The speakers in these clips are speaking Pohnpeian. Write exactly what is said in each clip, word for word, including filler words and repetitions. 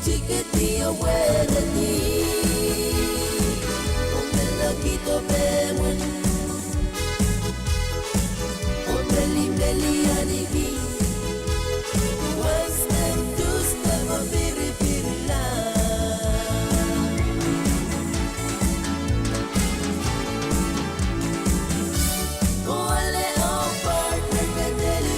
Tiketi oh wehwehki, oh me lokihdo pehmwen, oh pelipeli ahniki, wahs en duhs pwe piripirla. Oh ale oh partner ke pelipeli.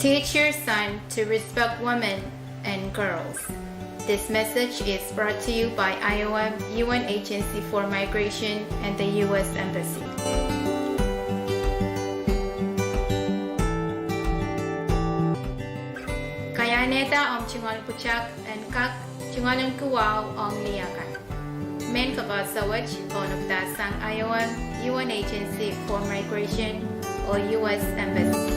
Teach your son to respect women and girls. This message is brought to you by I O M, U N Agency for Migration, and the U S Embassy. Kaiahnehda omw tungoal pwutak en kak tungoal en kiwahu ong lih akan. Mehn kapehse wet kaunopada sang I O M, U N Agency for Migration, oh U S Embassy.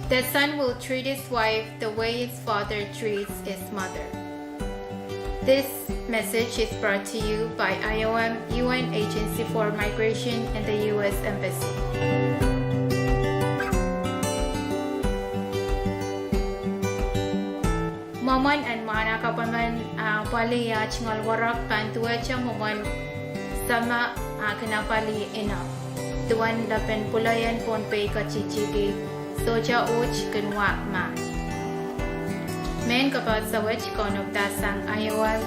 The son will treat his wife the way his father treats his mother. This message is brought to you by I O M, U N Agency for Migration, and the U S Embassy. Mwomwen en mwahn ah kapwomwen, ah, pali ah tungoal werek pahn duwehte mwomwen seme ah kin apwalih inou. Duwen lepin pwuleien Pohnpei ketikitik, sohte uht kin wa mahn. Mehn kapehse wet kaunopada sang I O M,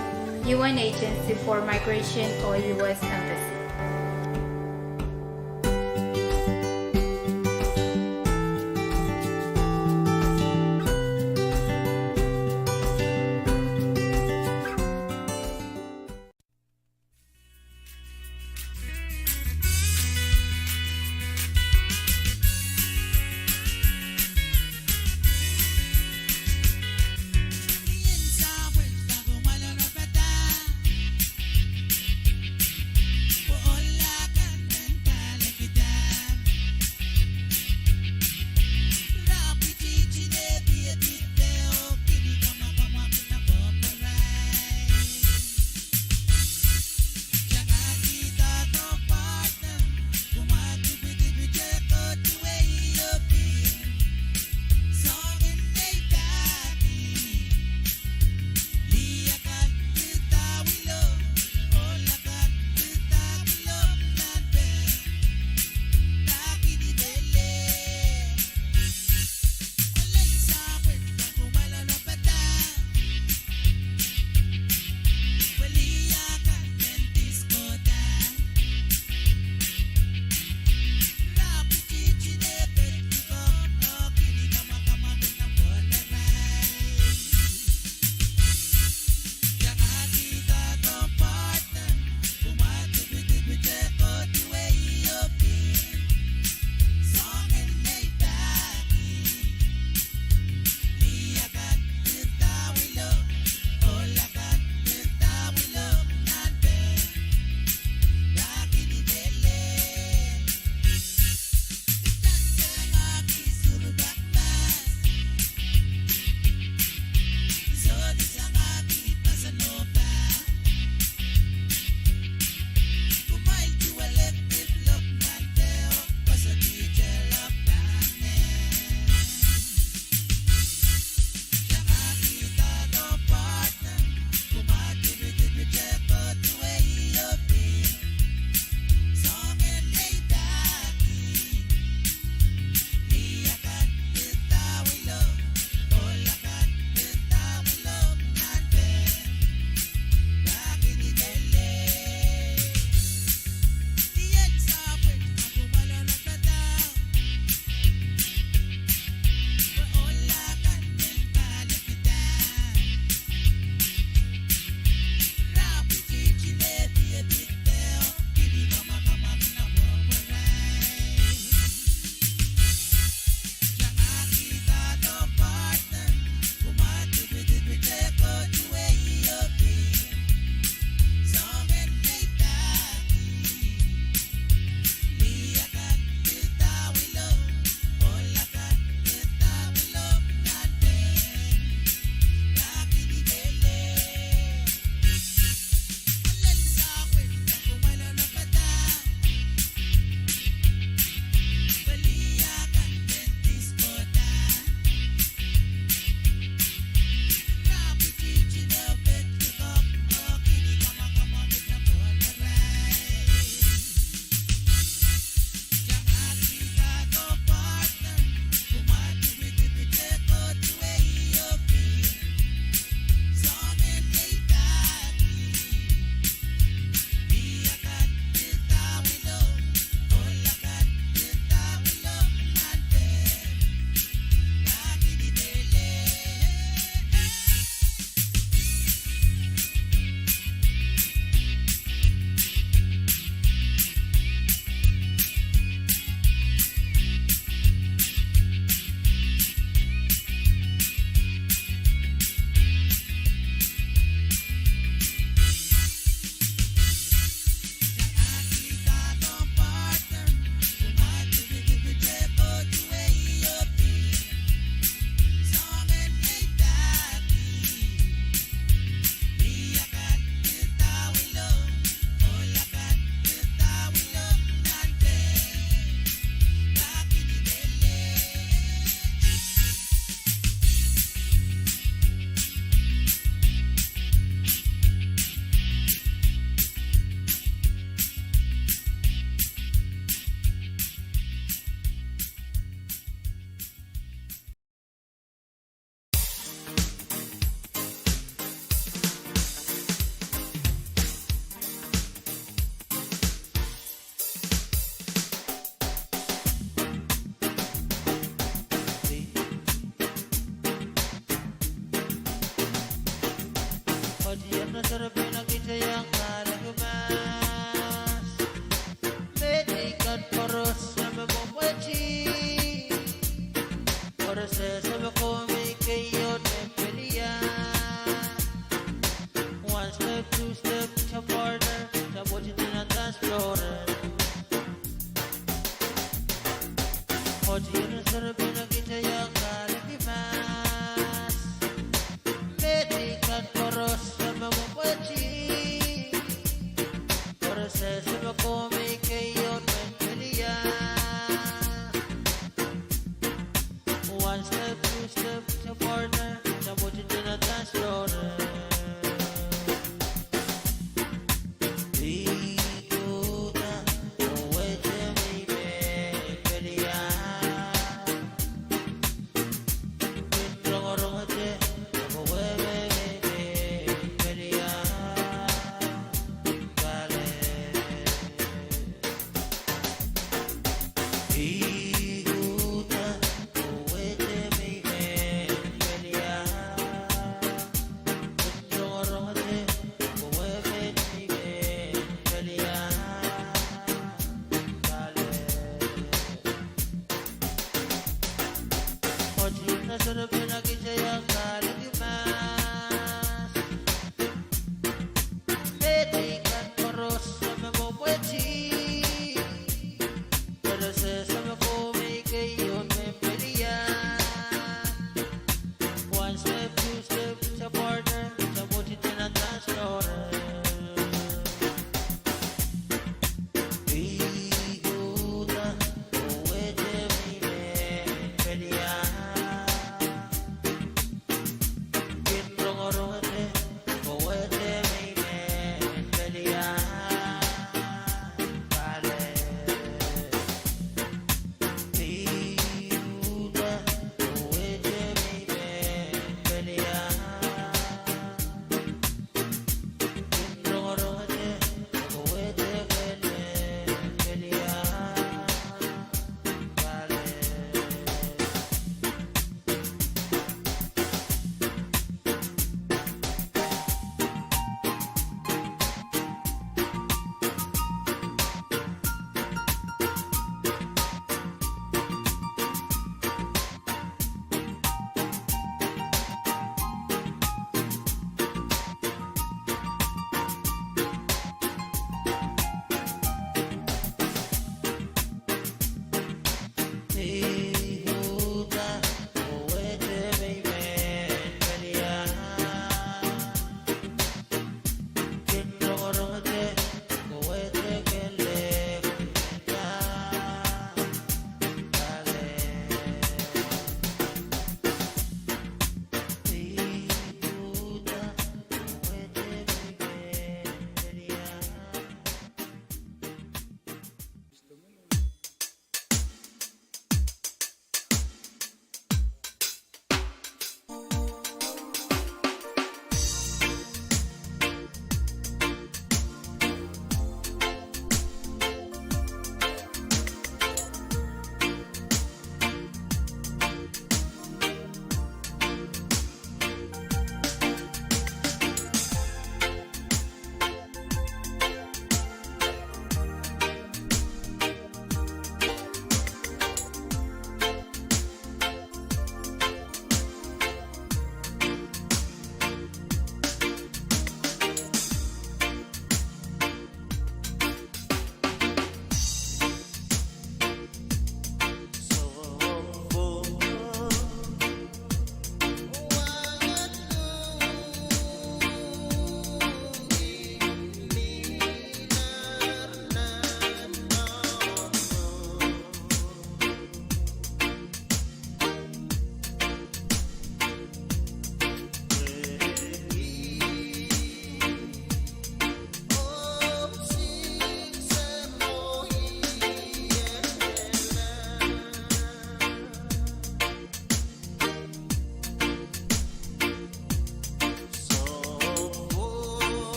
U N Agency for Migration oh U S Embassy.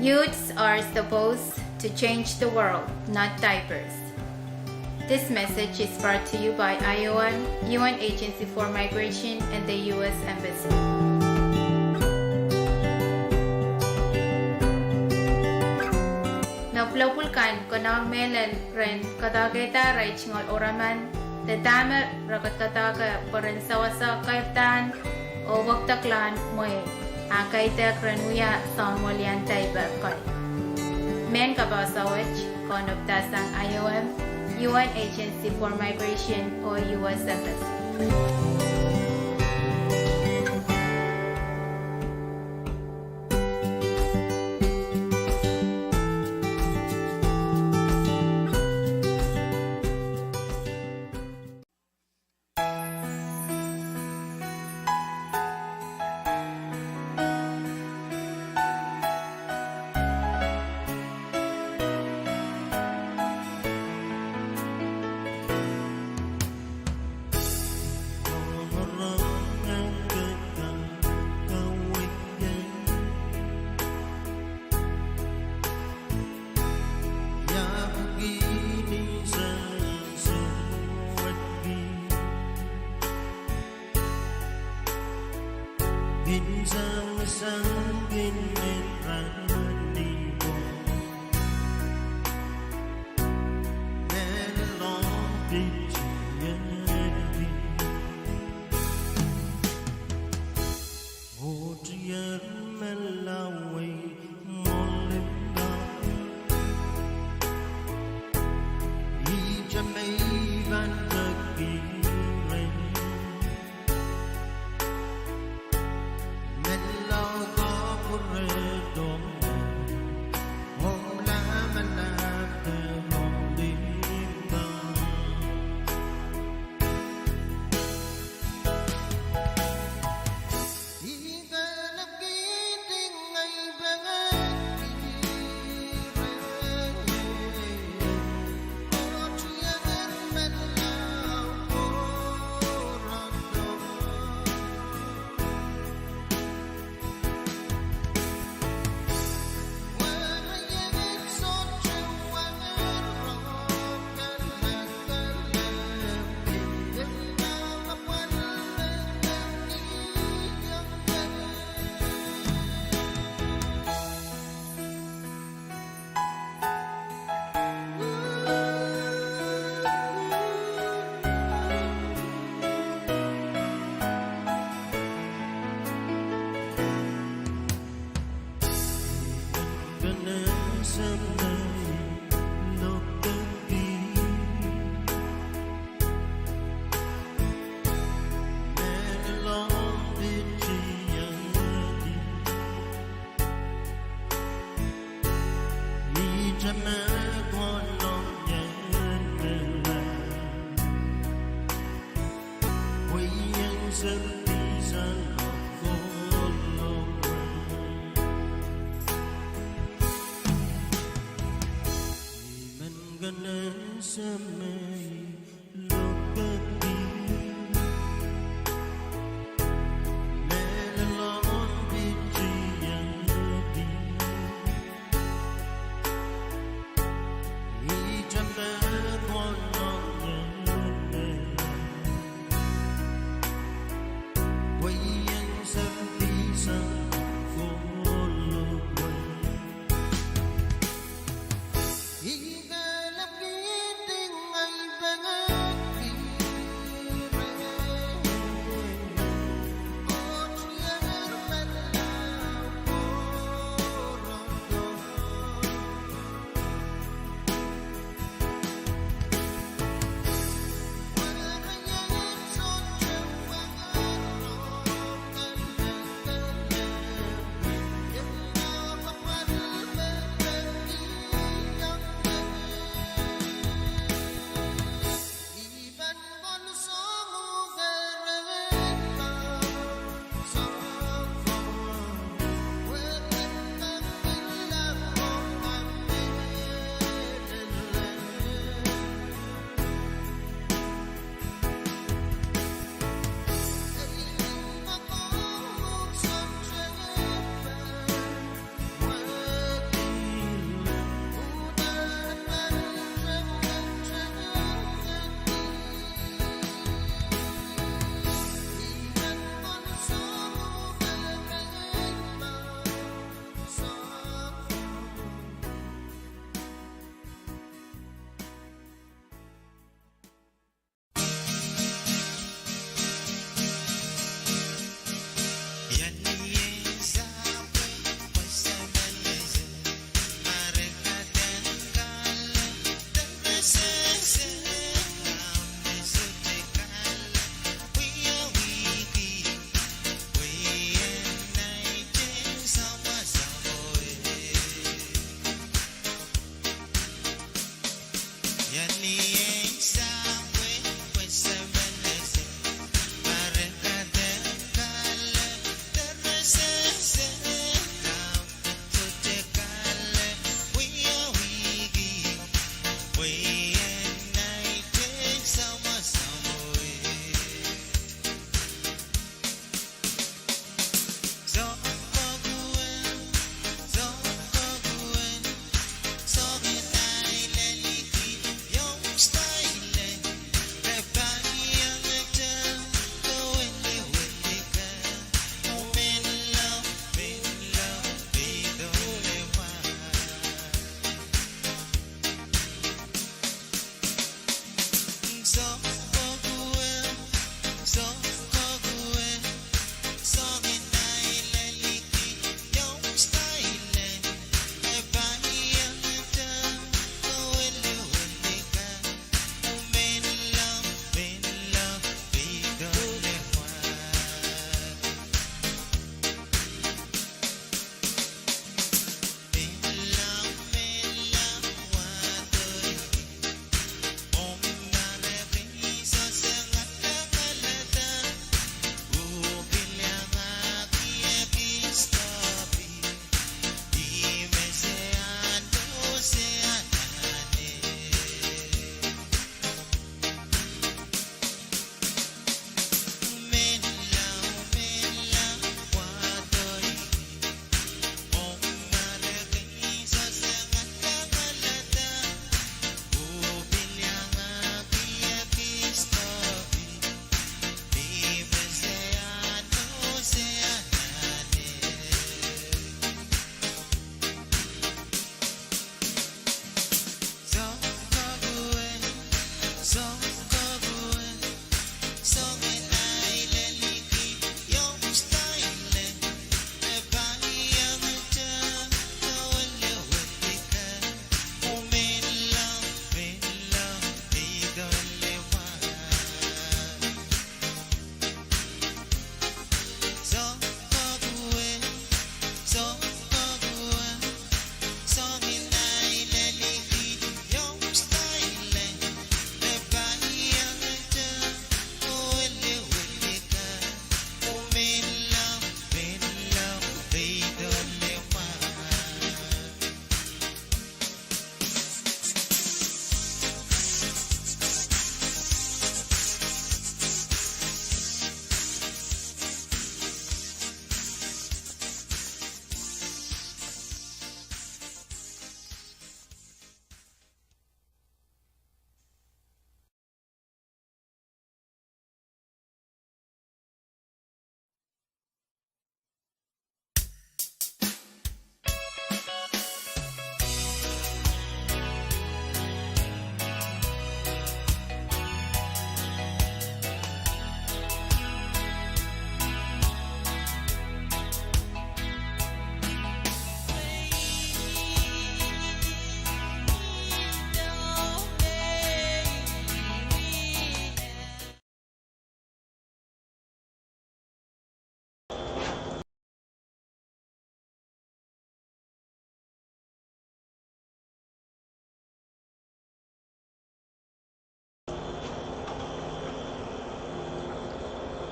Youths are supposed to change the world, not diapers. This message is brought to you by I O M, U N Agency for Migration, and the U S Embassy. Me pwulopwul kan konehng mehlel ren kadehkehda arail tungoal oaraman, de dahme re kadehde pwe ren sewese kairdahn oh wekidekla mwehi, a kaidehk ren wia soangen welian diaper kei. Mehn kapehse wet kaunopdahsang I O M, U N Agency for Migration, oh U S Embassy.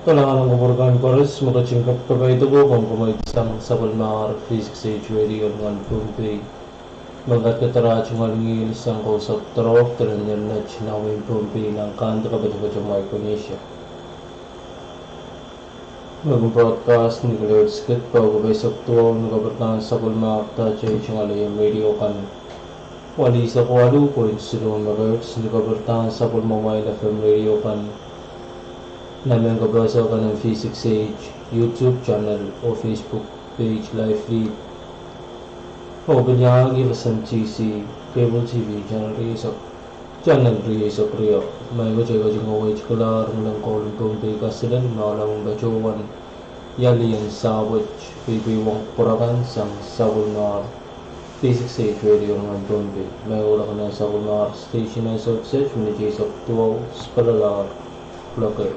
Kalahngan en kupwur kan koaros, me ketin kapakapaiada komwi, komwi sang sapwellimomwi V six H Radio nan Pohnpei. Me pahn kadarodorail sang kousapw doaropw, doaropw nan Pohnpei, nan kante kapatapat en Maikronesia. Me kin broadcast ni kilohertz kid paukapw eisek duwau ni kaperdahn sapwellimomwi W T H Ngaliei radio kan. Walu eisek waluh point siluh megahertz ni kaperdahn sapwellimomwi F M radio kan. Nan mehn kapehse kan en V six H YouTube channel oh Facebook page live feed. Oh pil iangahki F S M T C cable T V channel rieisek, channel rieisek riau. Ma I wet, I wet ngawehte kalahr ngilen koul en Pohnpei kasilen, ma lawong patohwan ialien sahpwet, pil pil wong pwurakan sang sapwellimomwi V six H Radio nan Pohnpei. Ma I wet lak nan sapwellimomwi station en services minit eisek duwau, spelalahr, lokei.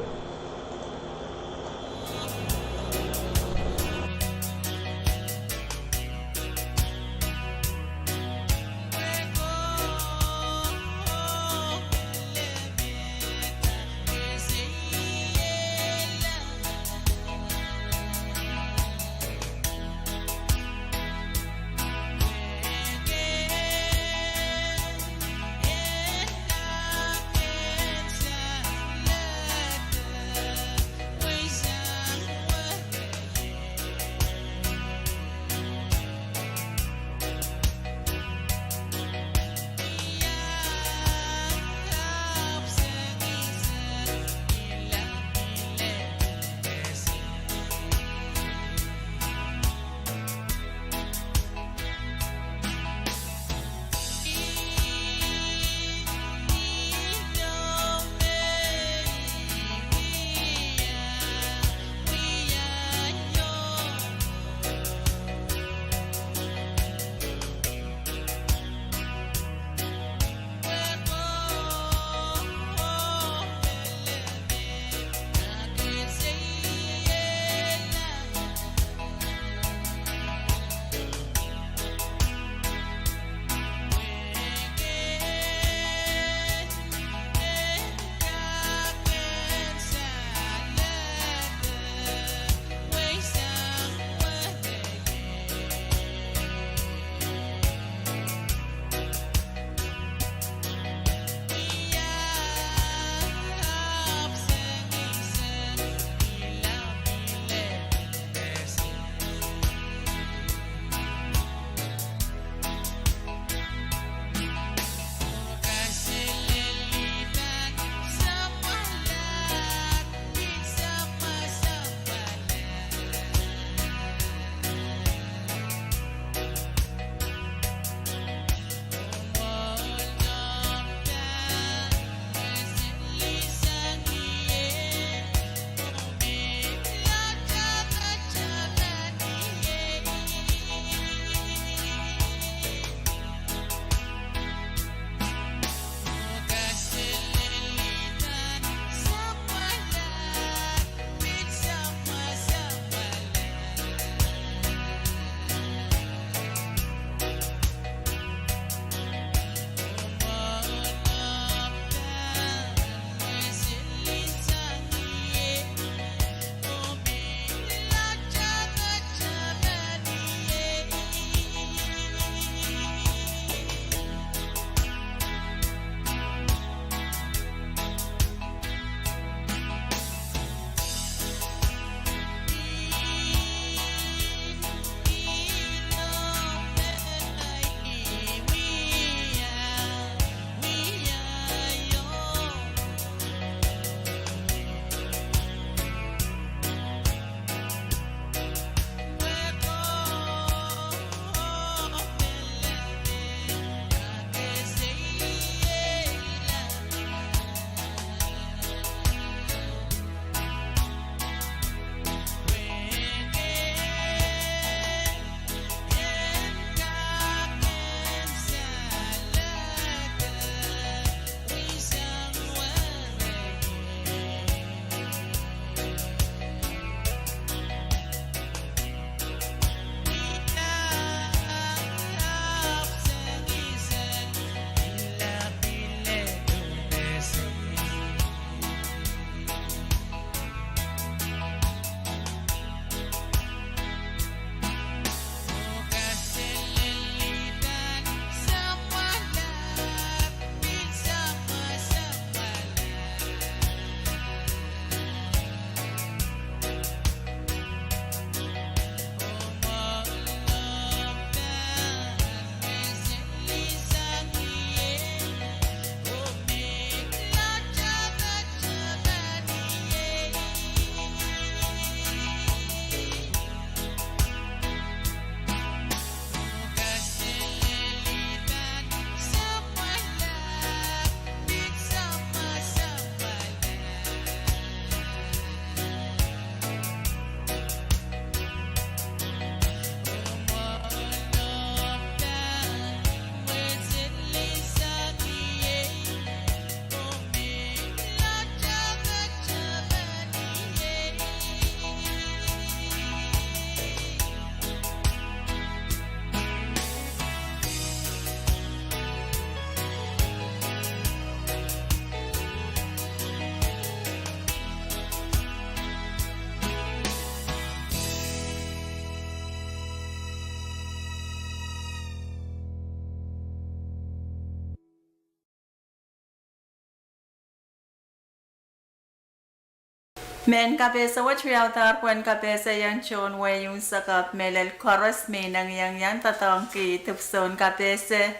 Mehn kapehse wet wiawdahr pwehn kapehsehiong tohn wehi unsek ahpw mehlel koaros me inengieng iang doadoahngki dipwisoun kapehse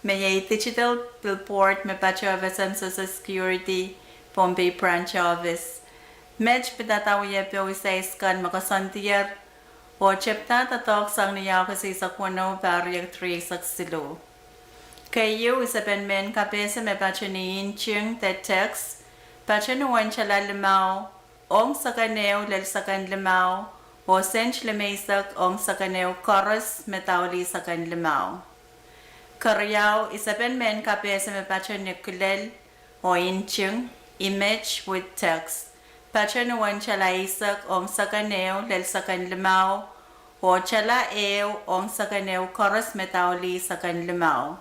me iei digital billboard me patohwesen Social Security Pohnpei Branch Office. Met pidada wiepe oh size kan me koasoandier oh tepda doadoahk sang ni Ahkos eisek weneu, pahr riekid rieisek siluh. Keieu, isepen mehn kapehse me patohwesen nting de text, patohwen uwen tala limau ong seken ehu lel seken limau oh sent limeisek ong seken ehu koaros me daulih seken limau. Keriau, isepen mehn kapehse me patohwen kilel oh nting, image with text, patohwen uwen tala eisek ong seken ehu lel seken limau oh tala ehu ong seken ehu koaros me daulih seken limau.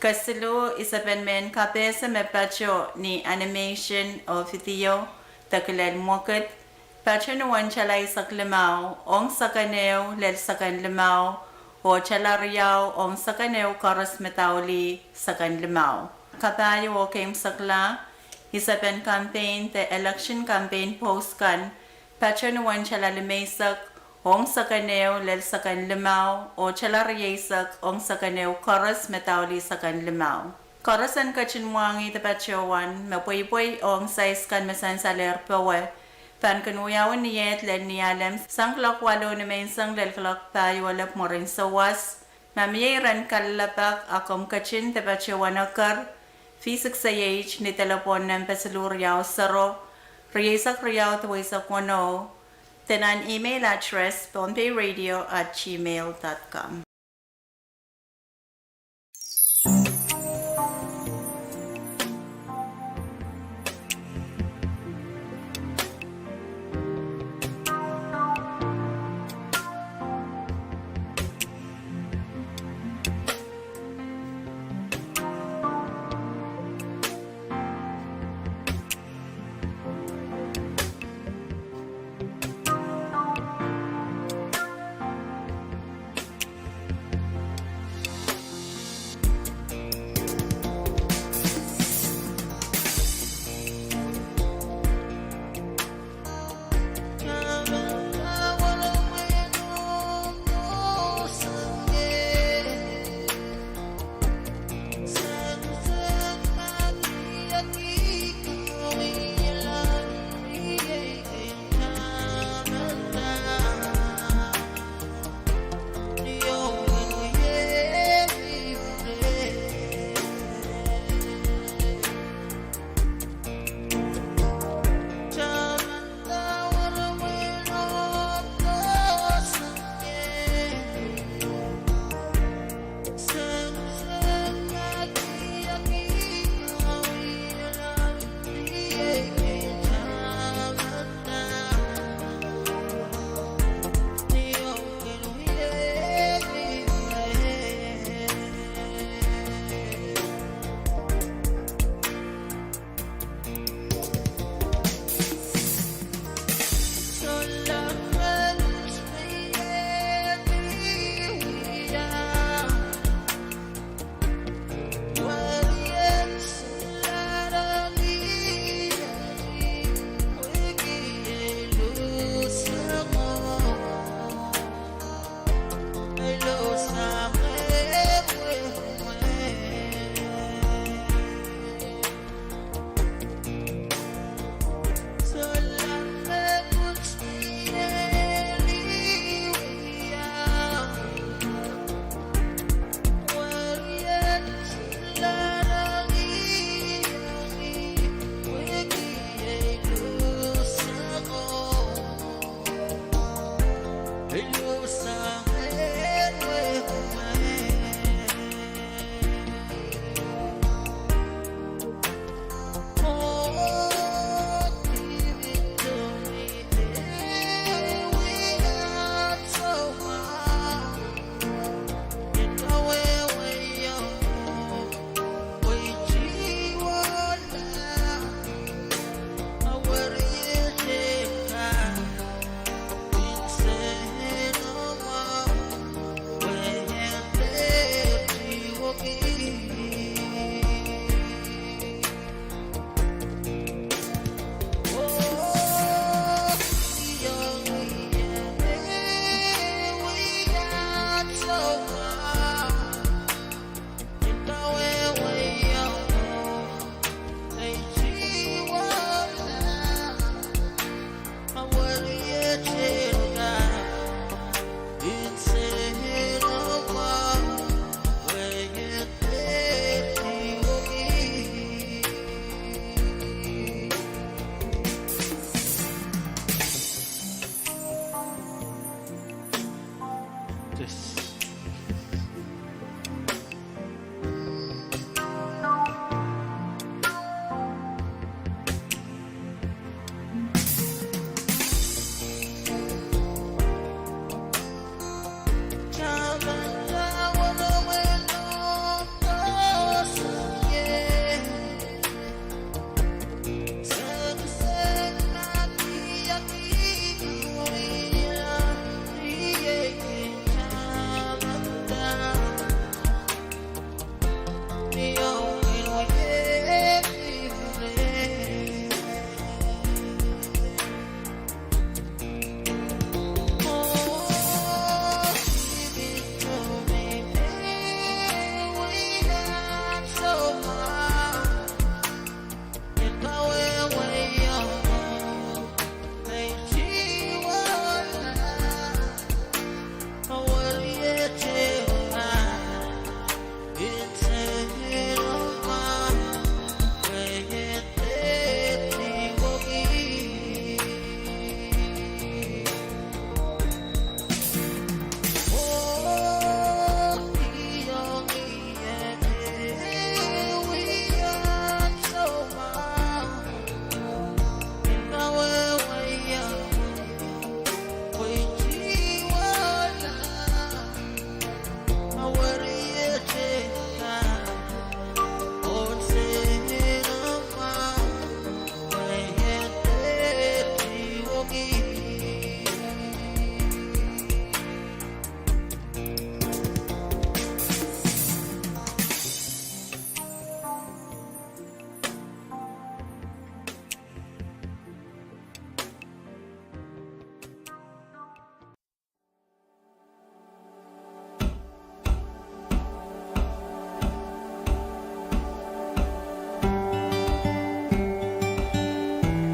Kesiluh, isepen mehn kapehse me patohwen ni animation oh video de kilel mwekid, patohwen uwen tala eisek limau ong seken ehu lel seken limau oh tala riau ong seken ehu koaros me daulih seken limau. Kapahieu oh keimwseklahng, isepen campaign de election campaign post kan, patohwen uwen tala limeisek ong seken ehu lel seken limau oh tala rieisek ong seken ehu koaros me daulih seken limau. Koaros en ketin mwahngih de patohwan me pweipwei ong size kan me sansalehr powe pahn kin wiawi ni eht lel Nialem sang kuloak waluh nimenseng lel kuloak pahieu elep mwurin souwas. Ma mie iren kalelapak a komw ketin de patohwan eker, V six A H ni delepwohn nempe siluh riau sero, rieisek riau duweisek weneu, de nan email address pohnpei radio at gmail dot com.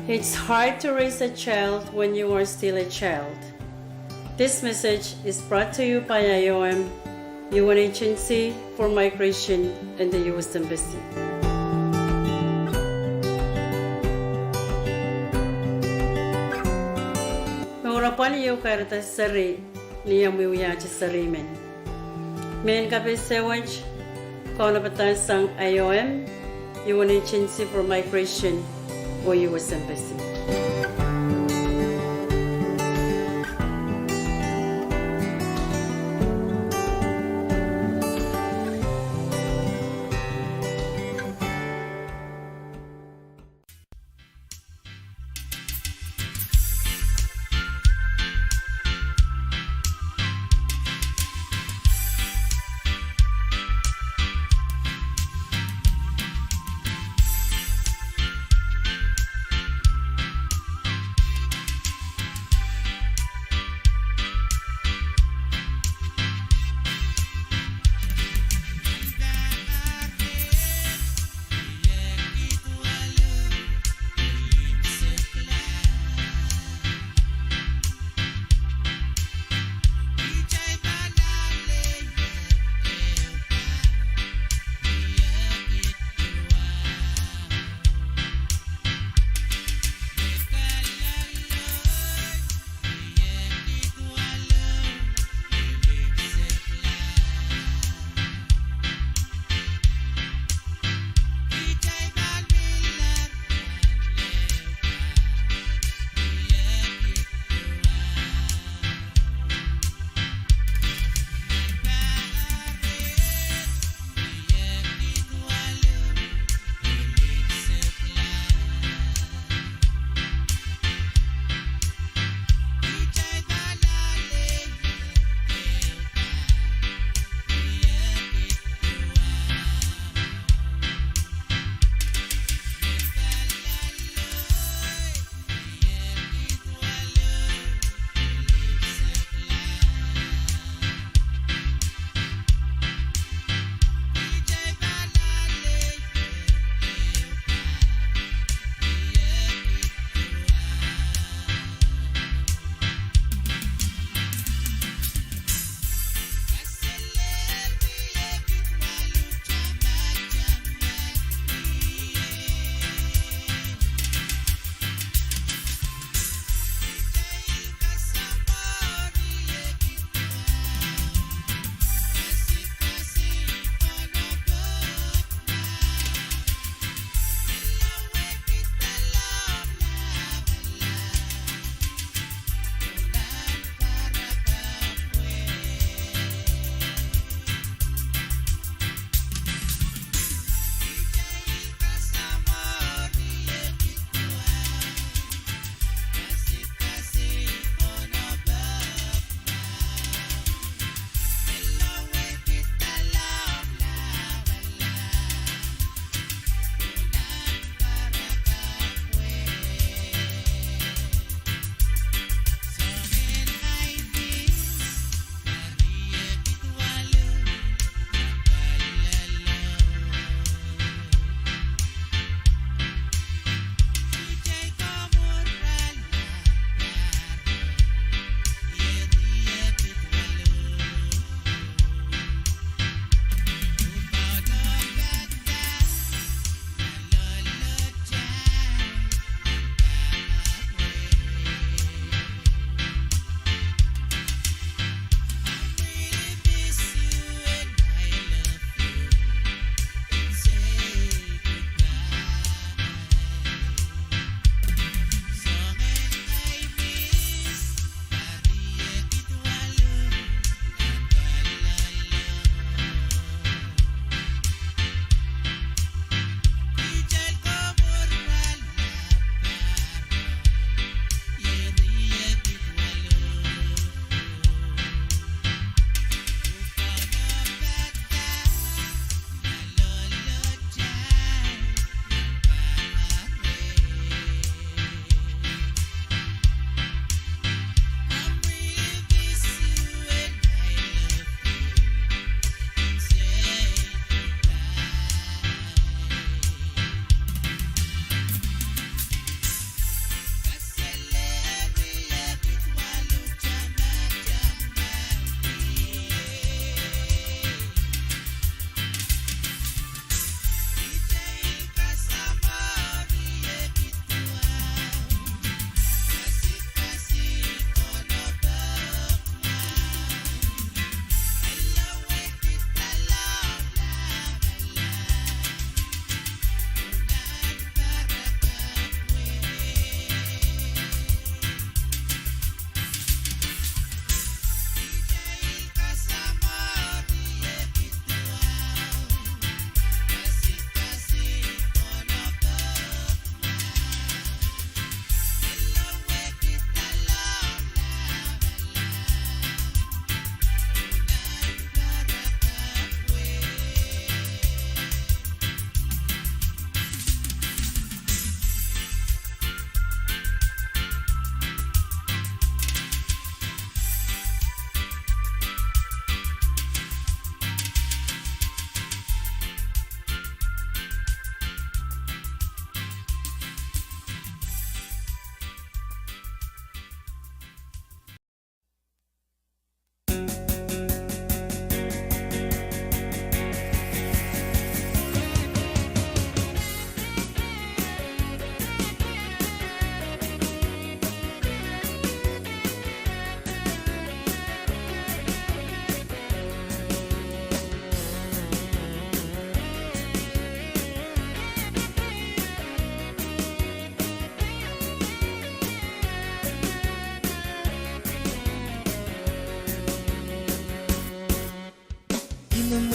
It's hard to raise a child when you are still a child. This message is brought to you by I O M, U N Agency for Migration, and the U S Embassy. Mour apwal ieu kahrehda seri ni omw wiewia seri men. Mehn kapehse wet, kaunopada sang I O M, U N Agency for Migration, oh U S Embassy.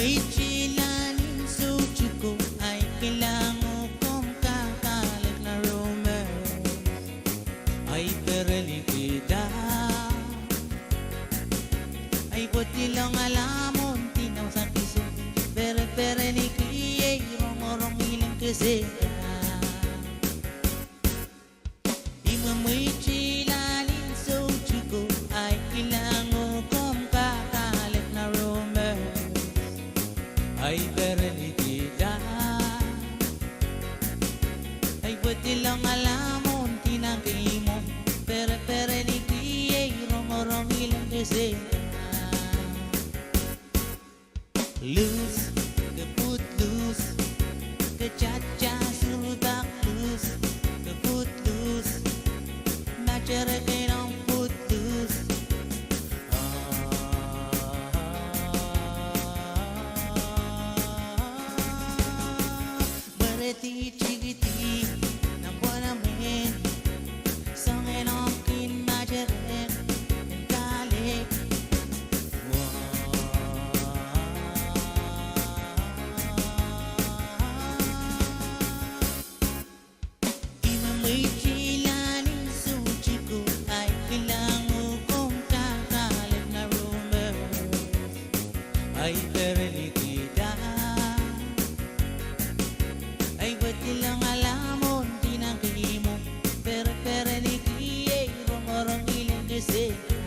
Mweidohng lahlin soutiko, ahi kilang uhk komw kak alehda nan rumor. Ahi perelikihda. Ahi pwotilong alamwo ndinda sang kiso. Pereperelikihda, rongorong ileng kesehda. Ih me mweidohng lahlin soutiko, ahi kilang uhk komw kak alehda nan rumor. Ahi perelikihda. Ahi pwotilong alamwo ndinda kihmwo. Pereperelikihda, rongorong ileng kesehda. Loose, ke footloose, ke tata surupak loose, ke footloose, materek en omw footloose. Mwerehdi tikidi, nan pwoalamwen, soangen omw kin materek en kahlek. Ih me mweidohng lahlin soutiko, ahi kilang uhk komw kak alehda nan rumor. Ahi perelikihda. Ahi pwotilong alamwo ndinda kihmwo. Pereperelikihda, rongorong ileng kesehda.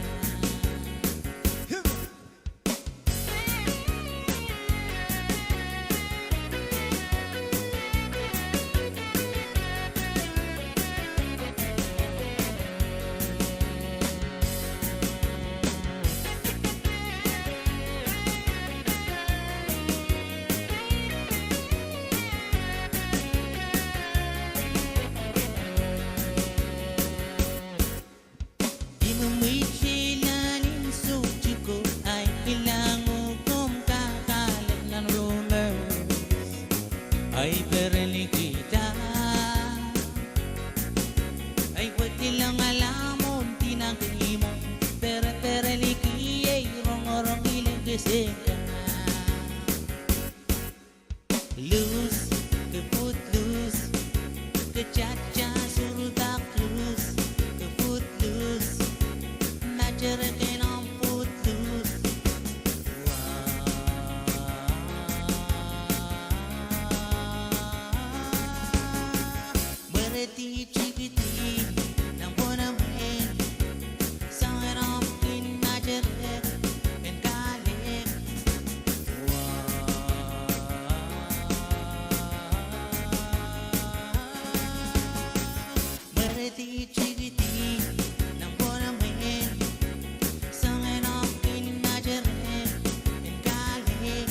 Ih me mweidohng lahlin soutiko, ahi kilang uhk komw kak alehda nan rumor. Ahi perelikihda. Ahi pwotilong alamwo ndinda kihmwo. Pereperelikihda, rongorong ileng kesehda. Loose, ke footloose, ke tata surupak loose, ke footloose, materek en omw footloose. Mwerehdi tikidi, nan pwoalamwen, soangen omw kin materek en kahlek. Mwerehdi tikidi, nan pwoalamwen, soangen omw kin materek en kahlek.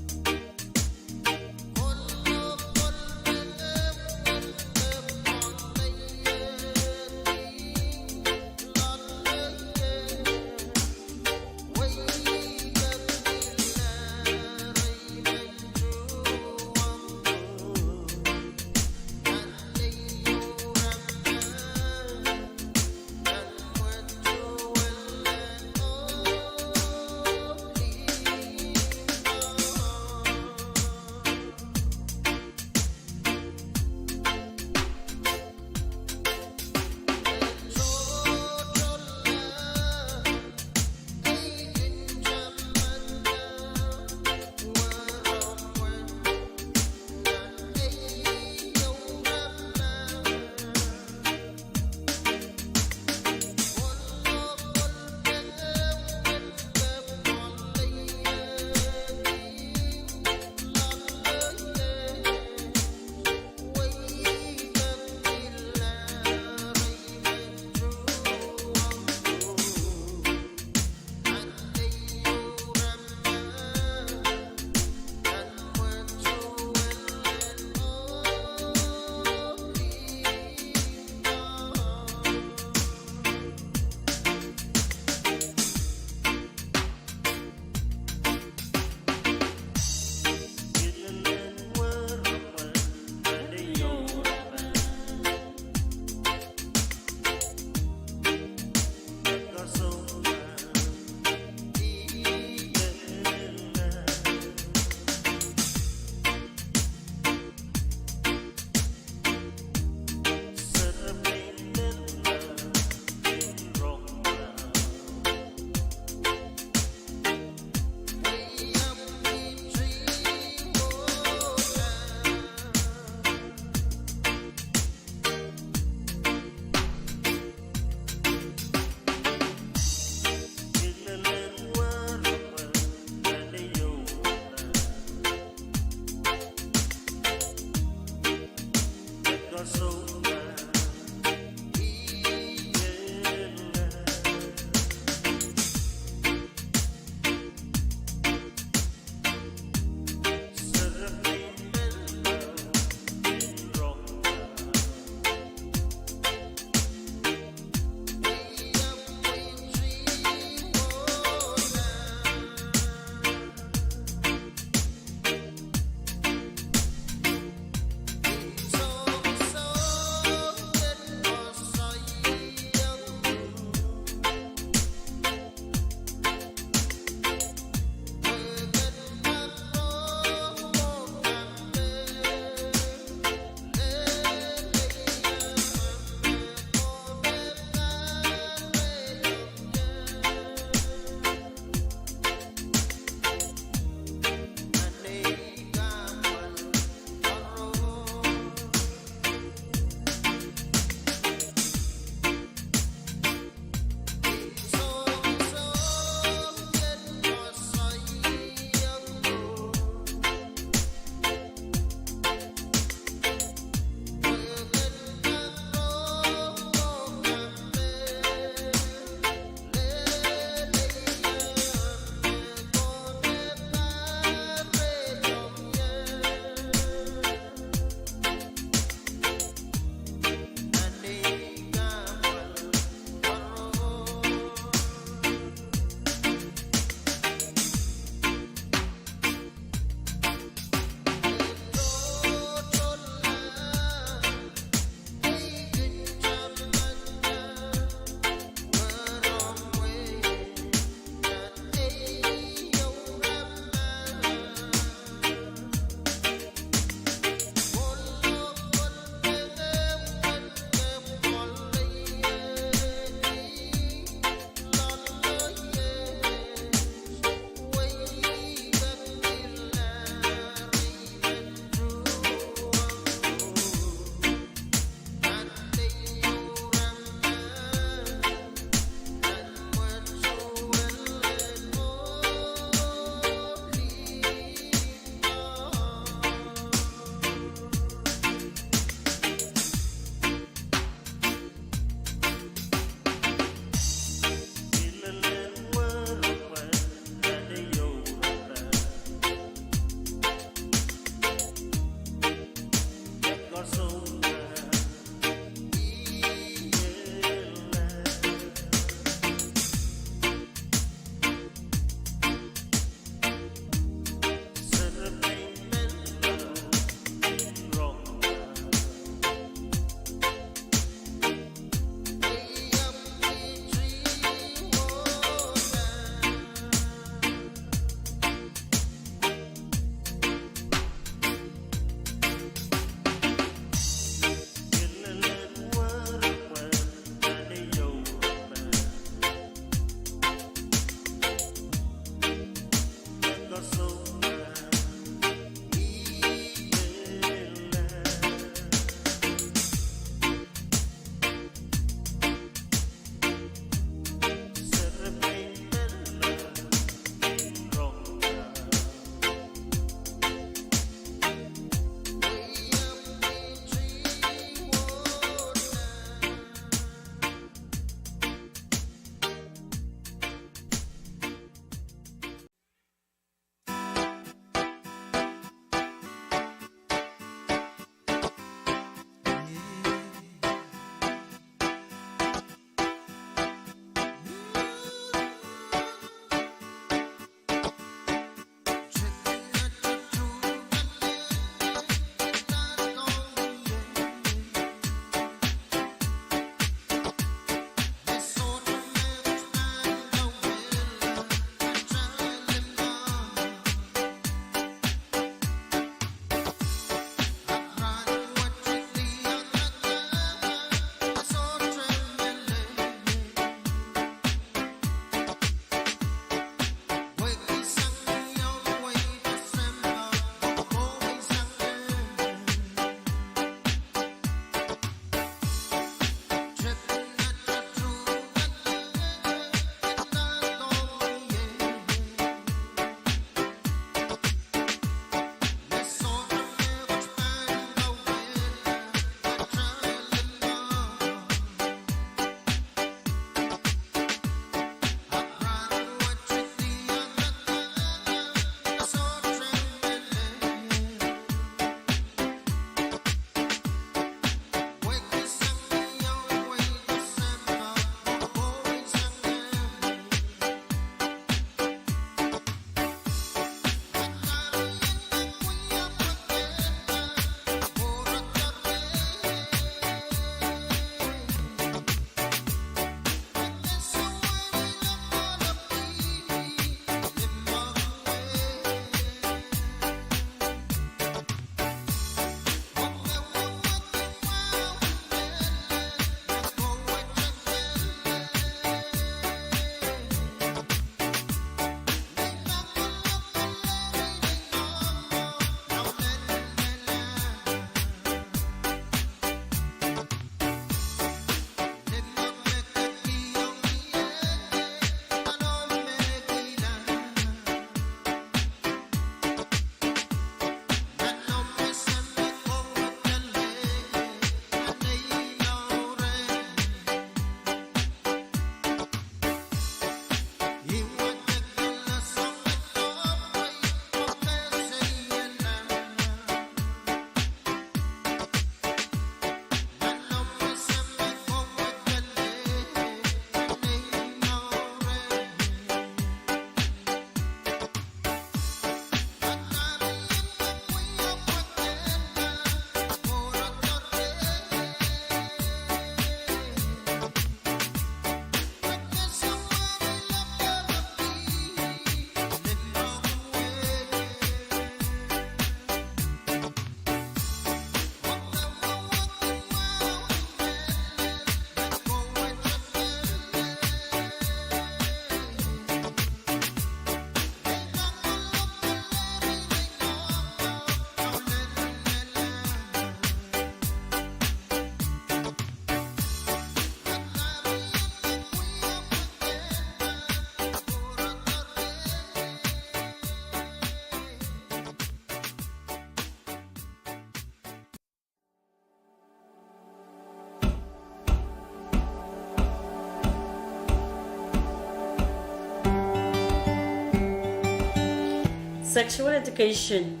Sexual education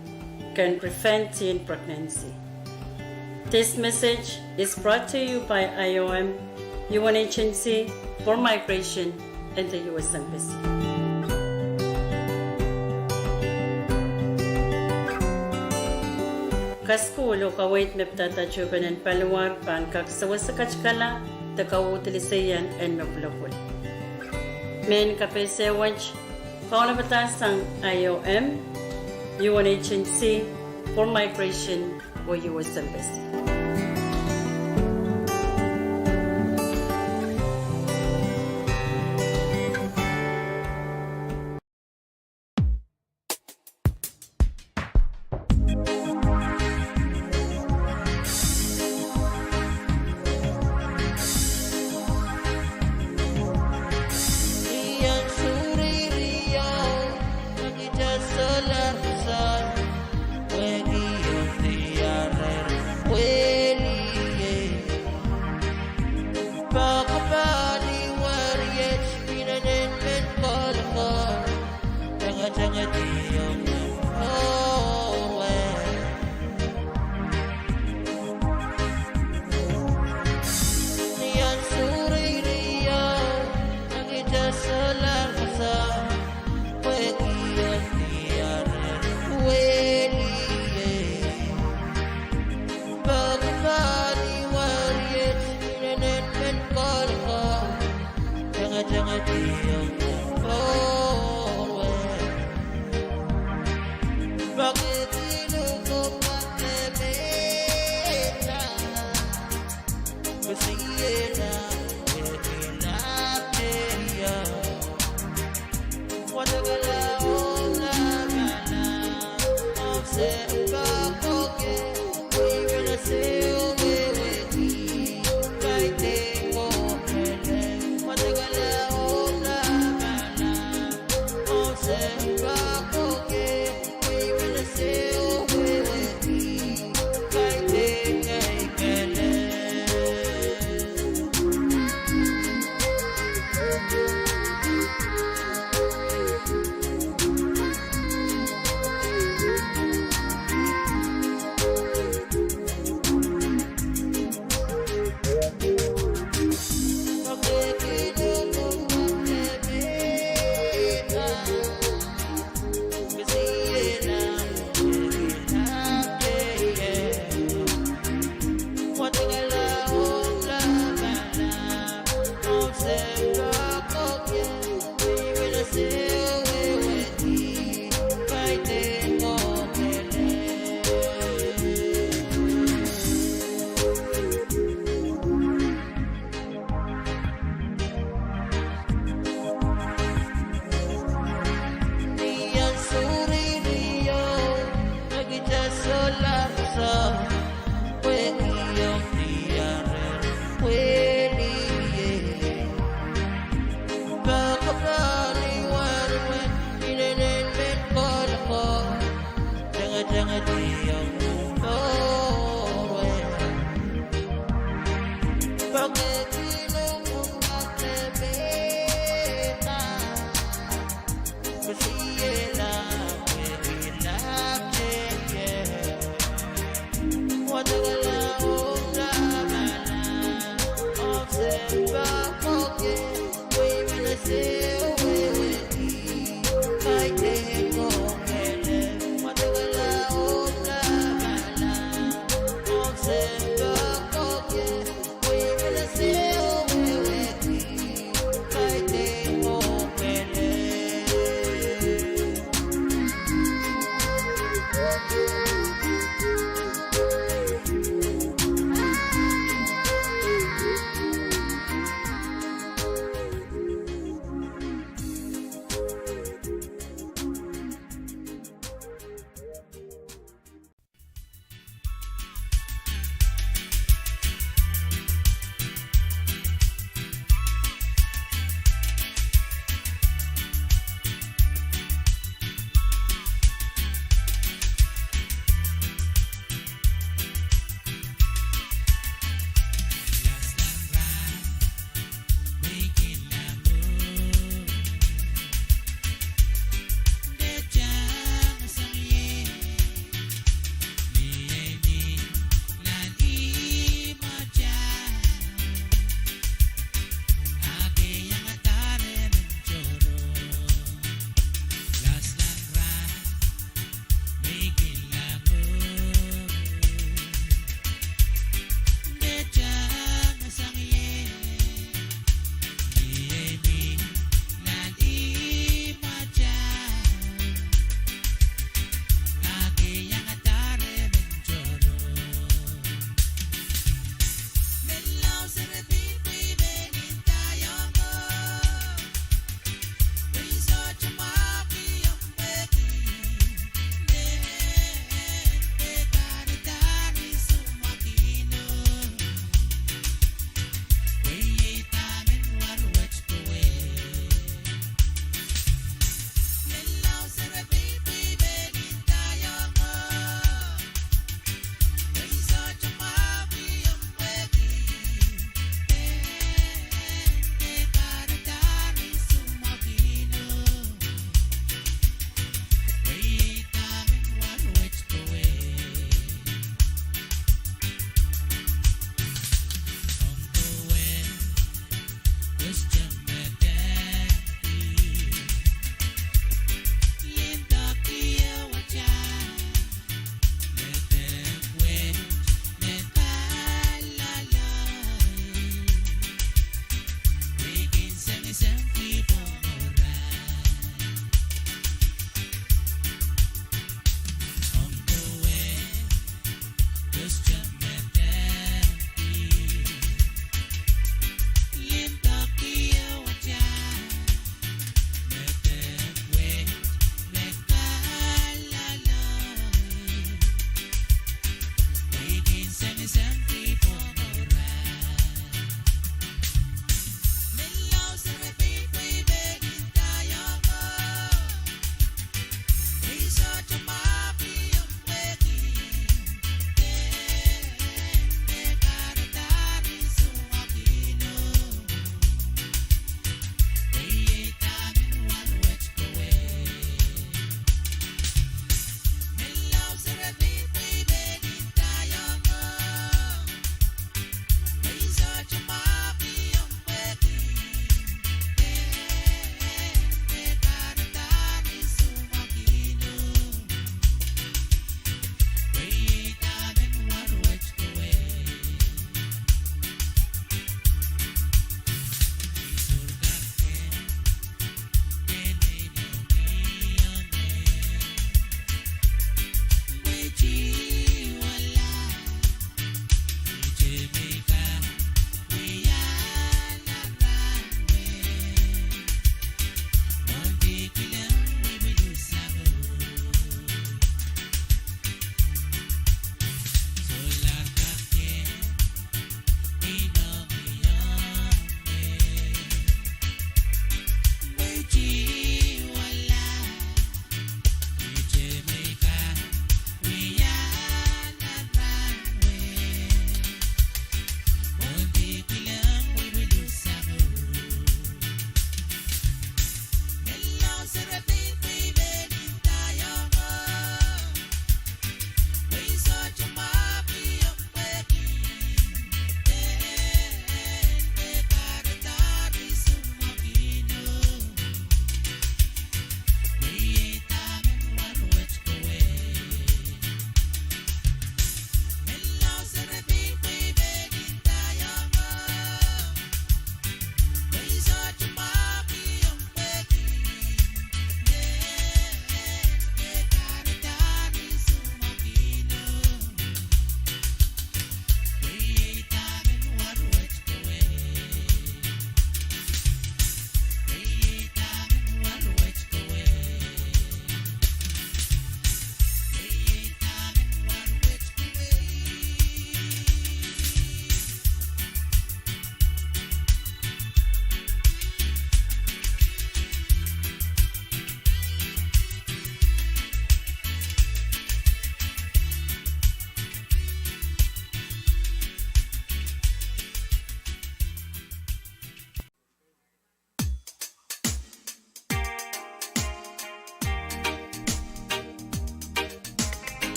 can prevent teen pregnancy. This message is brought to you by I O M, U N Agency for Migration, and the U S Embassy. Kasukuhl oh kaweid me pidada tuhpene paliwar pahn kak sewese katikala de kauhdi liseian en me pwulopwul. Mehn kapehse wet kaunopada sang I O M, U N Agency for Migration, oh U S Embassy.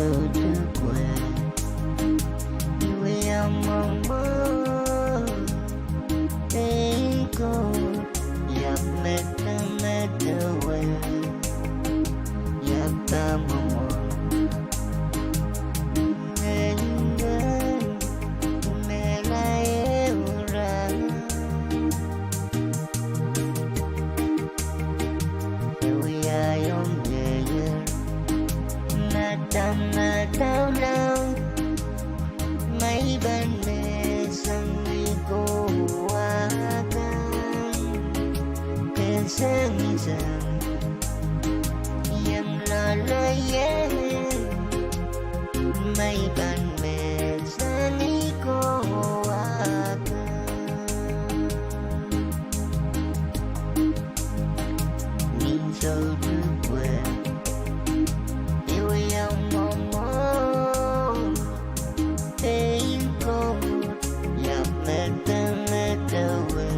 Sohte pwe, I wia mwomwohd, pein Koht, iap medemedewe, iap pahn mwomwohd. Ngehi ngehi, mehla ehu rahn. E wia ong ngehi, madamadau laud, ma I pahn mehsang ni kowa kan, kesengseng, iang loaloie, ma I pahn mehsang ni kowa kan. Ni sohte pwe, I wia mwomwohd, pein Koht, iap medemedewe,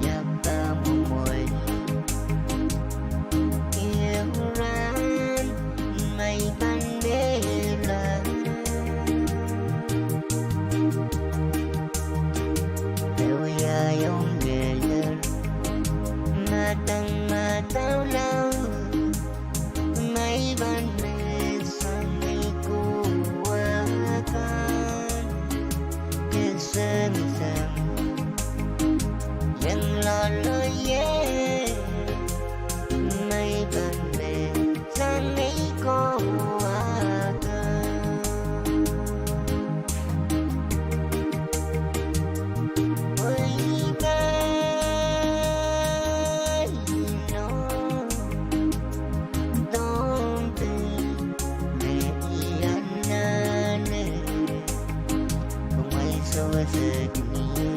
iap pahn mwomwohd. Ehu rahn, ma I pahn mehla. E wia ong ngehi, madamadau laud, ma I pahn mehsang ni kowa kan, kesengseng, iang loaloie, ma I pahn mehsang ni kowa kan. Pwe I pahn inou dompei me I anahne, kumwail sewese kin ie,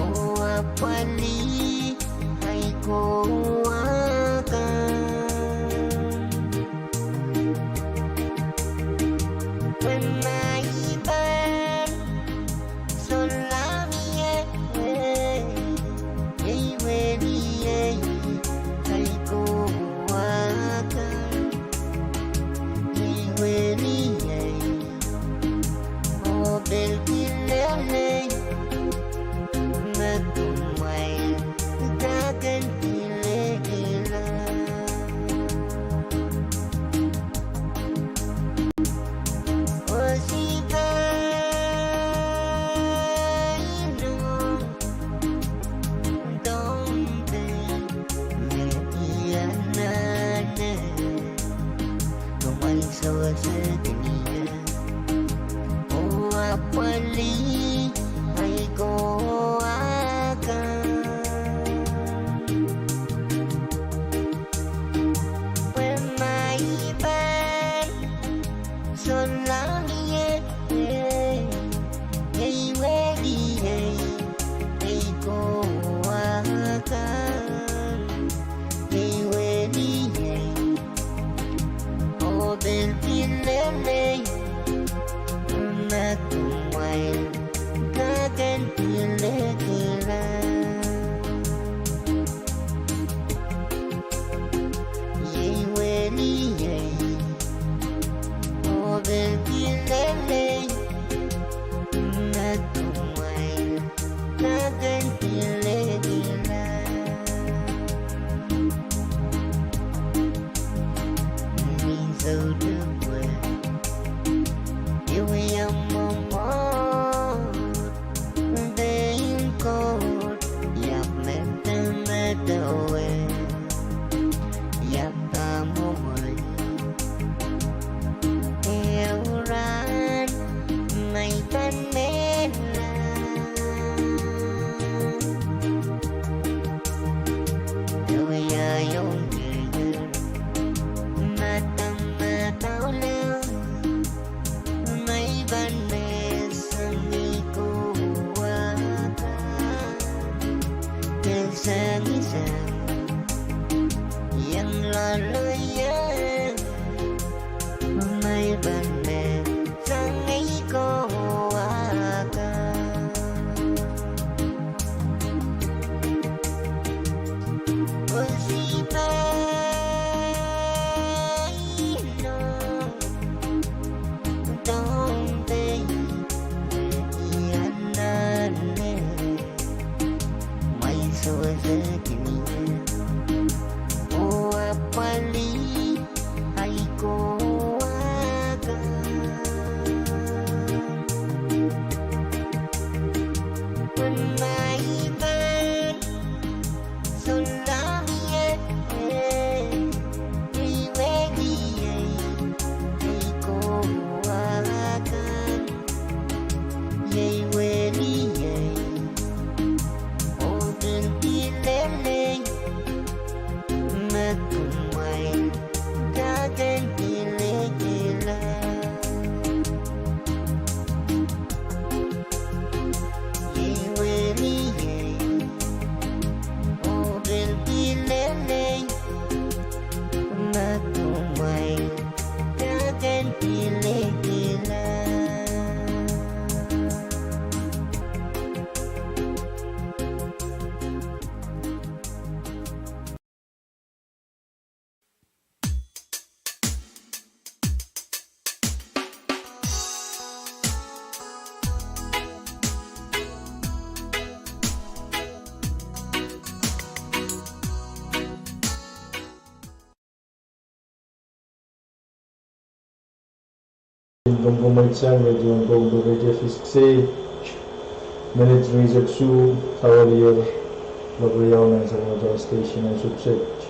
oh apwalih ahi kowa kan. Pwe ma I pahn solahr mie, iei weliei, ahi kowa kan, iei weliei. Oh pil kilelei me kumwail kak en kilekila. Oh I pahn inou dompei me I anahne, kumwail sewese kin ie, oh apwalih ahi kowa kan. Pwe ma I pahn solahr mie, iei weliei, ahi kowa kan, iei weliei. Oh pil kilelei me kumwail kak en kilekila. Iei weliei, oh pil kilelei me kumwail kak en kilekila. Ni sohte pwe, I wia mwomwohd, pein Koht, iap medemedewe, iap pahn mwomwohd. Ehu rahn, ma I pahn mehla. E wia ong ngehi, madamadau laud, ma I pahn mehsang ni kowa kan, kesengseng, iang loaloie, ma I pahn mehsang ni kowa kan. Oh I pahn Oh, apwalih ahi kowe kan. Pwe ma I pahn sohla mie, iei weliei, iei kowe kan. Iei weliei, oh pil pilelei, me kumwail kak en pilekihla. Iei weliei, oh pil pilelei, me kumwail kak en pilekihla. Komw komour sang, Radio Ngong, Radio three sixty, minit riehsek isuh, kawelier, lokaiahn ansou me station ansou pwukat.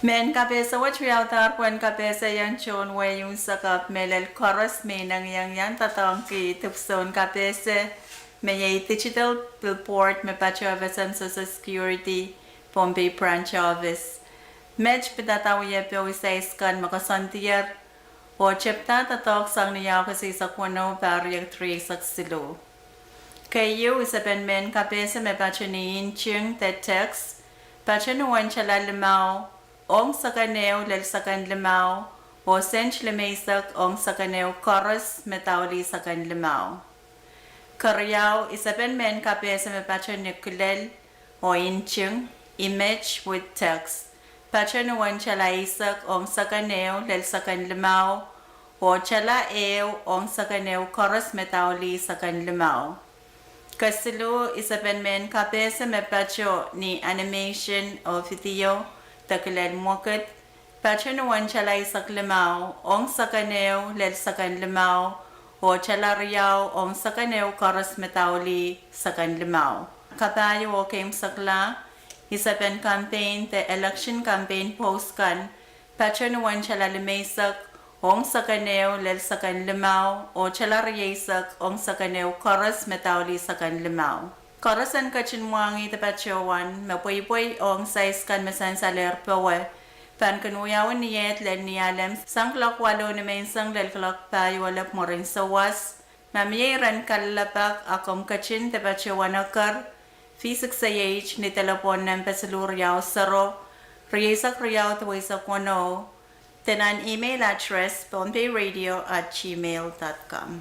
Mehn kapehse wet wiawidahr pwehn kapehsehiong tohn wehi unsek ahpw mehlel koaros me inengieng iang doadoahngki dipwisoun kapehse me iei digital billboard me patoh FSM Social Security Pohnpei Branch Office. Met pidada wiepe oh iseiskan me koasoandier oh tepda doadoahk sang ni Aokus eisek weneu, pahr riekid rieisek siluh. Keieu, isepen mehn kapehse me patoh ni nting de text, patoh ni uwen tala limau ong seken ehu lel seken limau oh sent limeisek ong seken ehu koaros me daulih seken limau. Keriau, isepen mehn kapehse me patoh ni kilel oh nting, image with text, patoh ni uwen tala eisek ong seken ehu lel seken limau oh tala ehu ong seken ehu koaros me daulih seken limau. Kesiluh, isepen mehn kapehse me patoh ni animation oh video de kilel mwekid, patoh ni uwen tala eisek limau ong seken ehu lel seken limau oh tala riau ong seken ehu koaros me daulih seken limau. Kapahieu oh keimwsekla, isepen campaign de election campaign post kan, patoh ni uwen tala limeisek ong seken ehu lel seken limau oh tala rieisek ong seken ehu koaros me daulih seken limau. Koaros en ketin mwahngih de patohwan me pweipwei ong sansal kan me sansalehr powe pahn kin wiawi ni eht lel Nialem sang kuloak waluh nimenseng lel kuloak pahieu elep mwurin sawas. Ma mie iren kalelapak, a komw ketin de patohwan eker V six A H ni delepwohn nempe siluh riau sero, rieisek riau duweisek weneu, de nan email address pohnpeiradio at gmail dot com.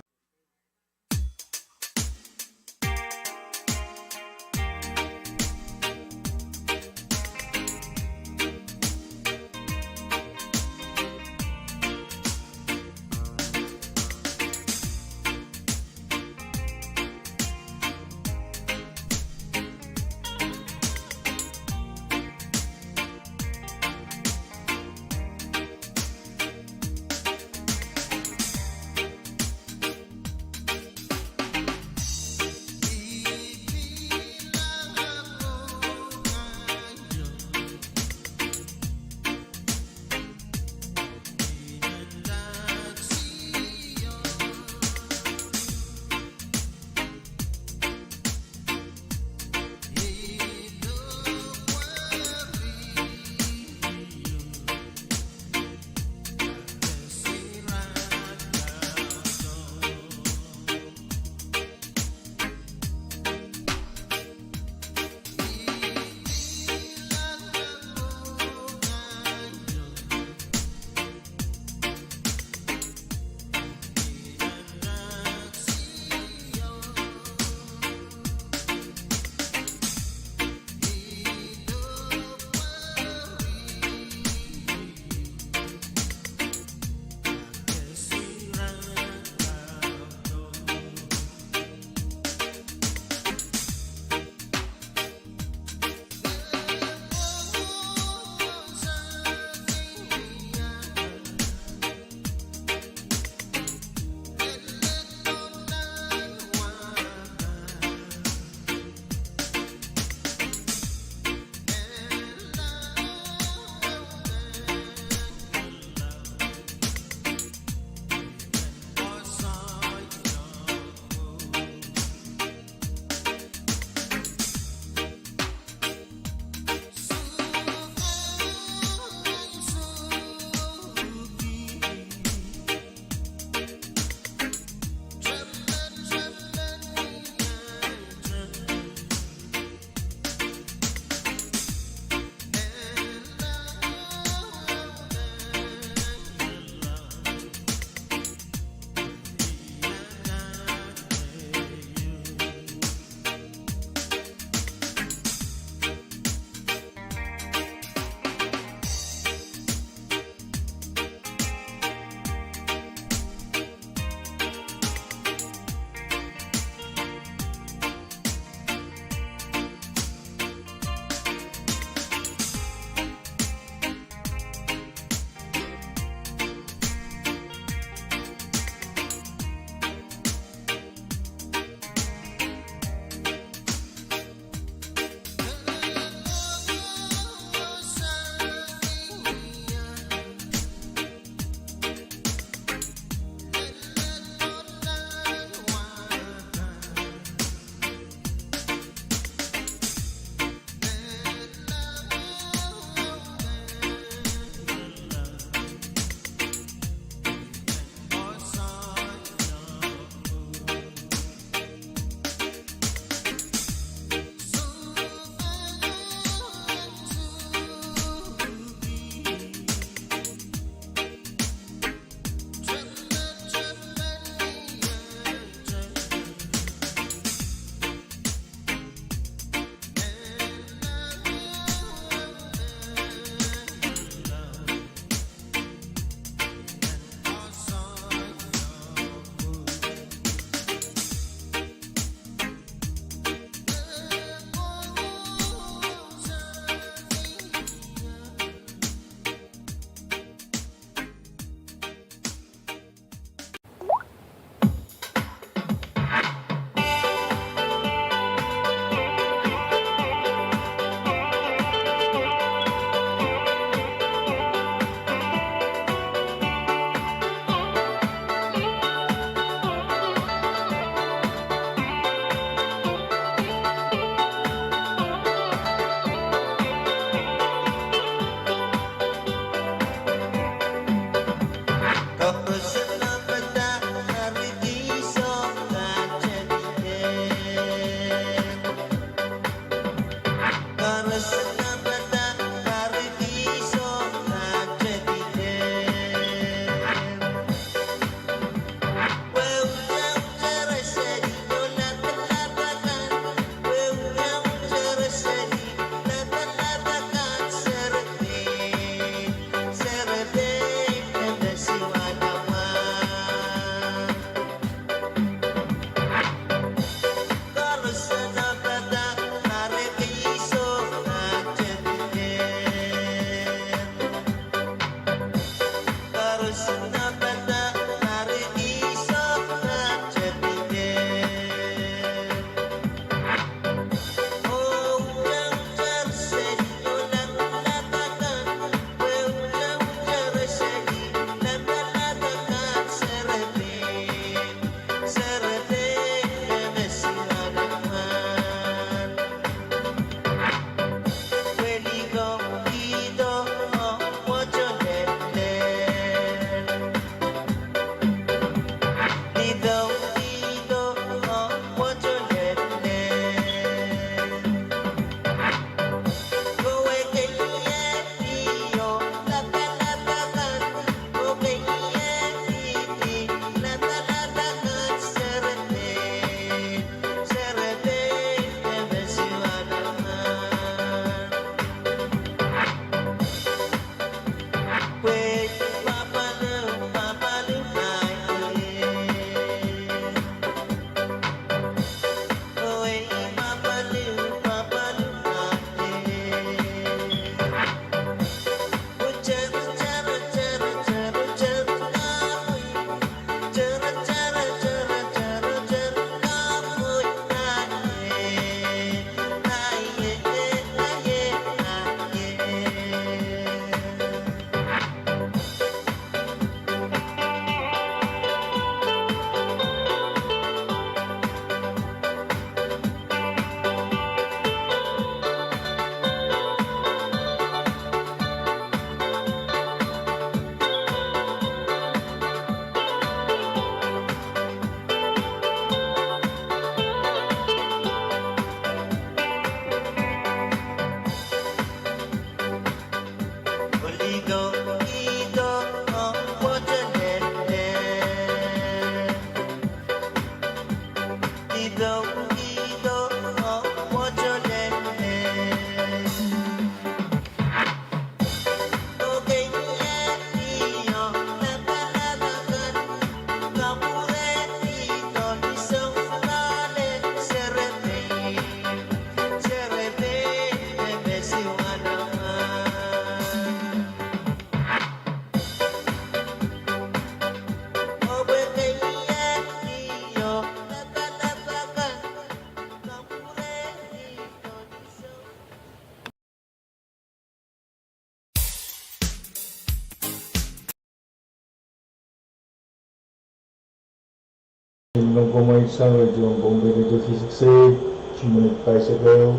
Limpoak, komwi sang, radio Pohnpei, radio Physics Age, minit paisek ehu,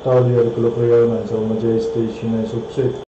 doadoahk limpoak riau nan sawasen station en Sukset.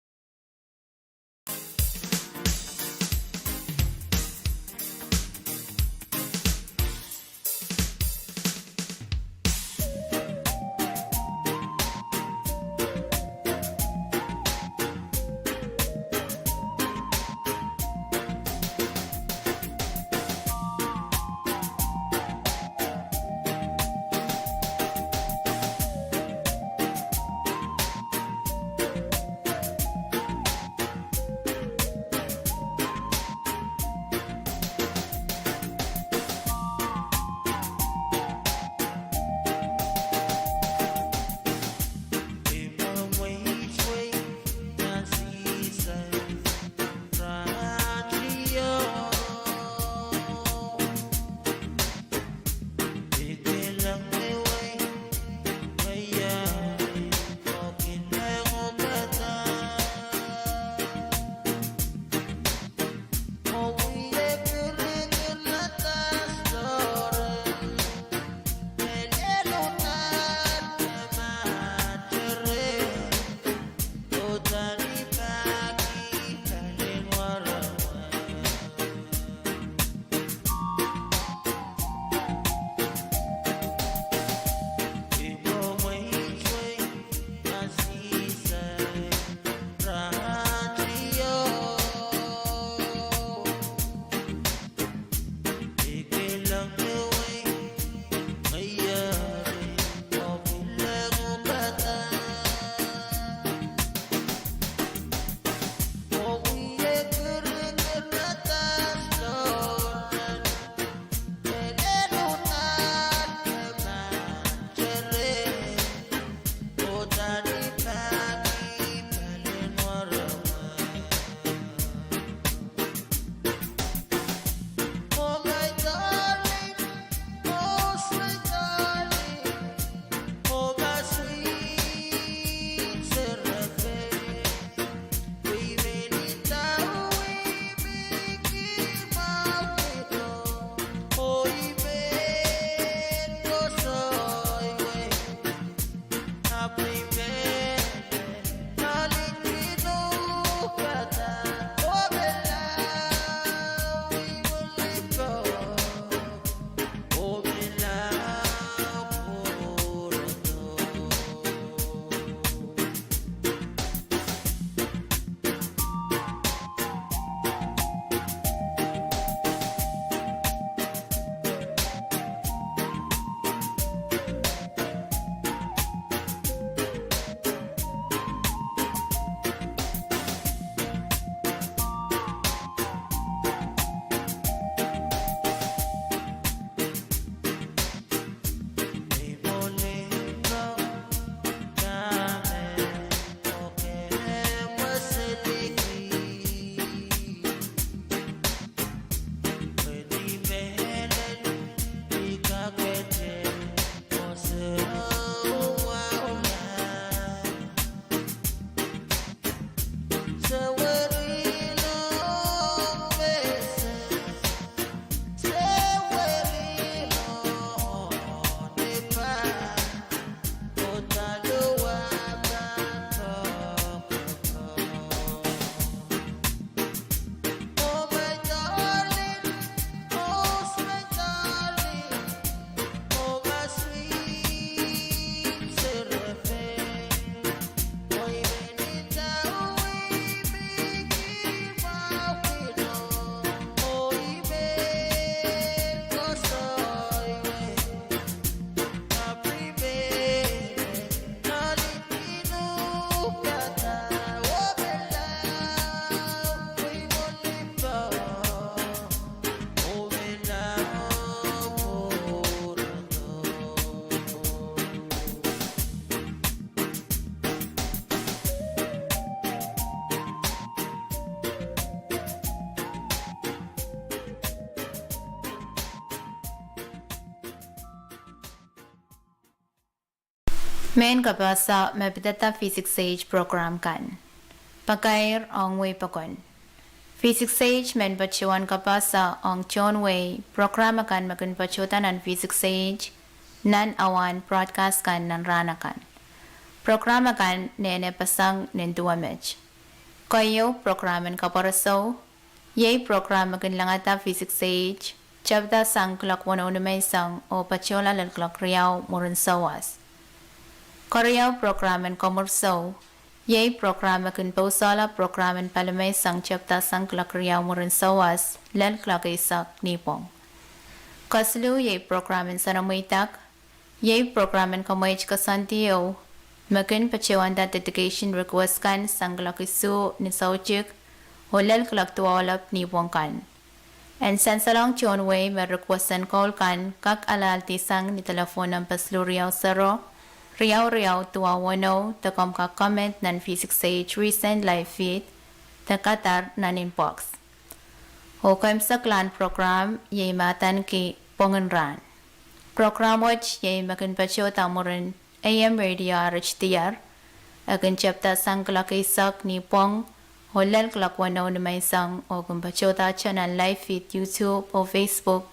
Mehn kapehse me pidada Physics Age program kan. Pakair ong wehi pokon. V six H men patohwan kapasa ong tohn wehi program akan me kin patohda nan V six H nan awa en broadcast kan nan rahn akan. Program akan nene pasang nin duwe met. Keieu, program en Kapwuresou, iei program me kin langada V six H tepda sang kuloak weneu nimenseng oh patohla lel kuloak riau mwurin souwas. Keriau, program en Komwursou, iei program me kin pousehla program en palimeiseng tepda sang kuloak riau mwurin souwas lel kuloak eisek nipwong. Kesiluh, iei program en Soanamweidek, iei program en kamweit koasoandi ieu me kin patohwanda dedication request kan sang kuloak isuh ni soutik oh lel kuloak duwau lap nipwong kan. En sansalohng tohn wehi me request en koul kan kak alahldi sang ni telephone number siluh riau sero, riau riau duwau weneu, de komw kak comment nan V six H recent live feed, de kadar nan inbox. Oh keimwseklahn program iei me adaneki Pwongin Rahn. Program wet iei me kin patohda mwurin A M radio Arit Diar. E kin tepda sang kuloak eisek nipwong oh lel kuloak weneu nimenseng oh kin patohdahte nan live feed YouTube oh Facebook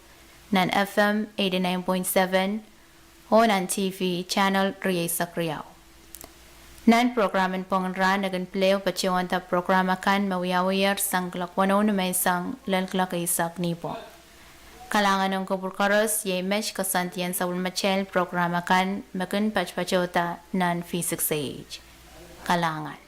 nan F M eighty-nine point seven oh nan T V channel rieisek riau. Nan program en Pwongin Rahn e kin pil patohwanda program akan me wiawiher sang kuloak weneu nimenseng lel kuloak eisek nipwong. Kalahngan ong kupwur koaros, iei met koasoandien sapwellimatail program akan me kin patpatohda nan V six H. Kalahngan.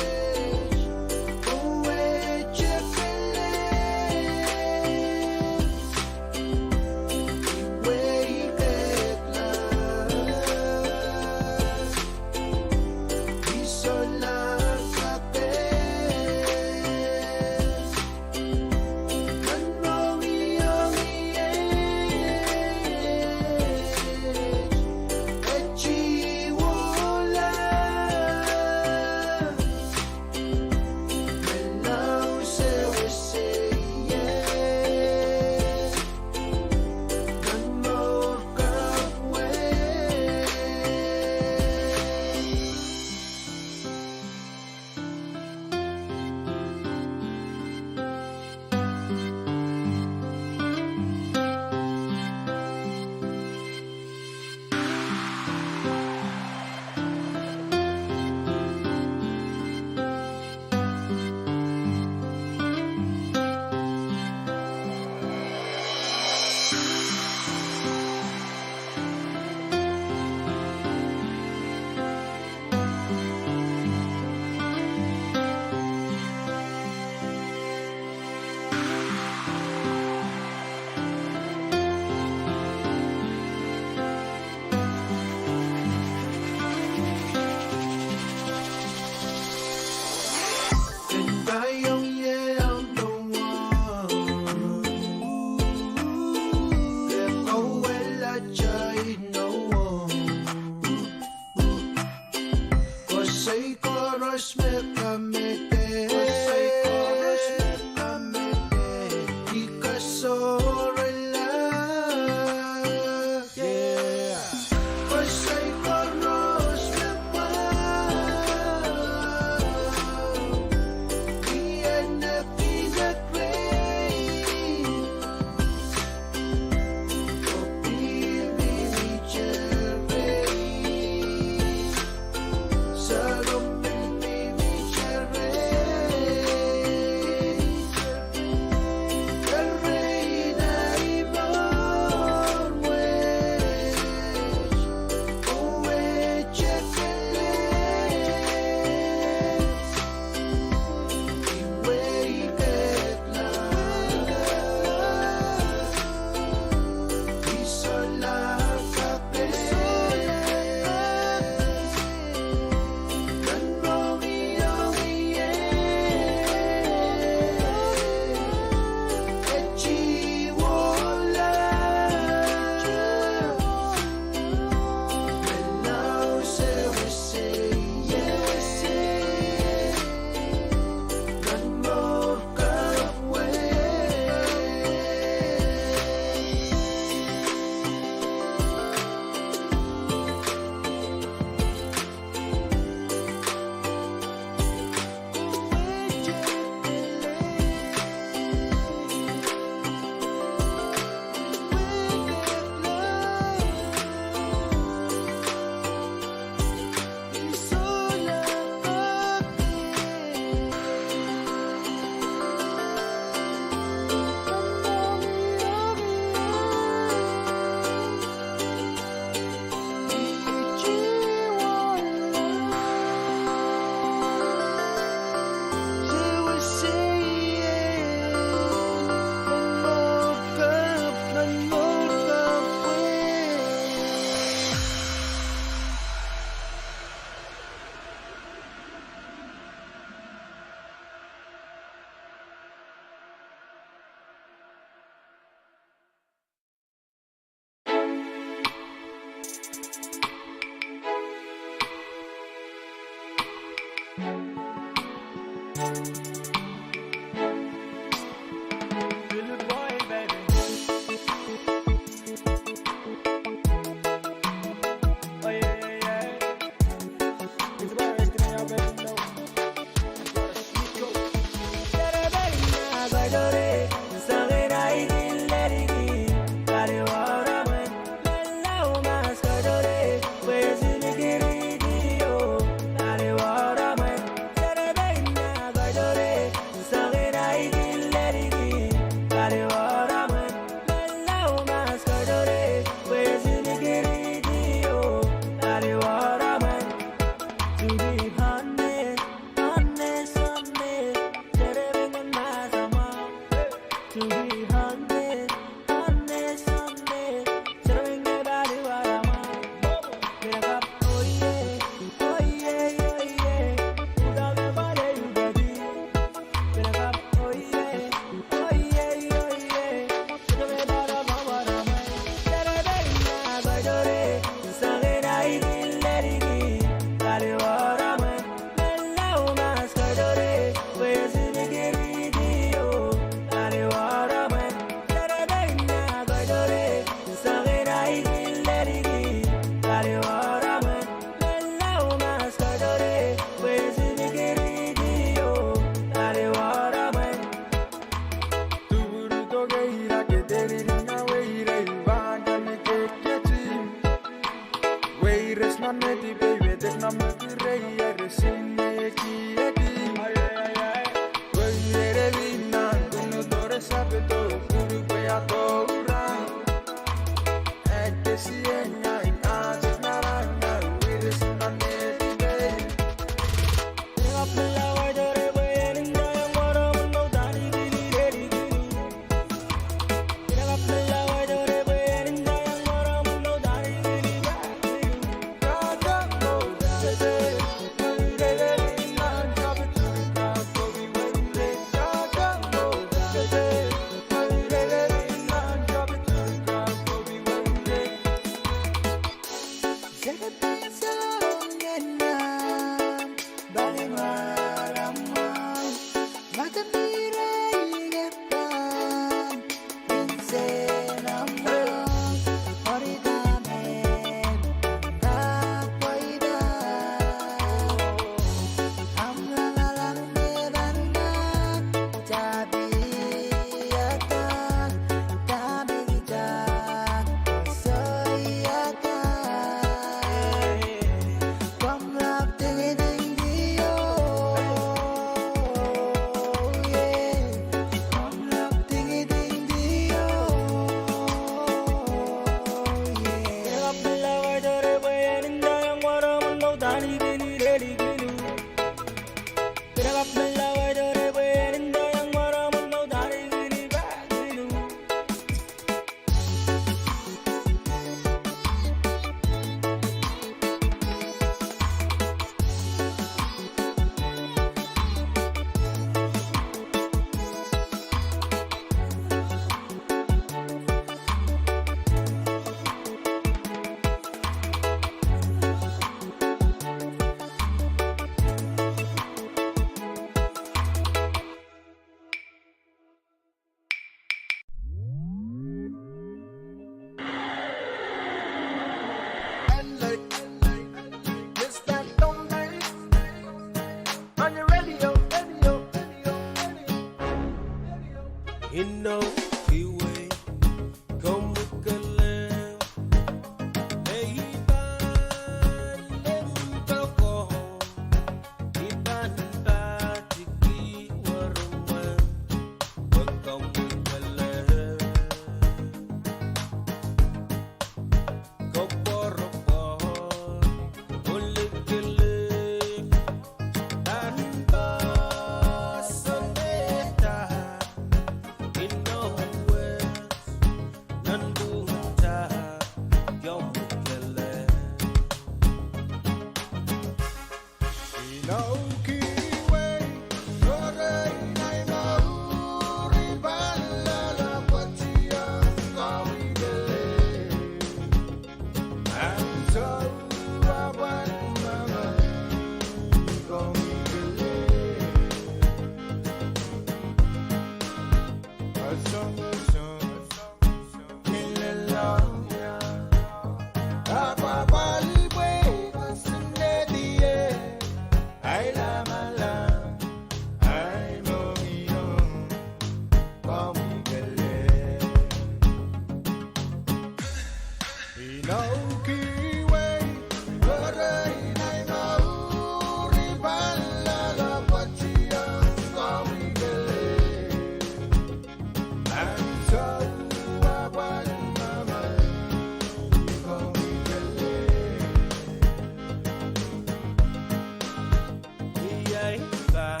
Iei kan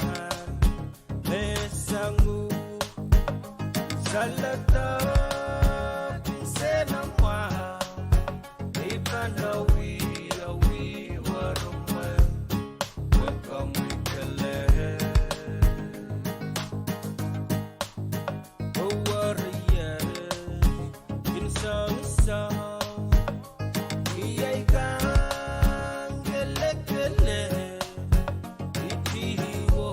me sang uhk, saledek, sehse nan mwahu, I pahn wia, wia weremwe, pwe komwi kelehpw. Oh warrior, kin songsong, iei kan kelekele, iti wo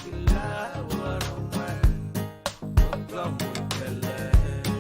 kila weremwe, pwe komwi kelehpw.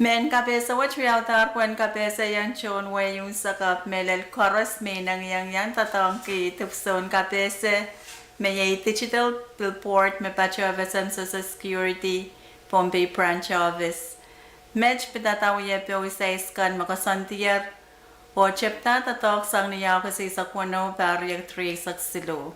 Mehn kapehse wet wiawihdahr pwehn kapehsehiong tohn wehi unsek ahpw mehlel koaros me inengieng iang doadoahngki dipwisoun kapehse me iei digital billboard me patohpeseng Social Security Pohnpei Branch Office. Met pidada wiepe oh size kan me koasoandier oh tepda doadoahk sang ni Aokus eisek weneu, pahr riekid rieisek siluh.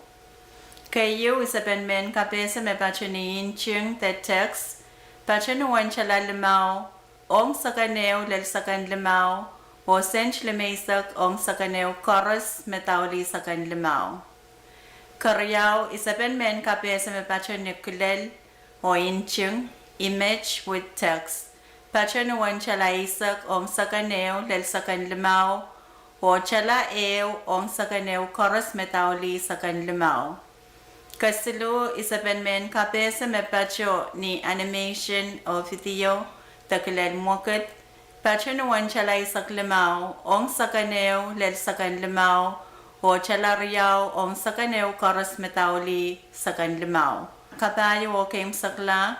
Keieu, isepen mehn kapehse me patohni nting de text, patohni uwen tala limau ong seken ehu lel seken limau oh sent limeisek ong seken ehu koaros me daulih seken limau. Keriau, isepen mehn kapehse me patohni kilel oh nting, image with text, patohni uwen tala eisek ong seken ehu lel seken limau oh tala ehu ong seken ehu koaros me daulih seken limau. Kesiluh, isepen mehn kapehse me patohni animation oh video de kilel mwekid, patohni uwen tala eisek limau ong seken ehu lel seken limau oh tala riau ong seken ehu koaros me daulih seken limau. Kapahieu oh keimwsekla,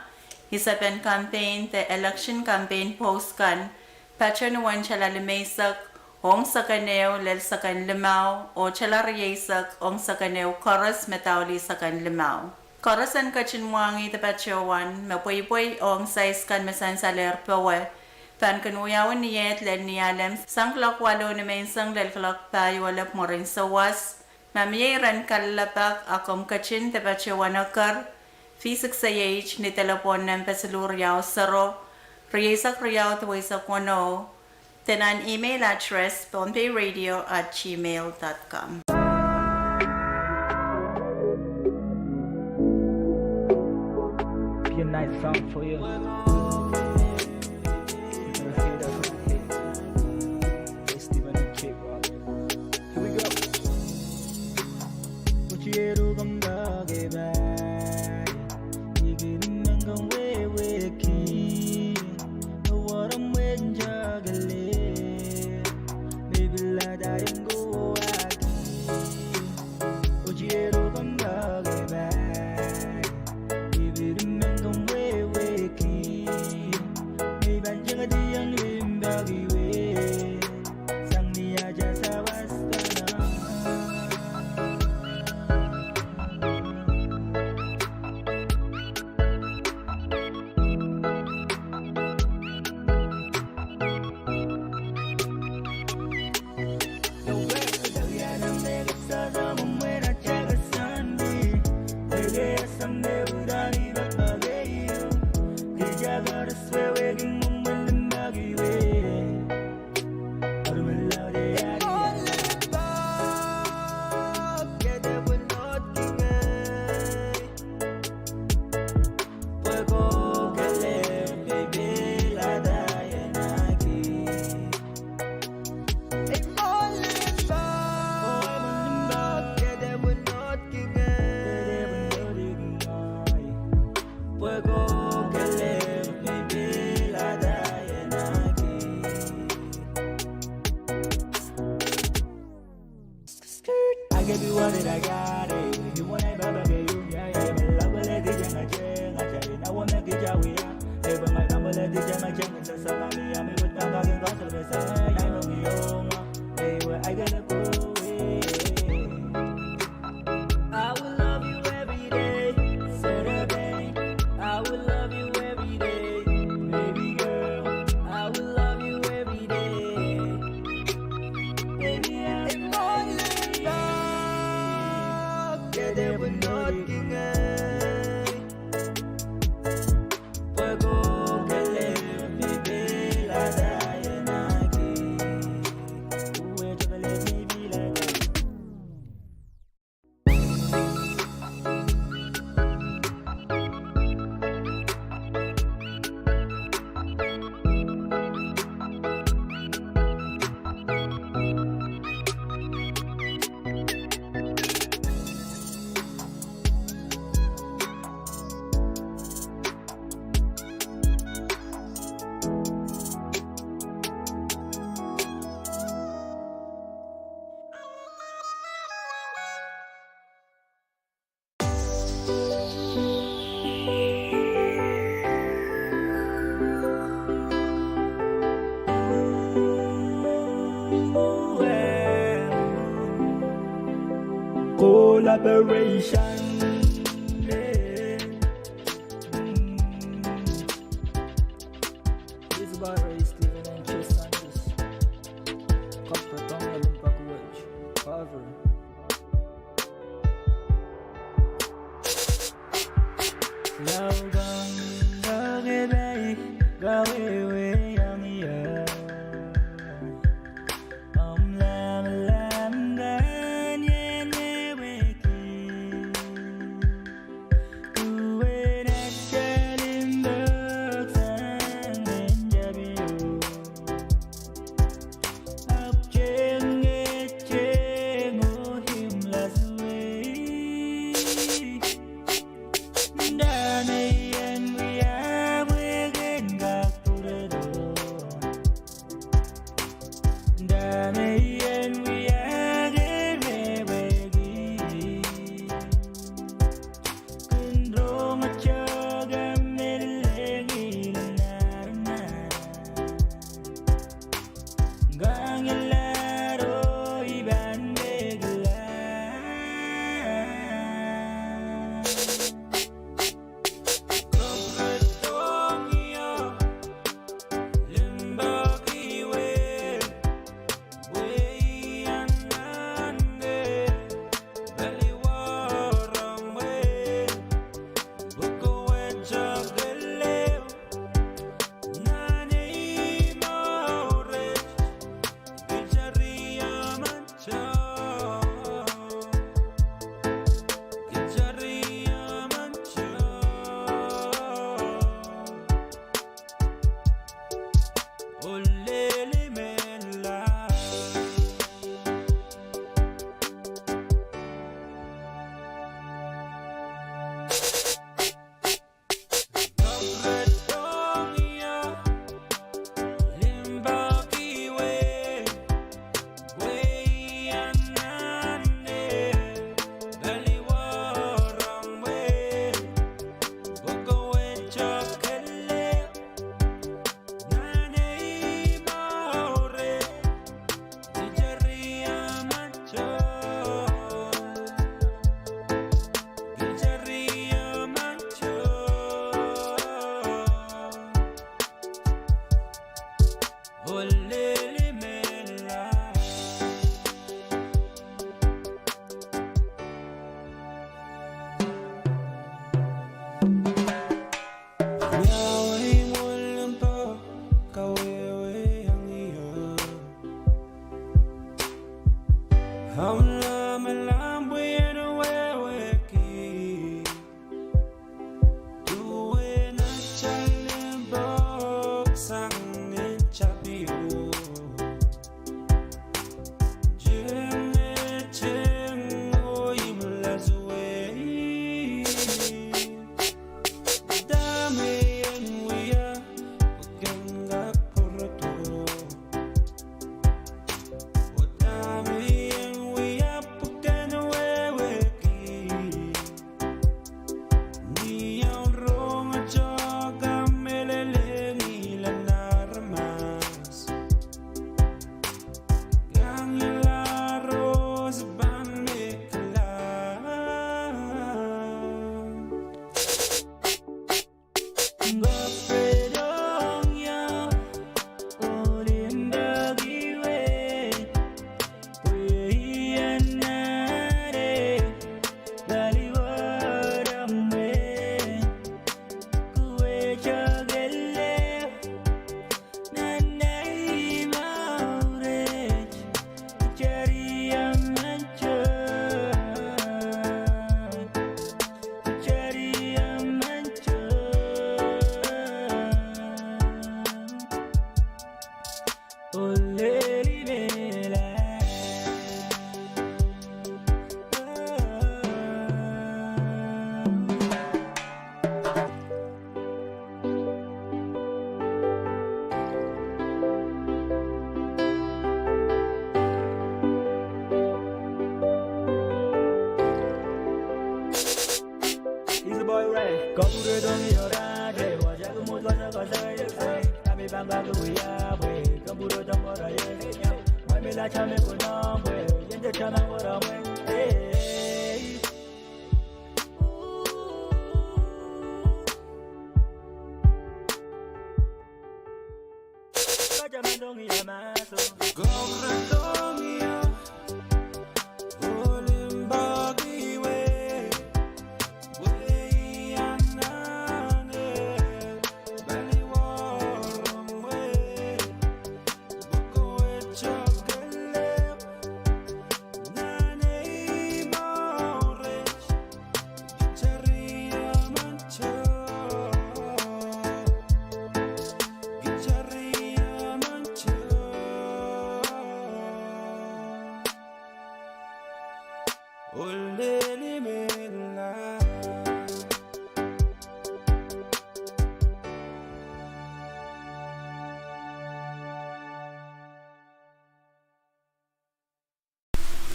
isepen campaign de election campaign post kan, patohni uwen tala limeisek ong seken ehu lel seken limau oh tala rieisek ong seken ehu koaros me daulih seken limau. Koaros en ketin mwahngih de patohwan me pweipwei ong size kan me sansalehr powe pahn kin wiawi ni eid lel Nialem sang kuloak waluh nimenseng lel kuloak pahieu elep mwurin souwas. Ma mie iren kalelapak, a komw ketin de patohwan eker, V six A H ni delepwohn nempe siluh riau sero, rieisek riau duweisek weneu, de nan email address pohnpeiradio at gmail dot com. Be a nice song for you. You're gonna feel that song. Hey, Steven and Kate Rock. Here we go. I will love you every day, Saturday. I will love you every day, baby girl. I will love you every day. Baby, I'm only love, yeah, they were not king, eh. Collaboration. This is about Ray Steven and Tristan. This copper tongue and back wedge. Cover.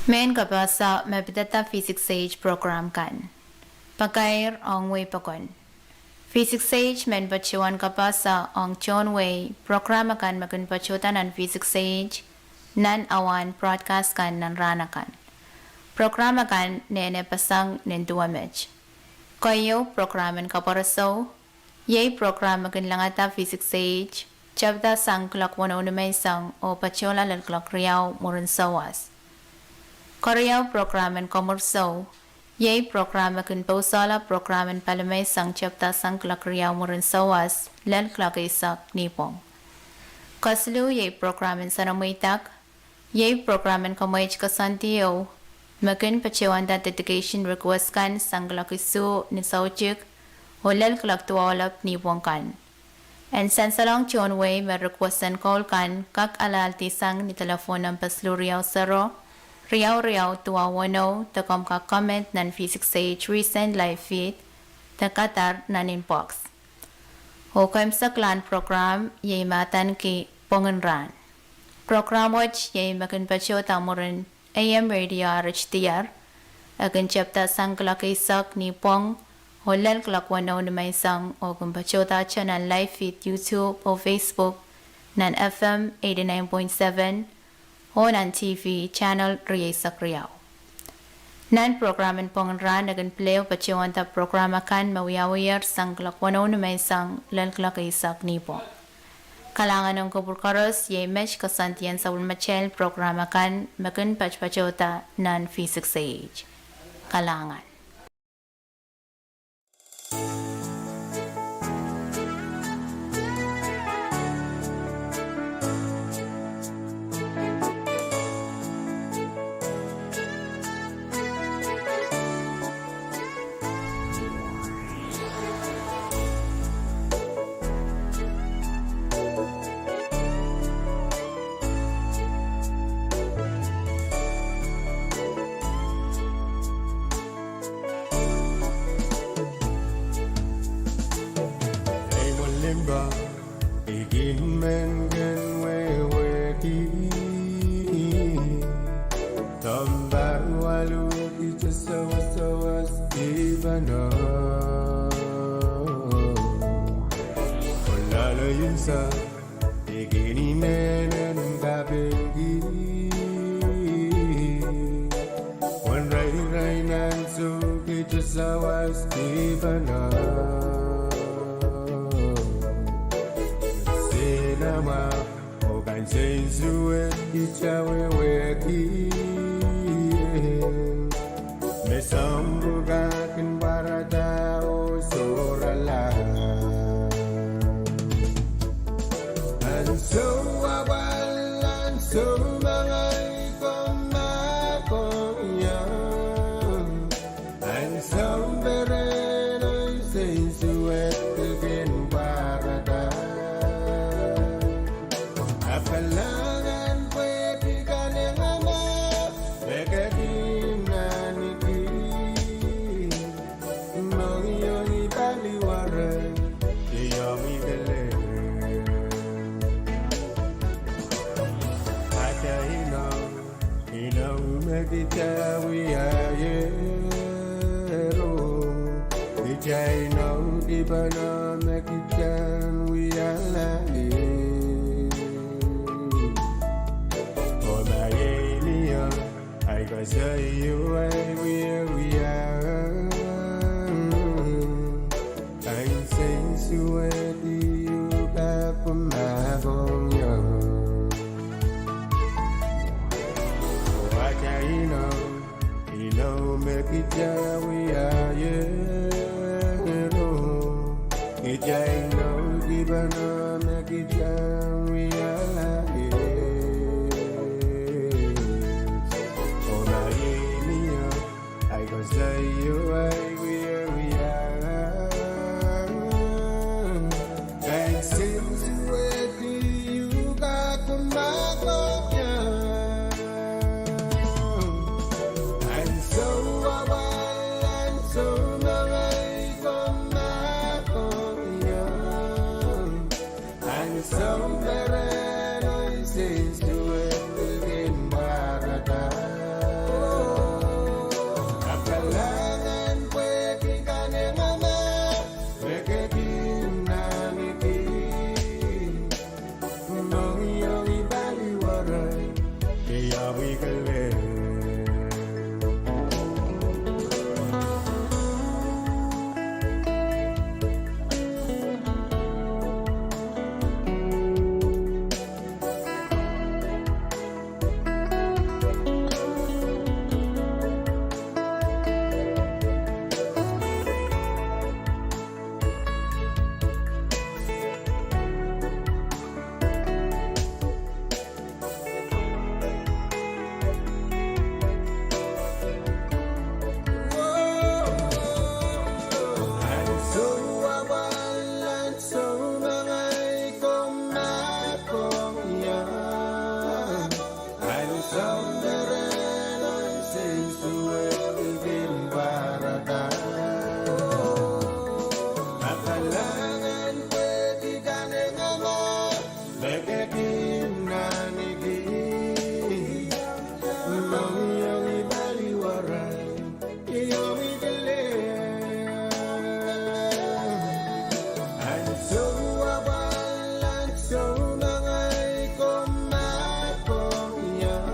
Mehn kapasa me pidada V six H program kan. Pakair ong wehi pokon. V six H men patohwan kapasa ong tohn wehi program akan me kin patohda nan V six H nan awan broadcast kan nan rahn akan. Program akan nene pasang nin duwe met. Keieu program en kapwuresou, iei program me kin langada V six H, tepda sang kuloak weneu nimenseng oh patohla lel kuloak riau mwurin sawas. Keriau program en komwursou, iei program me kin pousehla program en palimeiseng tepda sang kuloak riau mwurin sawas lel kuloak eisek nipwong. Kesiluh iei program en soanamweidek, iei program en kamweid koasoandi ehu, me kin patohwanda dedication request kan sang kuloak isuh ni soutik oh lel kuloak duwau lap nipwong kan. En sansalohng tohn wehi me request en koul kan kak alehdi sang ni telephone number siluh riau sero, riau riau duwau weneu, de komw kak comment nan V six H recent live feed, de kadar nan inbox. Oh keimwseklahn program iei me adaneki Pwongin Rahn. Program wet iei me kin patohda mwurin A M radio H D R, e kin tepda sang kuloak eisek nipwong oh lel kuloak weneu nimenseng oh kin patohda nan live feed YouTube oh Facebook, nan F M eighty-nine point seven, oh nan T V channel rieisek riau. Nan program en Pwongin Rahn e kin pil ehu patohwanda program akan me wiawiher sang kuloak weneu nimenseng lel kuloak eisek nipwong. Kalahngan ong kupwur koaros, iei met koasoandien sapwellimatail program akan me kin patpatohda nan V six H. Kalahngan. Ei mwo limpoak, I kin men ken wehwehki sounpar waluh, kitail sawas sawas dipeno. Oh loale unsek, I kin men en kapingki. Wen irair nan ansou kitail sawas dipeno. Sina mwa, oh kansensuwed kitail wehwehki. Me soahng pwukat kin pwarada oh sohrala. Ansou apwal, ansou mangai, komw mahkohng ie. Ansou peren oh sensuwed kin pwarada. Apwal anahn pwehki kanengamah, me ketin ahneki. Mohngiong I paliwere, I omwi kelehpw. Atail inou, inou me kitail wiahiero. Kitail inou Oh, me kitail wia ie, oh, kitail nohki pahn oh, me kitail wia ie. Oh, ma ie mie, ahi koasoaio ahi wiewia. Ansou suwed ieu kak ma kohieng. Ansou apwal, ansou mengei ko ma kohieng. Ansou perehn oh, ansou suwed pil kin pwarada. Ahpw kalahngan pwehki kanengamah me ke kin ahneki. Mohngiong I paliwere, I omwi kelehpw. Ansou apwal, ansou mengei ko ma kohieng. Ansou perehn oh, ansou suwed pil kin pwarada. Ahpw kalahngan pwehki kanengamah me ke kin ahneki. Mohngiong I paliwere, I omwi kelehpw. Ansou apwal, ansou mengei ko ma kohieng.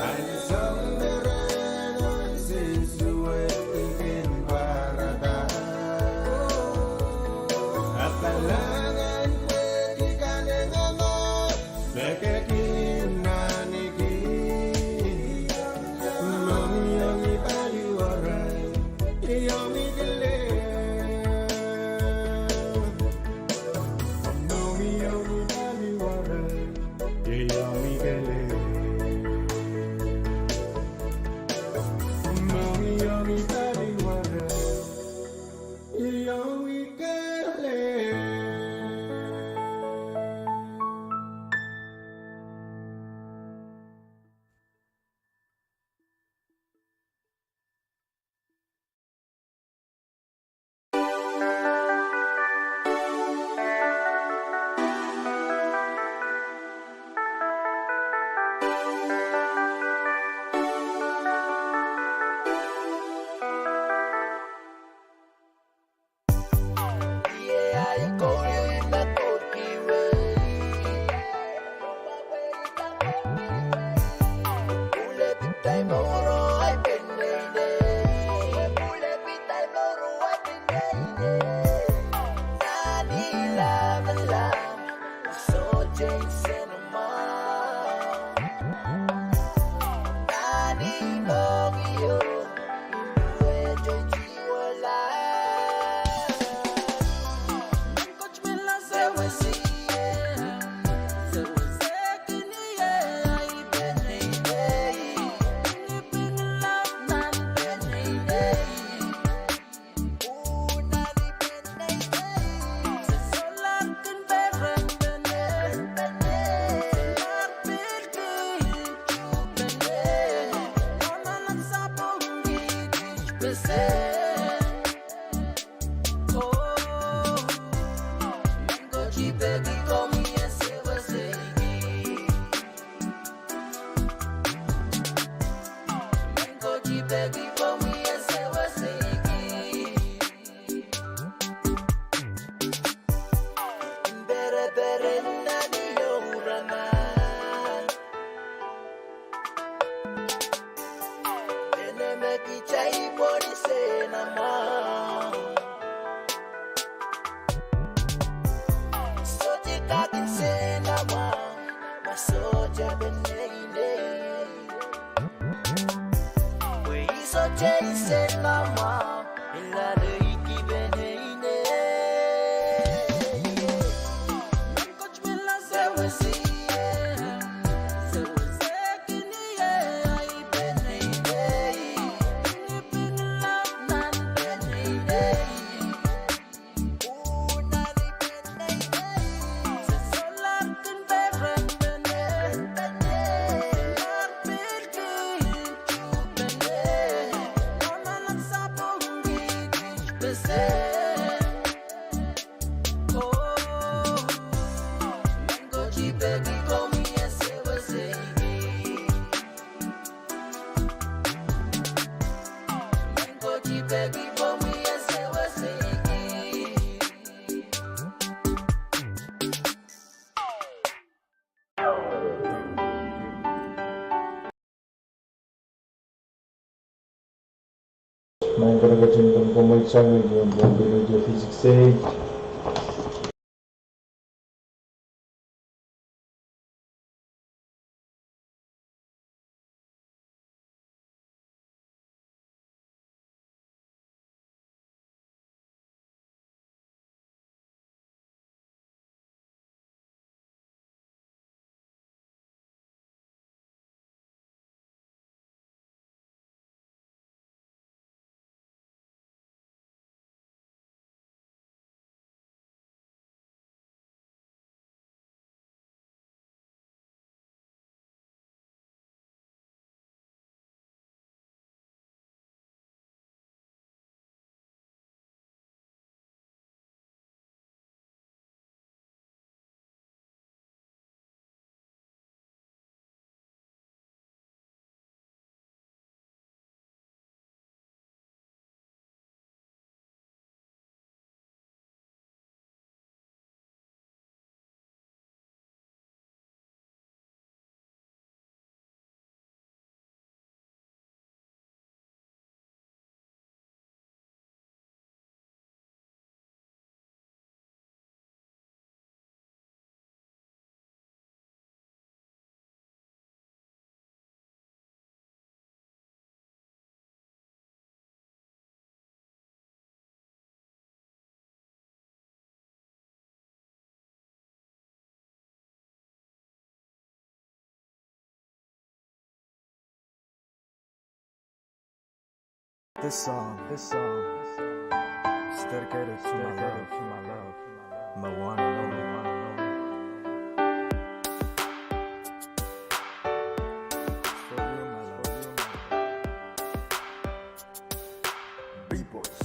Ansou perehn oh, ansou suwed pil kin pwarada. Ahpw kalahngan pwehki kanengamah me ke kin ahneki. Mohngiong I paliwere, I omwi kelehpw. Mohngiong I paliwere, I omwi kelehpw. Mohngiong I paliwere, I omwi kelehpw. Maing ko ketin pwong pwong sang ni pwong pwong pwong pwong physics sei. This song, this song is dedicated to my love, to my love, my one and only, one and only. For you, my love, for you, my love. Beat Boys.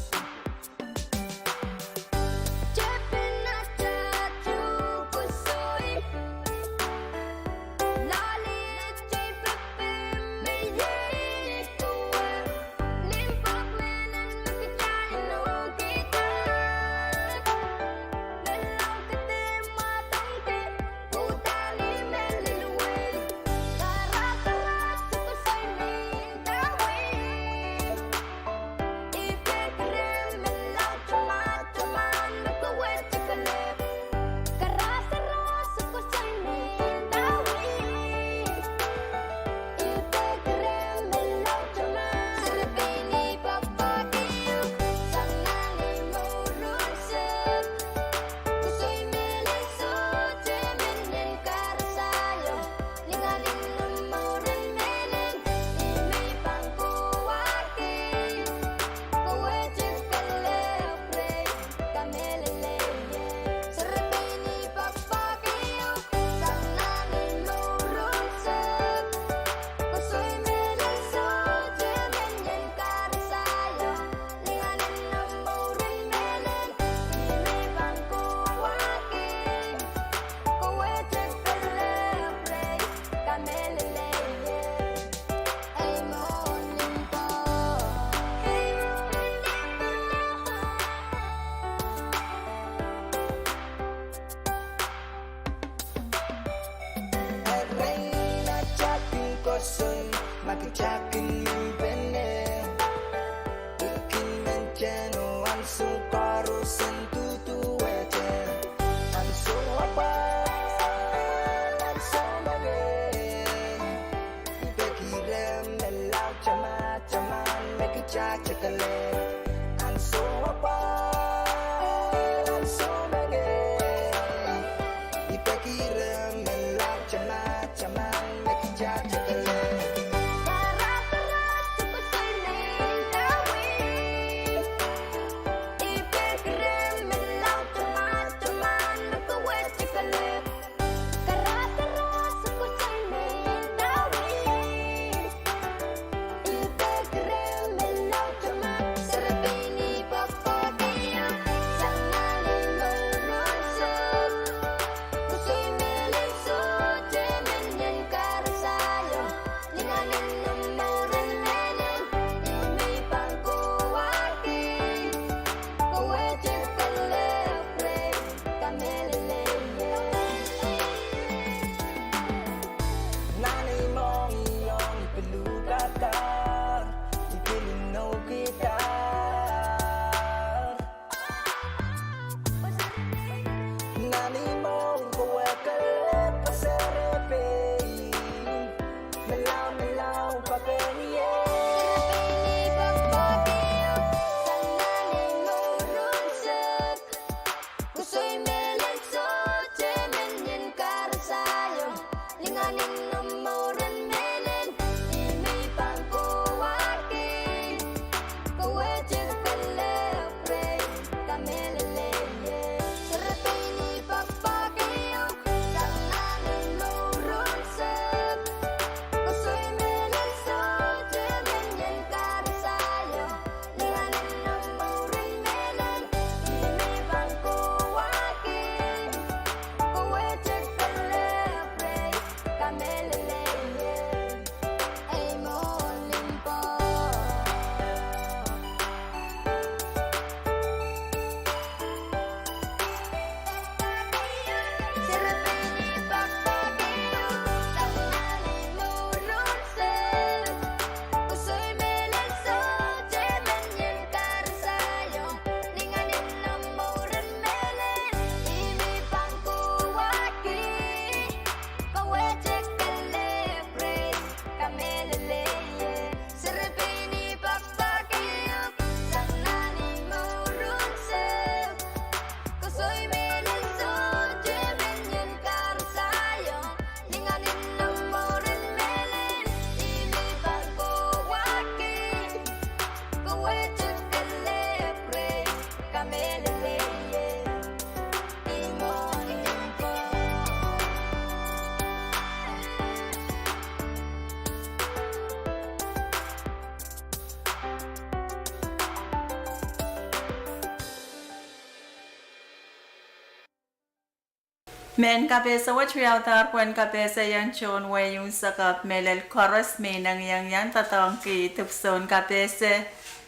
Mehn kapehse wet wiawihdahr pwehn kapehseiong tohn wehi unsek ahpw mehlel koaros me inengieng iang doadoahngki dipwisoun kapehse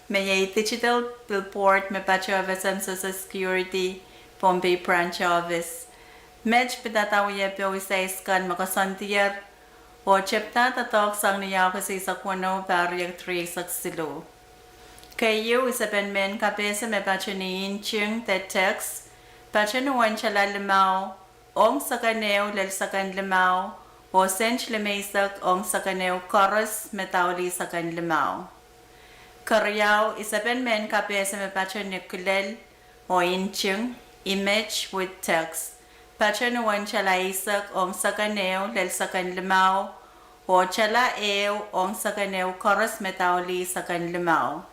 me iei digital billboard me patohwanohng Social Security, Pohnpei Branch Office. Met pidada wiepe oh size kan me koasoandier oh tepda doadoahk sang ni Aokus eisek weneu, pahr riekid rieisek siluh. Keieu, isepen mehn kapehse me patohwanohng nting de text, patohwan uwen tala limau ong seken ehu lel seken limau, oh sent limeisek ong seken ehu koaros me daulih seken limau. Keriau, isepen mehn kapehse me patohwan kilel oh nting, image with text, patohwan uwen tala eisek ong seken ehu lel seken limau, oh tala ehu ong seken ehu koaros me daulih seken limau.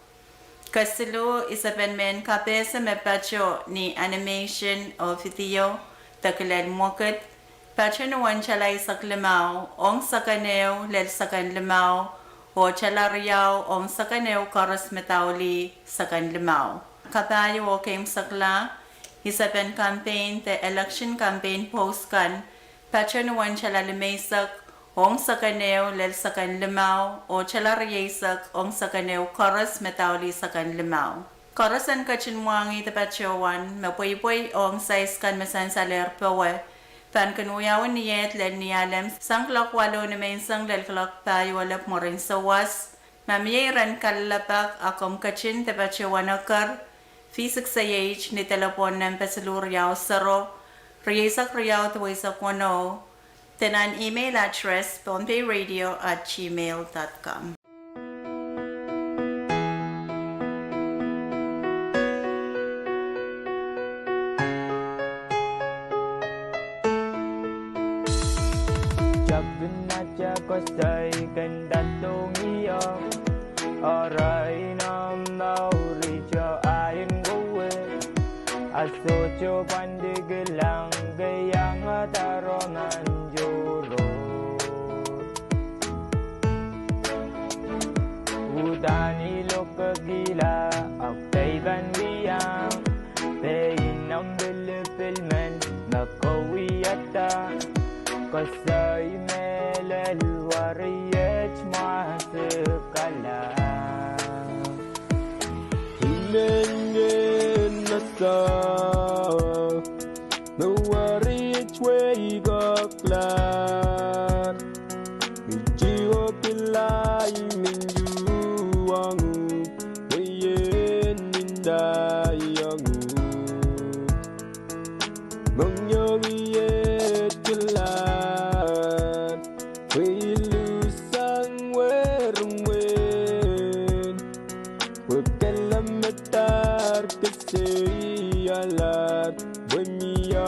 Kesiluh, isepen mehn kapehse me patohwan animation oh video de kilel mwekid, patohwan uwen tala eisek limau ong seken ehu lel seken limau, oh tala riau ong seken ehu koaros me daulih seken limau. Kapahieu oh keimwsekla, isepen campaign de election campaign post kan, patohwan uwen tala limeisek ong seken ehu lel seken limau, oh tala rieisek ong seken ehu koaros me daulih seken limau. Koaros en ketin mwahngih de patohwan me pweipwei ong size kan me sansalehr powe pahn kin wiawi ni iet lel ni alem sang kuloak waluh nimenseng lel kuloak pahieu elep mwurin souwas. Ma mie iren kalelapak, a komw ketin de patohwan eker V six A H ni delepwohn nempe siluh riau sero, rieisek riau duweisek weneu, de nan email address pohnpei radio at gmail dot com. Koasoi kin doadohng ie, oh irail nan mour ijo ain kowe. A sohte pwandikihla ke iangada roman tohrohr. Uhdahn I lokekihla, ahpw dehr pahn wia. Pein omw pilipil men me ke wiahda. Koasoi mehlel weriet mwahs kala. I men ngehn nasa, me weriet wehi koklahr. I tio pilai men duwong uhk, pwe ien ndaiong uhk. Mohngiong ie kilang, pwe I luhsang werimwen. Pwe kelehpw me dahr keseialahr, pwe mie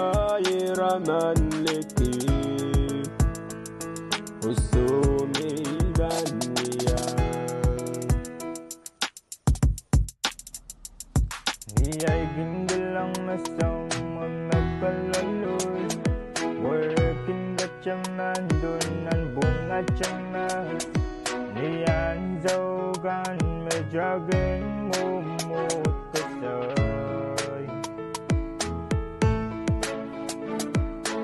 iraman liki. Oh soh, me I pahn wia. Ni ahi kin kilang me soang me me kaloalos, pwe kin kataman doh nan pwung atamas. Ni ansou kan me I kin mwomwohd koasoi.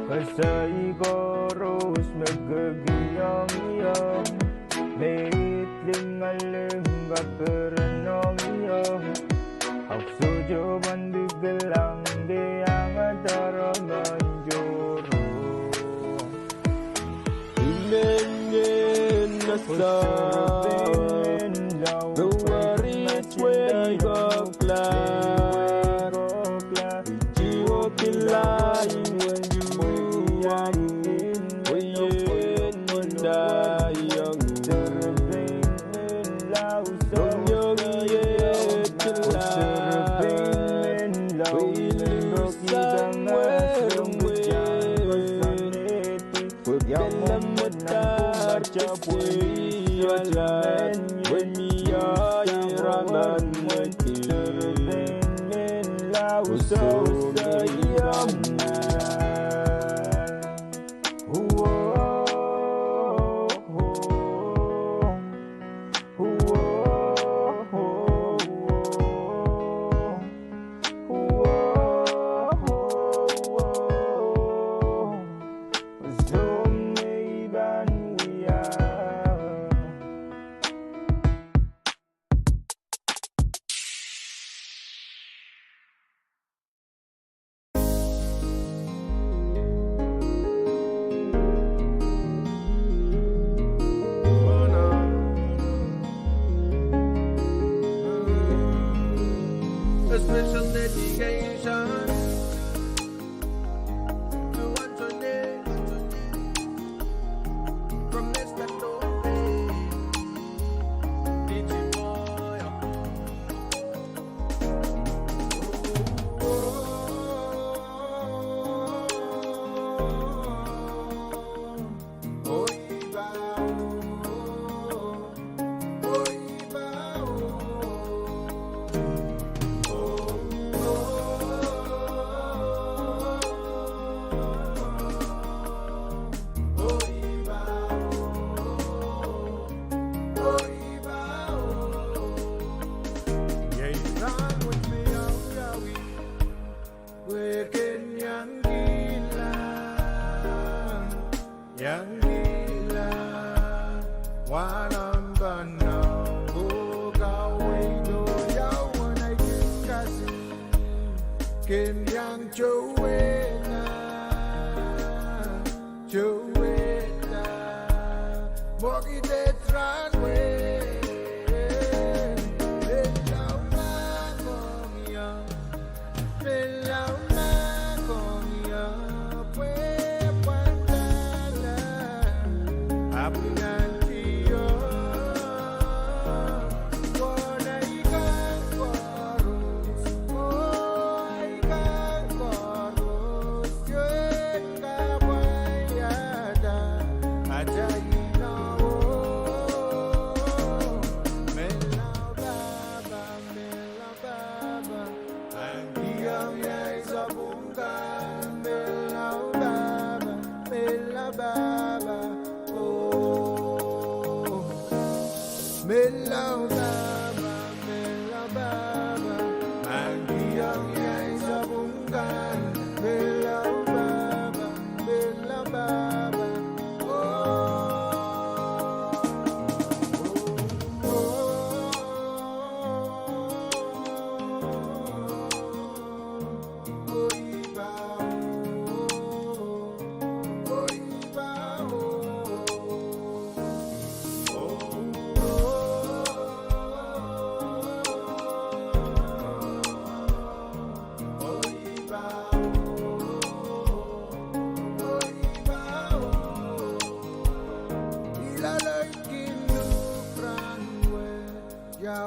Koasoi koaros me kekiohng ie, me I lingaling kapirinohng ie. Ahpw sohte pwandikihla ke iangada roman tohrohr. I men ngehn nasa, me weriet wehi koklahr. I tio pilai men duwong uhk, pwe ien ndaiong uhk. Mohngiong ie kilang, pwe I luhsang werimwen. Pwe kelehpw me dahr keseialahr, pwe mie iraman liki. Oh soh, me I pahn wia. A special dedication to Antoinette from Mister Tope, D J Boy. Iei rahn wet me iawihwi, pwe ken iang kihla, iang kihla, wahnampan ahmw ko kaweid oh iawehn ahi kin kasimw, ken iang towehda, towehda, mwekid et rahn wet, pil lao mahkohng ie, pil lao mahkohng ie, pwe pwandala, ahpw I nantihong, oh, ahi kan koaros, oh, ahi kan koaros.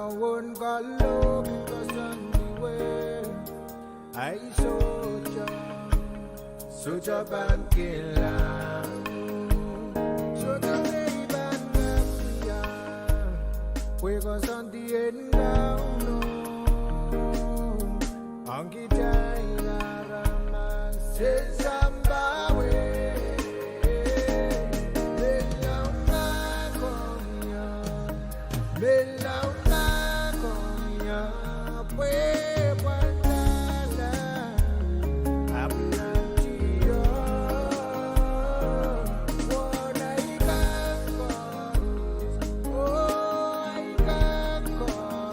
Wen kalohk koasoandi wet, ahi sohte, sohte pahn kilang. Sohte me I pahn kak wia, pwe koasoandi en Kauno ong kitail aramas en sampah wet. Menlau ma komwi o, menlau ma komwi o, pwe pwandala, ahpw nantihong wahn ahi kan koaros, oh, ahi kan koaros.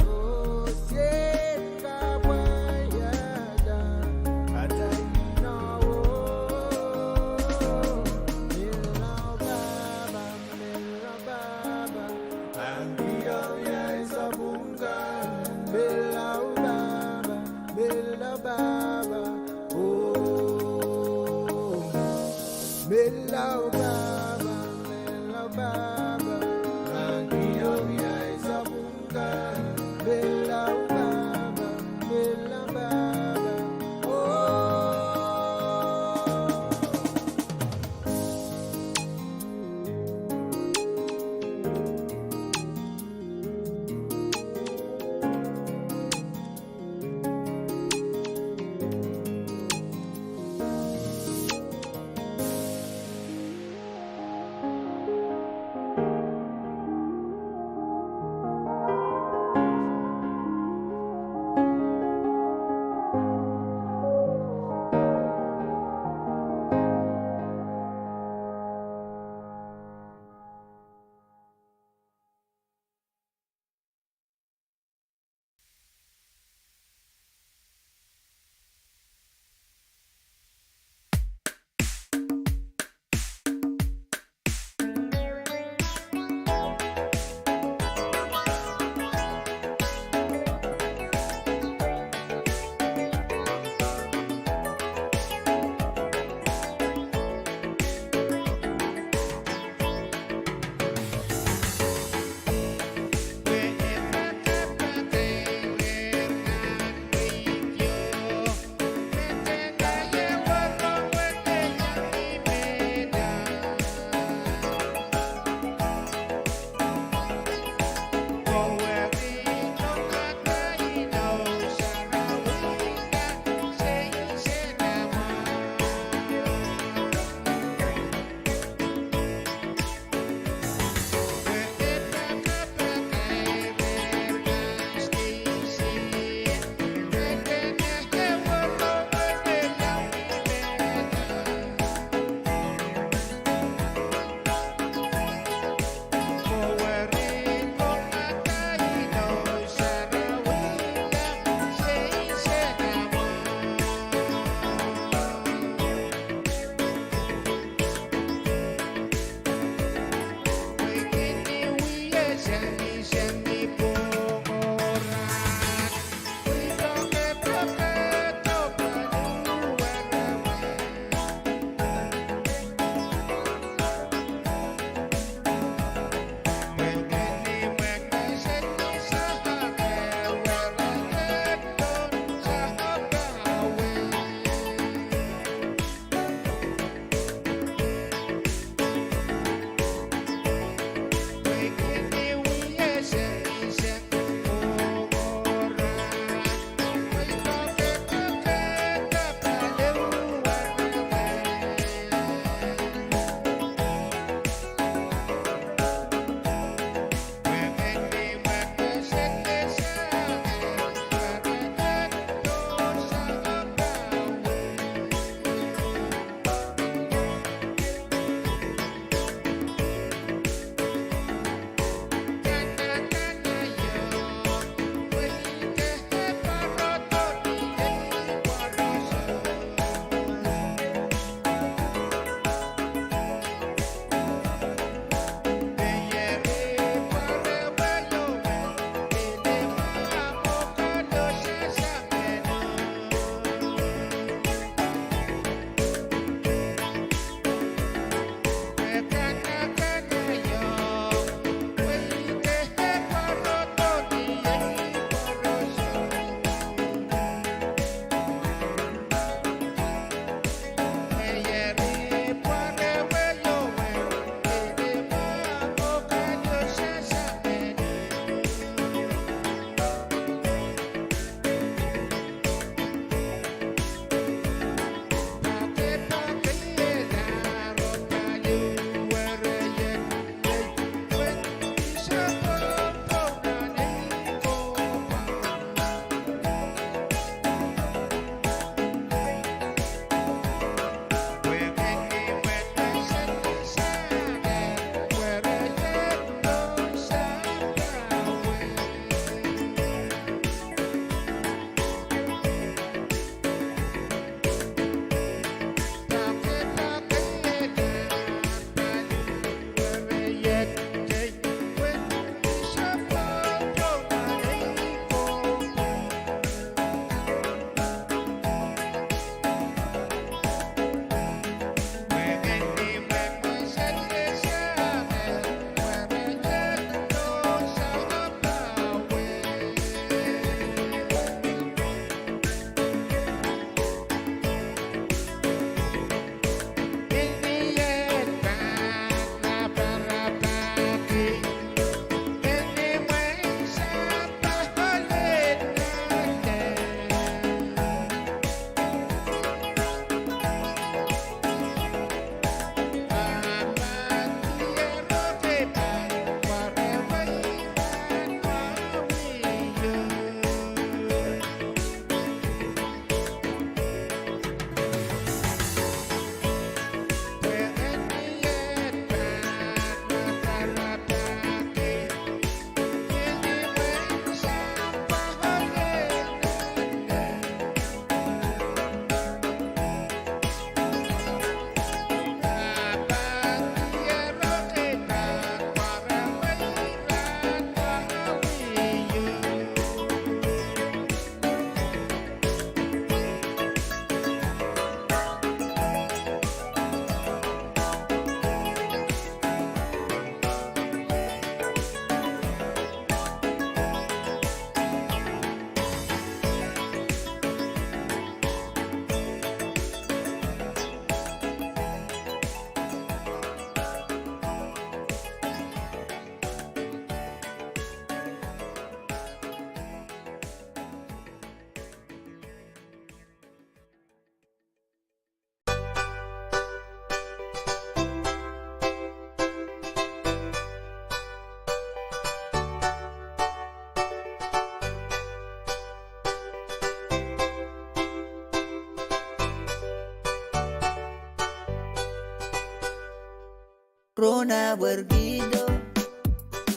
Rona werkido,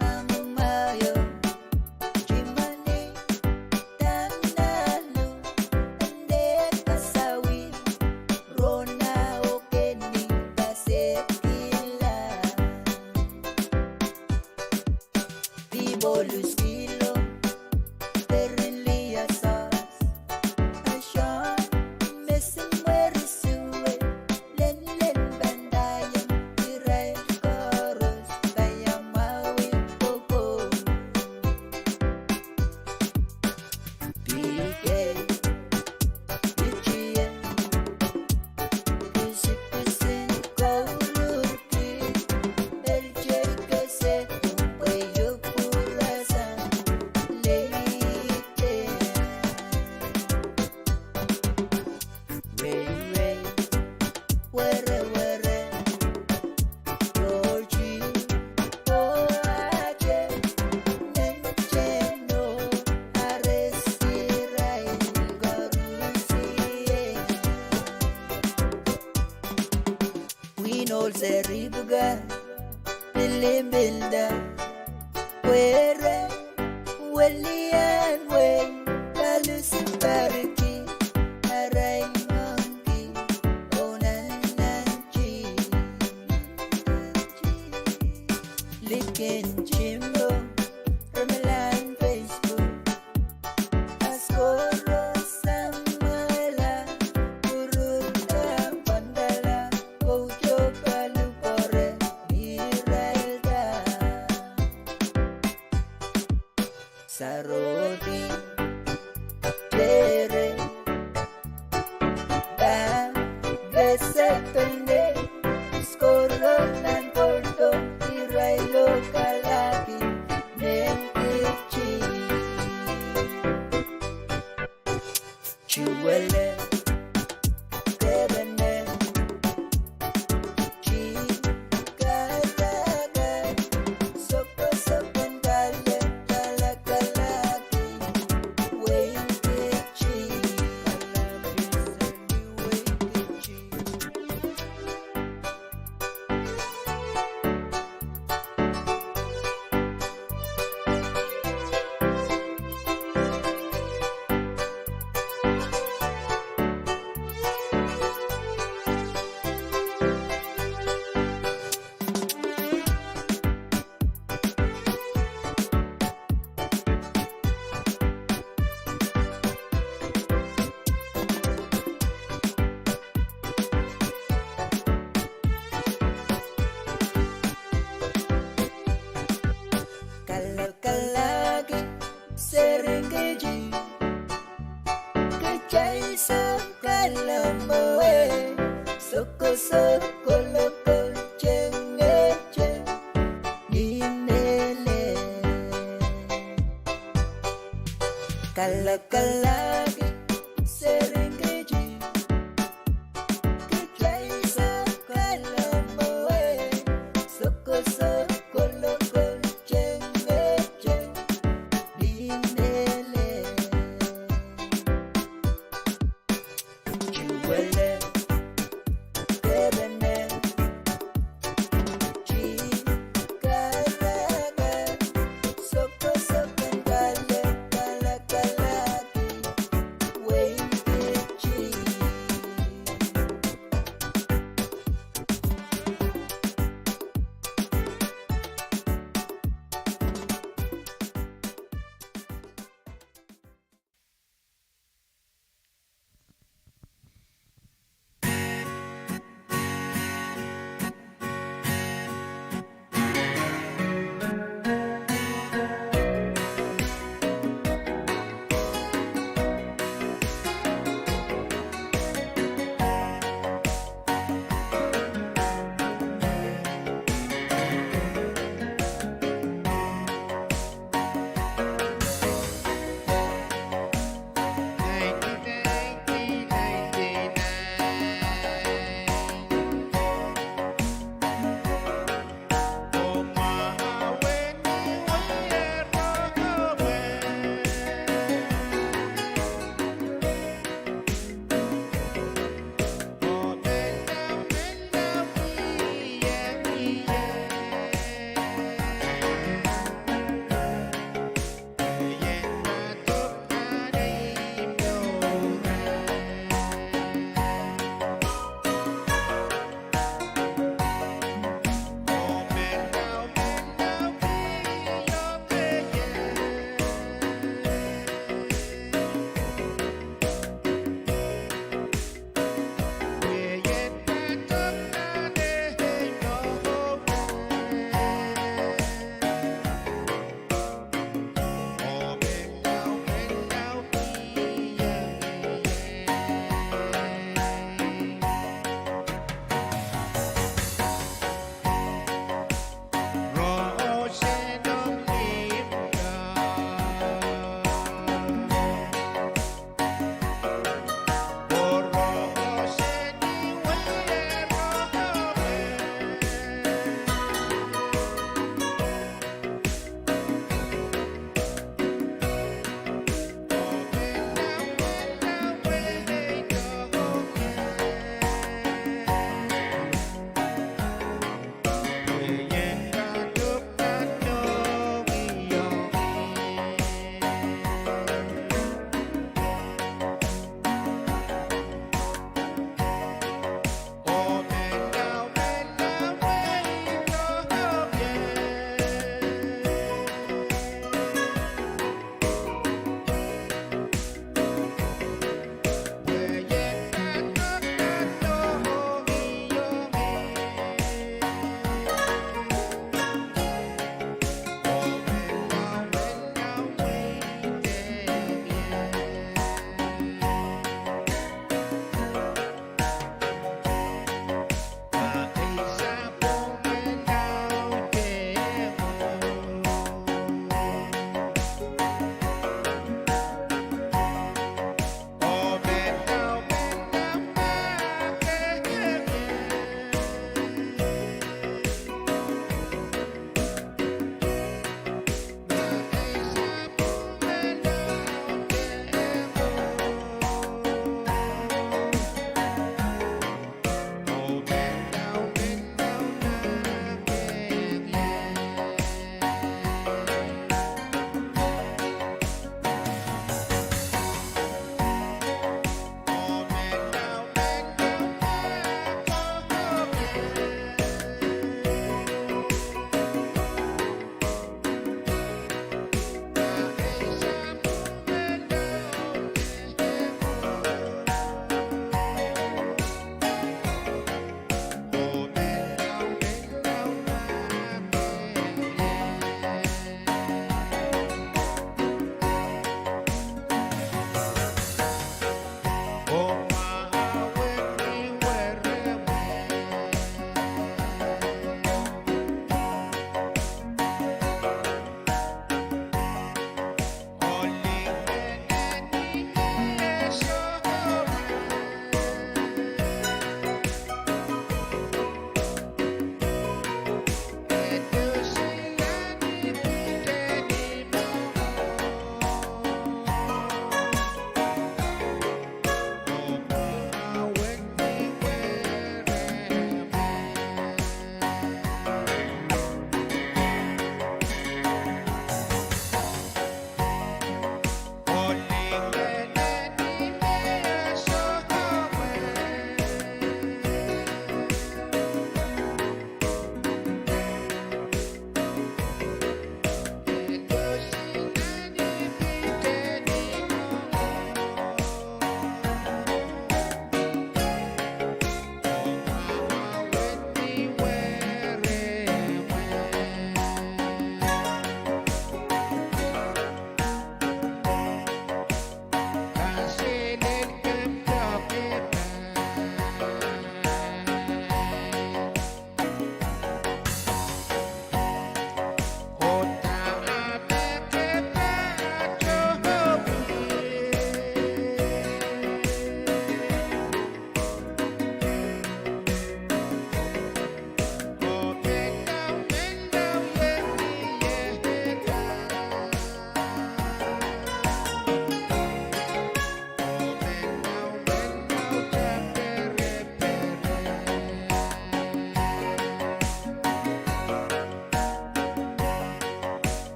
amwail maio, Jimani, Tamnalu, nde kasawi, Rona okeni kasekila. Pipoluski lo, Periliasas, Ashon, Mesimweri Suwe, Lenlen Bandayan, irail koaros, Kayamwawi Koko. P K, Richie, Pisipisin Kouluki, L J Kese, Pweyupurasa, Leite. Rere, Were Were, Roji, Oaje, Nenteno, Ares, irail koaros. Winol Seribuka, Pilimbinda, Were, Welian Wei, Kalusi Pariki, Araimangki, Onananji, Likin Jimbo, Ramalan Facebook, Askoro Samuela, Kuruda Pandala, Koujo Kalupore, Miralda. Sarodi, Tere, Bam, Besepende, Skoro nan Porto, irail lokalahki, Nenkichi. Juwele, Kebene, Ji, Kadaka, Sokosok en Kale, Kalakalaki, Weiki Ji, Kalakalaki, Weiki Ji. Kalakalaki, Serengeti, Kitaisa, Kalamoe, Sokosok, Kolokol, Chengeche, Ninele. Kalakalaki, Serengeti, Kitaisa, Kalamoe, Sokosok, Kolokol, Chengeche, Ninele. Juwele, Kebene, Ji, Kadaka, Sokosok en Kale, Kalakalaki,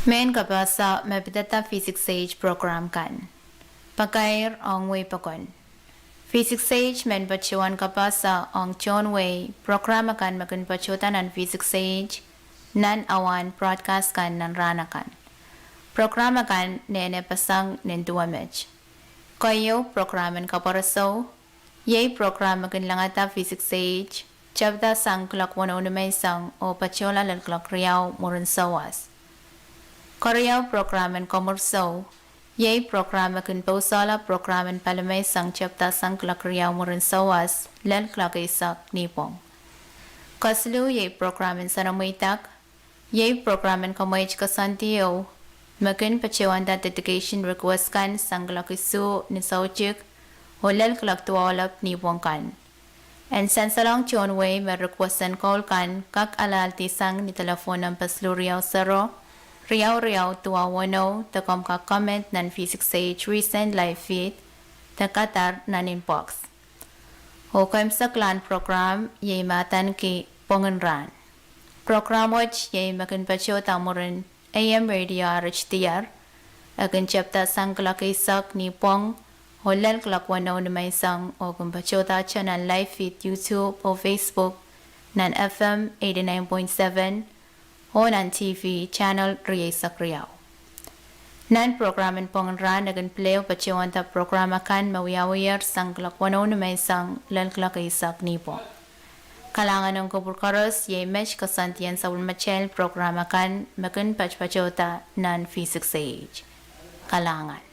Mehn kapasa me pidada V six H program kan. Pakair ong wehi pokon. V six H men patohwan kapasa ong tohn wehi program akan me kin patohda nan V six H nan awa en broadcast kan nan rahn akan. Program akan nene pasang nin duwe met. Keieu program en kapwuresou, iei program me kin langada V six H, tepda sang kuloak weneu nimenseng oh patohla lel kuloak riau mwurin souwas. Keriau program en komwursou, iei program me kin pousehla program en palimeiseng tepda sang kuloak riau mwurin souwas lel kuloak eisek nipwong. Kesiluh iei program en soanamweidak, iei program en kamweht koasoandi ieu, me kin patohwanda dedication request kan sang kuloak isuh ni soutik oh lel kuloak duwau lap nipwong kan. En sansalohng tohn wehi me request en koul kan kak alehdi sang ni telephone number siluh riau sero, riau riau duwau weneu de komw kak comment nan V six H recent live feed de kadar nan inbox. Oh keimwseklahn program iei me adaneki Pwongin Rahn. Program wet iei me kin patohda mwurin A M radio R H D R, e kin tepda sang kuloak eisek nipwong oh lel kuloak weneu nimenseng oh kin patohdahte nan live feed YouTube oh Facebook, nan F M eighty-nine point seven, oh nan T V channel rieisek riau. Nan program en Pwongin Rahn e kin pil patohwanda program akan me wiawiher sang kuloak weneu nimenseng lel kuloak eisek nipwong. Kalahngan en kupwur koaros, iei met koasoandien sapwellimatail program akan me kin patpatohda nan V six H. Kalahngan.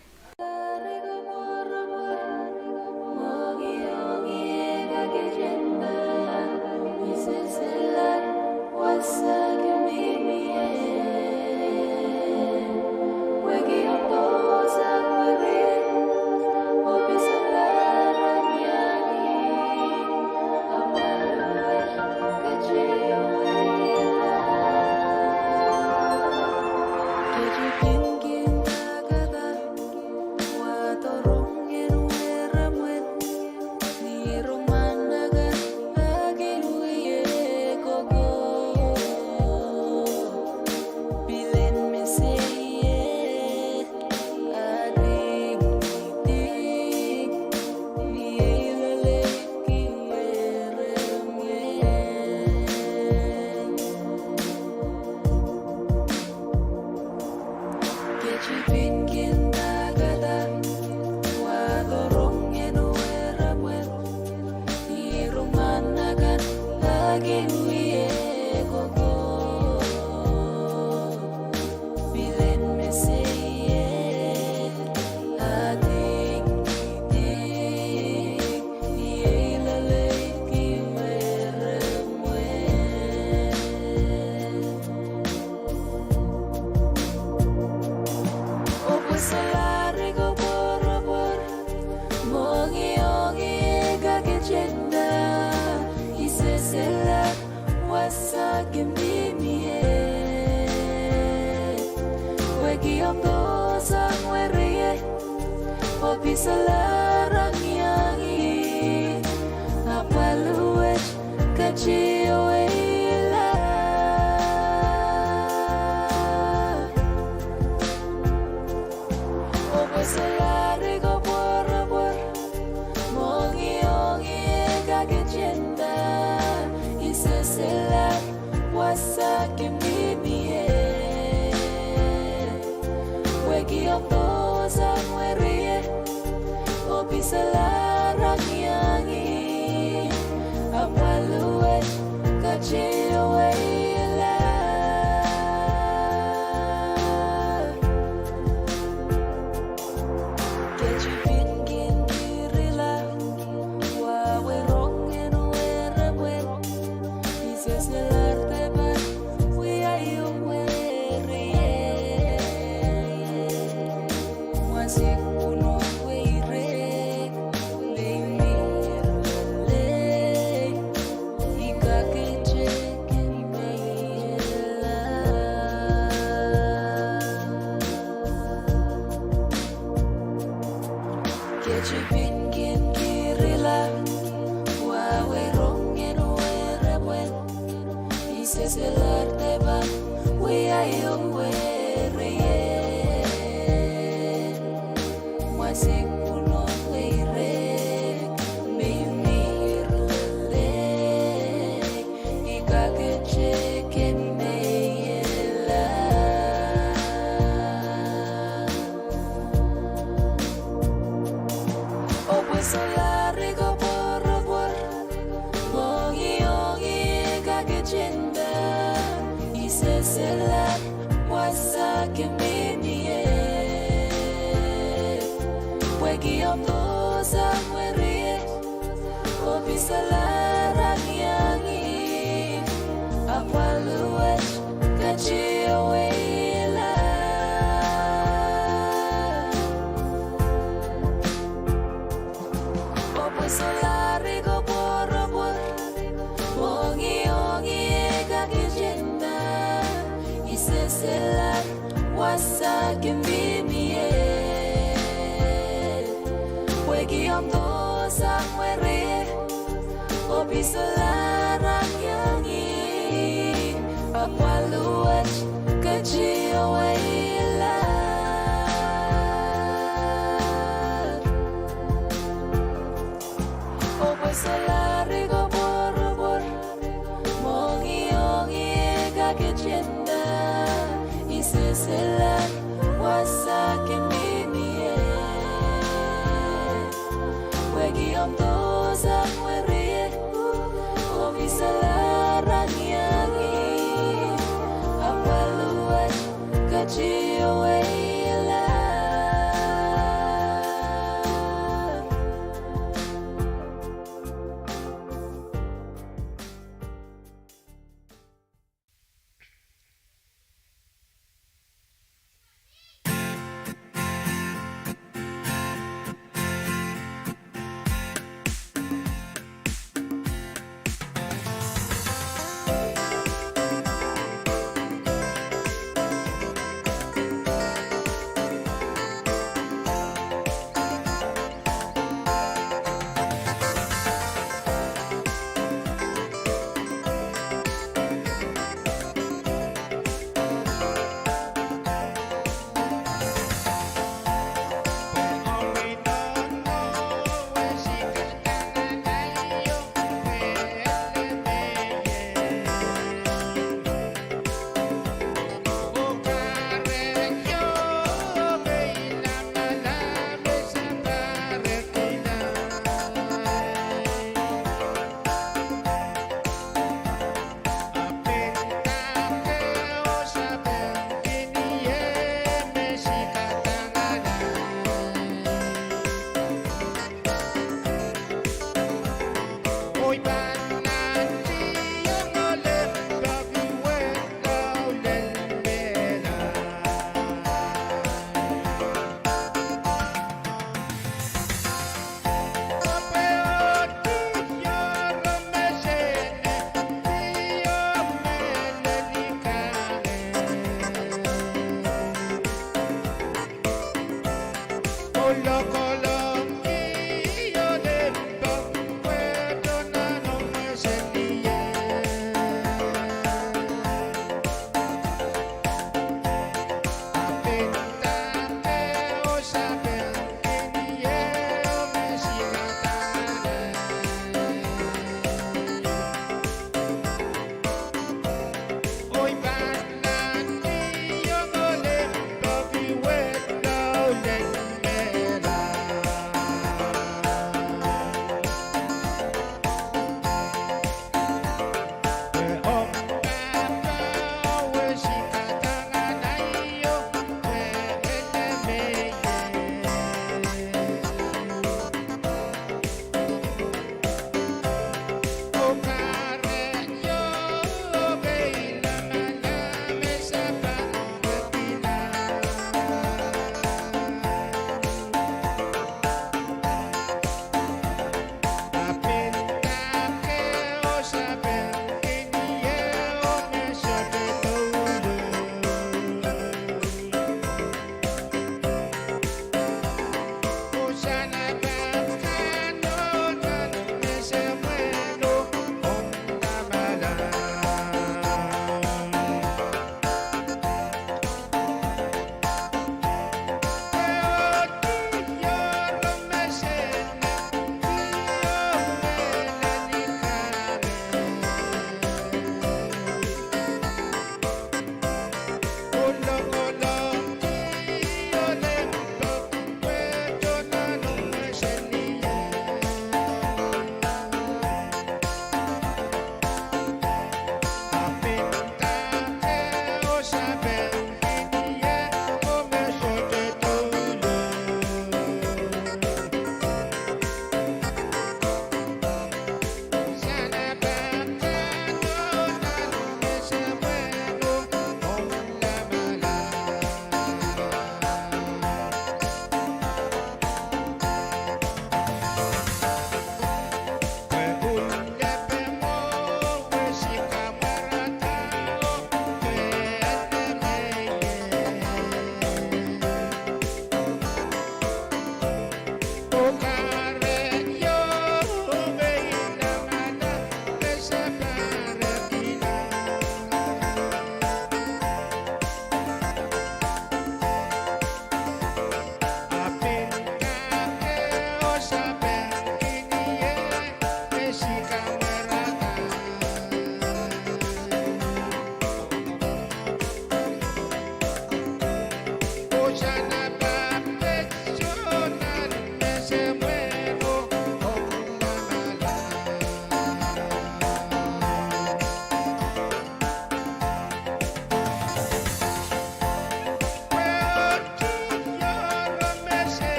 Pwehki omw dohsang mwuri, oh pil solahr iang ie, ahpw pwalu wet ketieu weila. Oh pwe solahr ih koapworopwor, mwohngiong ie kaketenda, I sehse lap wasa kin mihmi ie. Pwehki omw dohsang mwuri, oh pil solahr iang ie, ahpw pwalu wet ketieu weila. Oh pwe solahr ih koapworopwor, mwohngiong ie kaketenda, I sehse lap wasa kin mihmi ie. Pwehki omw dohsang mwuri, oh pil solahr iang ie, ahpw pwalu wet ketieu weila.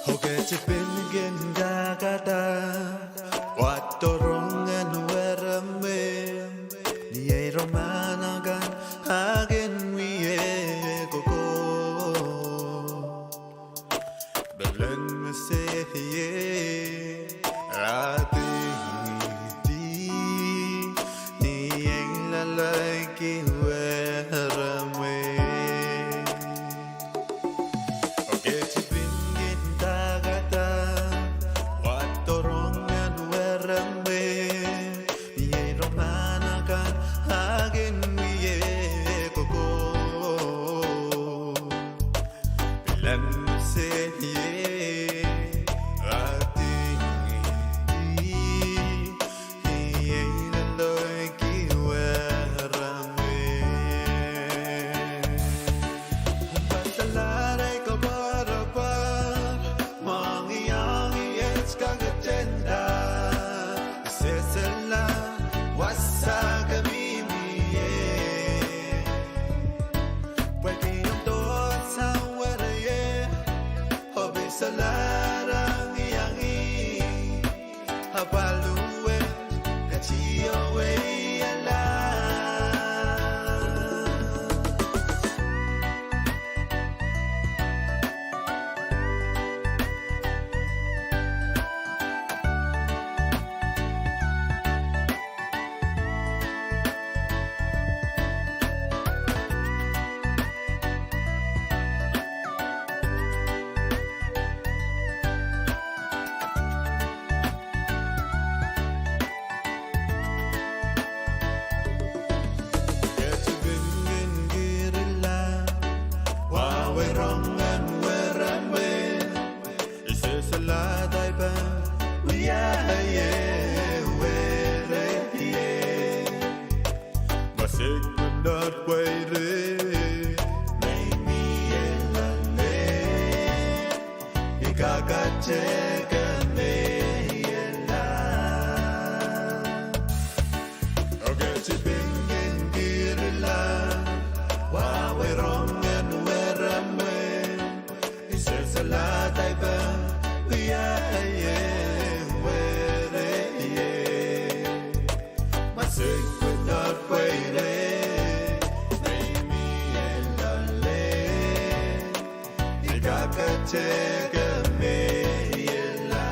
Oh, ke tepin kin dahkada, wadawad rong en weremwe, ni ei rohmahn akan, a kin wie kokohp. Pil en mesehie, a dihdi, ni ei loalei ki weremwe. Oh, ke tepin kin dahkada, wadawad rong en weremwe, ni ei rohmahn akan, a kin wie kokohp. Pil en mesehie, a dihdi, ni ei loalei ki weremwe. Pwe saledek koapworopwor, mohngiong iet kaketenda, sehsehla wasa ke mihmi ie. Pwehki omw dohsang were ie, oh pil saledek iang ie. Apwal duwe, ke tio wehwehla. Ke tepin kin kirila, wahwei rong en weremwe, I sehsehla daipe, wia ie, were ie. Ma sehd pwunod pweire, me I mie loale, I kakete ke mehla. Oh, ke tepin kin kirila, wahwei rong en weremwe, I sehsehla daipe, wia ie, were ie. Ma sehd pwunod pweire, me I mie loale, I kakete ke mehla.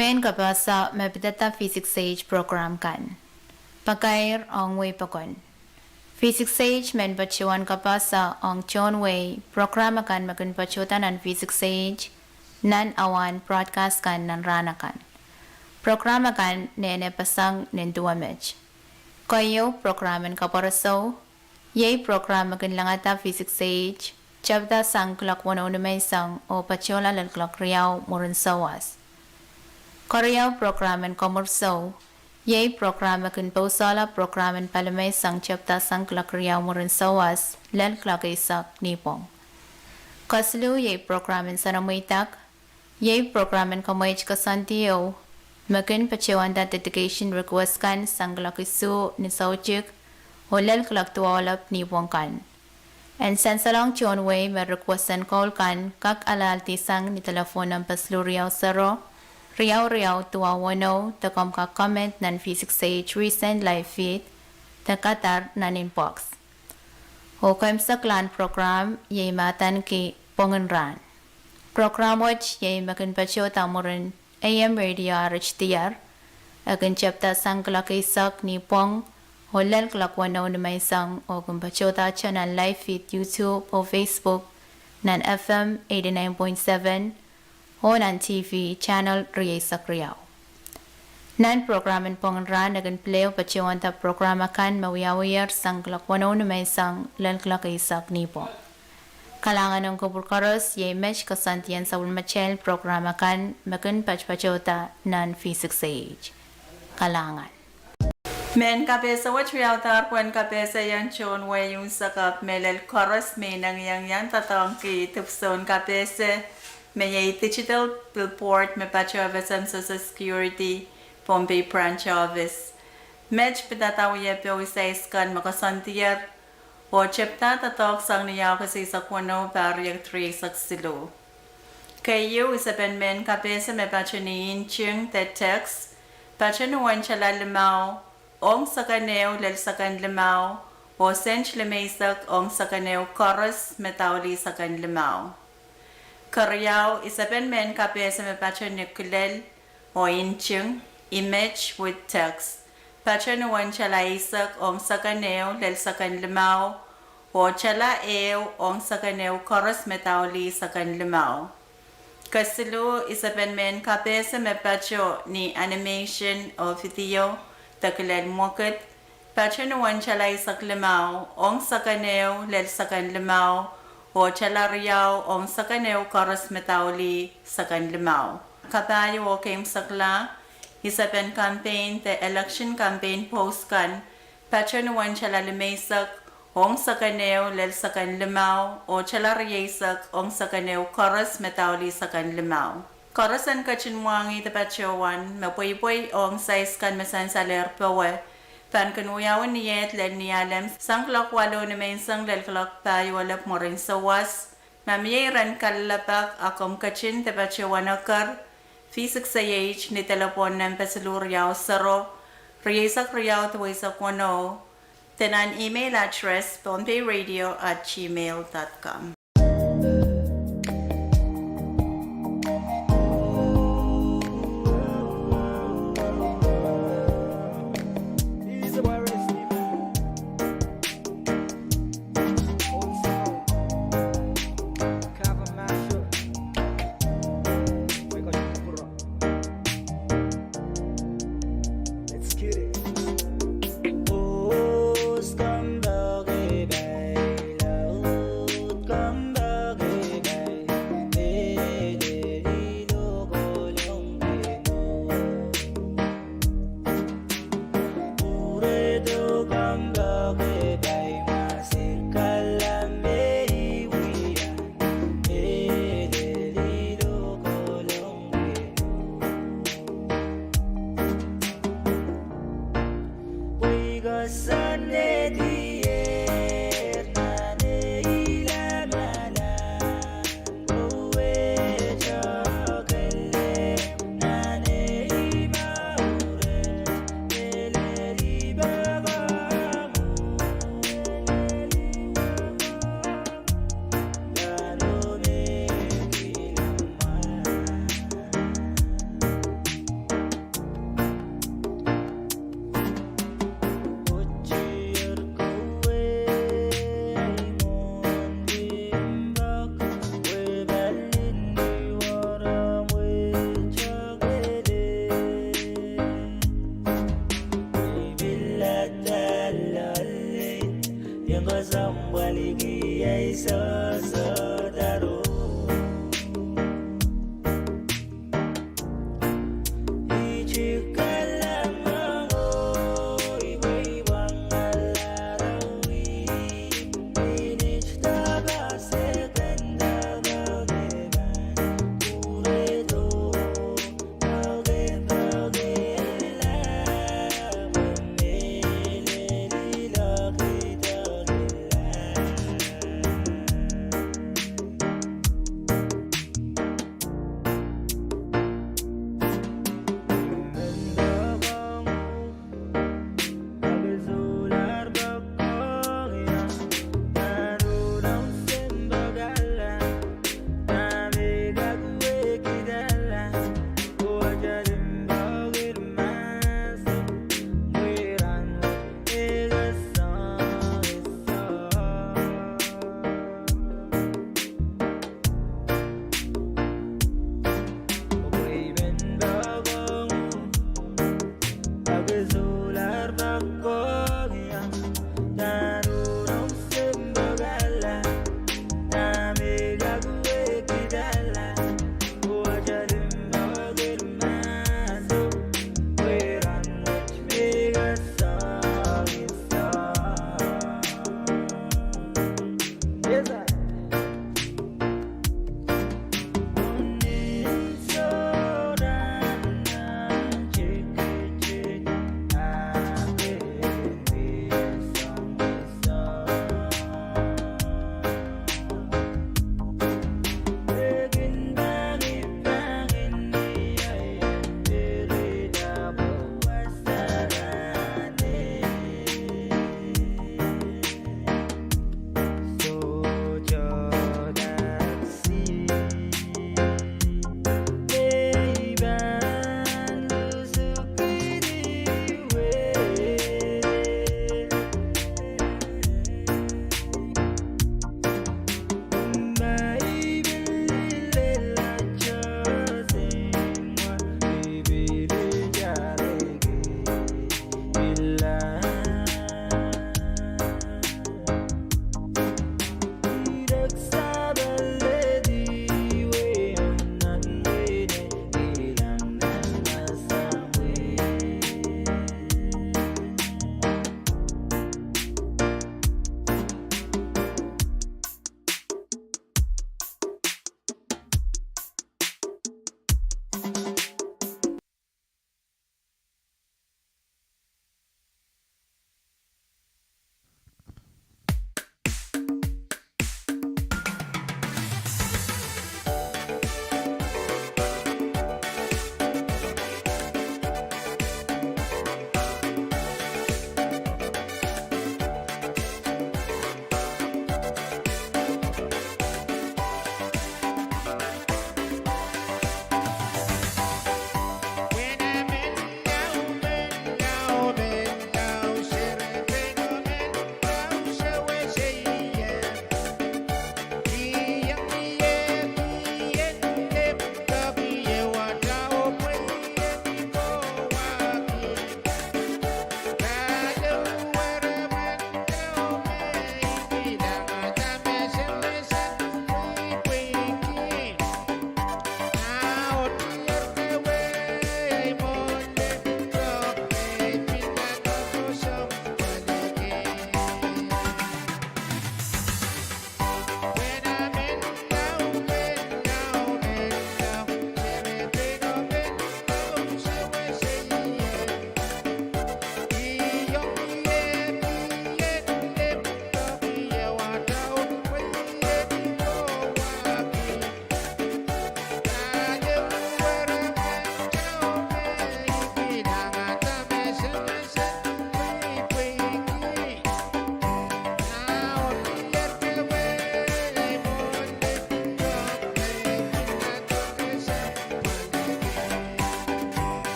Mehn kapehse me pidada V six H program kan. Pakair ong weipokon. V six H men patohwan kapehse ong tohn wehi program akan me kin patohda nan V six H nan awan broadcast kan nan rahn akan. Program akan nene pasang nin duwe met. Keieu program en Kapwuresou, iei program me kin langada V six H tepda sang kuloak weneu nimenseng oh patohla lel kuloak riau mwurin souwas. Keriau program en Komwursou, iei program me kin pousehla program en palimeiseng tepda sang kuloak riau mwurin souwas lel kuloak eisek nipwong. Kesiluh iei program en Soanamweidak, iei program en kamweit koasoandi ehu me kin patohwanda dedication request kan sang kuloak isuh ni soutik oh lel kuloak duwau lap nipwong kan. En sansalohng tohn wehi me request en koul kan kak alahldi sang ni telephone number siluh riau sero, riau riau duwau weneu, de komw kak comment nan V six H recent live feed de kadar nan inbox. Oh keimwseklahn program iei me adaneki Pwongin Rahn. Program wet iei me kin patohda mwurin A M radio arit diar, e kin tepda sang kuloak eisek nipwong oh lel kuloak weneu nimenseng, oh kin patohda nan live feed YouTube oh Facebook nan F M eighty-nine point seven oh nan T V channel rieisek riau. Nan program en Pwongin Rahn e kin pil ehu patohwanda program akan me wiawiher sang kuloak weneu nimenseng lel kuloak eisek nipwong. Kalahngan ong kupwur koaros, iei met koasoandien sapwellimatail program akan me kin patpatohda nan V six H. Kalahngan. Mehn kapehse wet wiawdahr pwehn kapehsehiong tohn wehi unsek ahpw mehlel koaros me inengieng iang doadoahngki dipwisoun kapehse me iei digital billboard me patohwan Social Security Pohnpei Branch Office. Met pidada wiepe oh iseis kan me koasoandier oh tepda doadoahk sang ni Aokus eisek weneu, pahr riekid rieisek siluh. Keieu, isepen mehn kapehse me patohwan nting de text, patohwan uwen tala limau ong seken ehu lel seken limau oh sent limeisek ong seken ehu koaros me daulih seken limau. Keriau, isepen mehn kapehse me patohwan ni kilel oh nting, image with text, patohwan uwen tala eisek ong seken ehu lel seken limau oh tala ehu ong seken ehu koaros me daulih seken limau. Kesiluh, isepen mehn kapehse me patohwan ni animation oh video de kilel mwekid, patohwan uwen tala eisek limau ong seken ehu lel seken limau oh tala riau ong seken ehu koaros me daulih seken limau. Kapahieu oh keimwsekla, isepen campaign de election campaign post kan, patohwan uwen tala limeisek ong seken ehu lel seken limau oh tala rieisek ong seken ehu koaros me daulih seken limau. Koaros en ketin mwahngih de patohwan me pweipwei ong sais kan me sansalehr powe pahn kin wiawi ni eid lel Nialem sang kuloak waluh nimenseng lel kuloak pahieu elep mwurin souwas. Ma mie iren kalelapak, a komw ketin de patohwan eker V six H ni delepwohn nempe siluh riau sero, rieisek riau duweisek weneu, de nan email address pohnpeiradio at gmail dot com.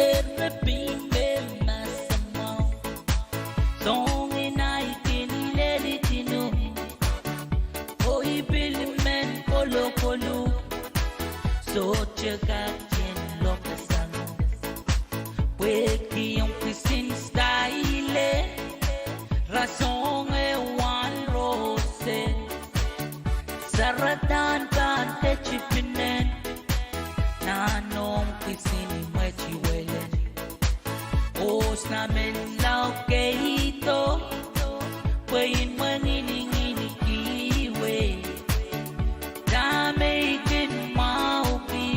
Eri pil me masamwahu, soangen ahi kin lelehdi nohno, oh I pil men kolokol uhk, sohte kak kin lokasang uhk. Pwehki omw kisin style, rasehng e wahn rose, saradahn pahn ketipinen, nan omw kisin imweti welen. Oh sna men lao keido, pwe I mwengilingilki wei. Dahme I kin mwahuki,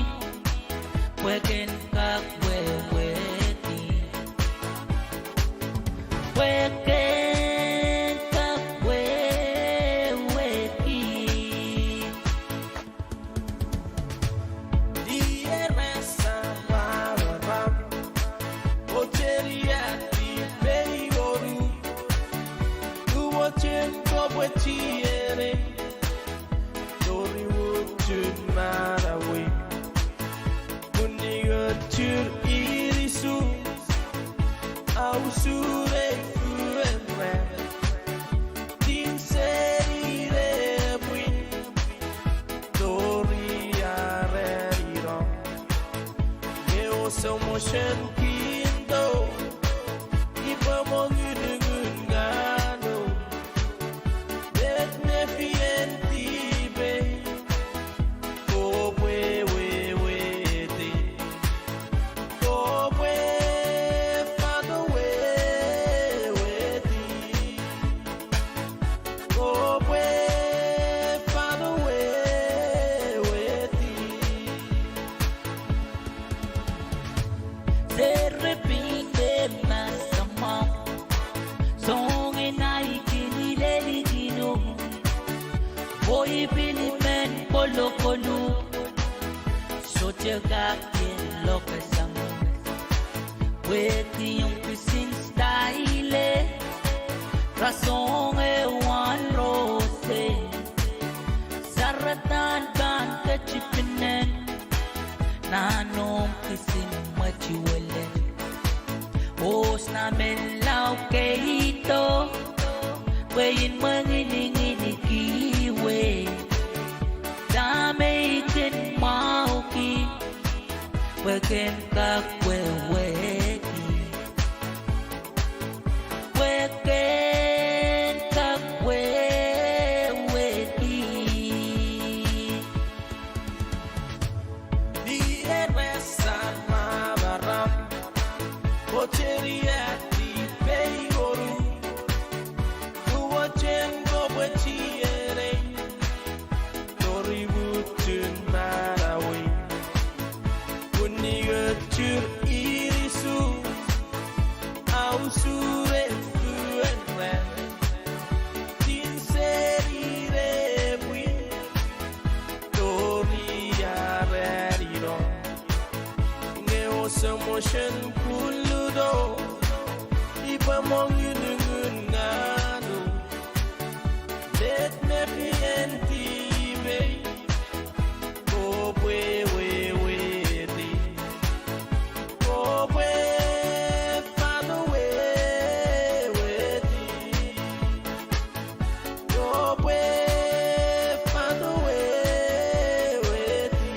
pwe ken kak wehwehki. Pwe ken kak wehwehki. Dier sang mararam, oh teri ahdi pei oru, duwehte kopwe tienei, tori wutun marawi. Mwuhnio tur irisu, au surei uwen ran, din seri re pwin, tori areriong. Ngehi oh Samwosehn Kindo, I pwamwong ngunungun ngahno, met me pil en dihpei, kopwe wehwehdi, kopwe pahn wehwehdi, kopwe pahn wehwehdi. Seri pil me masamwahu, soangen ahi kin lelehdi nohno, oh I pil men kolokol uhk, sohte kak kin lokasang uhk. Pwehki omw kisin style, rasehng e wahn rose, saradahn pahn ketipinen, nan omw kisin imweti welen. Oh sna men lao keido, pwe I mwengilingilki wei. Dahme I kin mwahuki, pwe ken kak wehwehki. Pwe ken kak wehwehki. Dier sang mararam, oh teri ahdi pei oru, duwehte kopwe tienei, tori wutun marawi. Mwuhnio tur irisu, au surei uwen ran, din seri re pwin, tori areriong. Ngehi oh Samwosehn Kuludo, I pwamwong ngunungun ngahno, met me pil en dihpei, kopwe wehwehdi, kopwe pahn wehwehdi, kopwe pahn wehwehdi.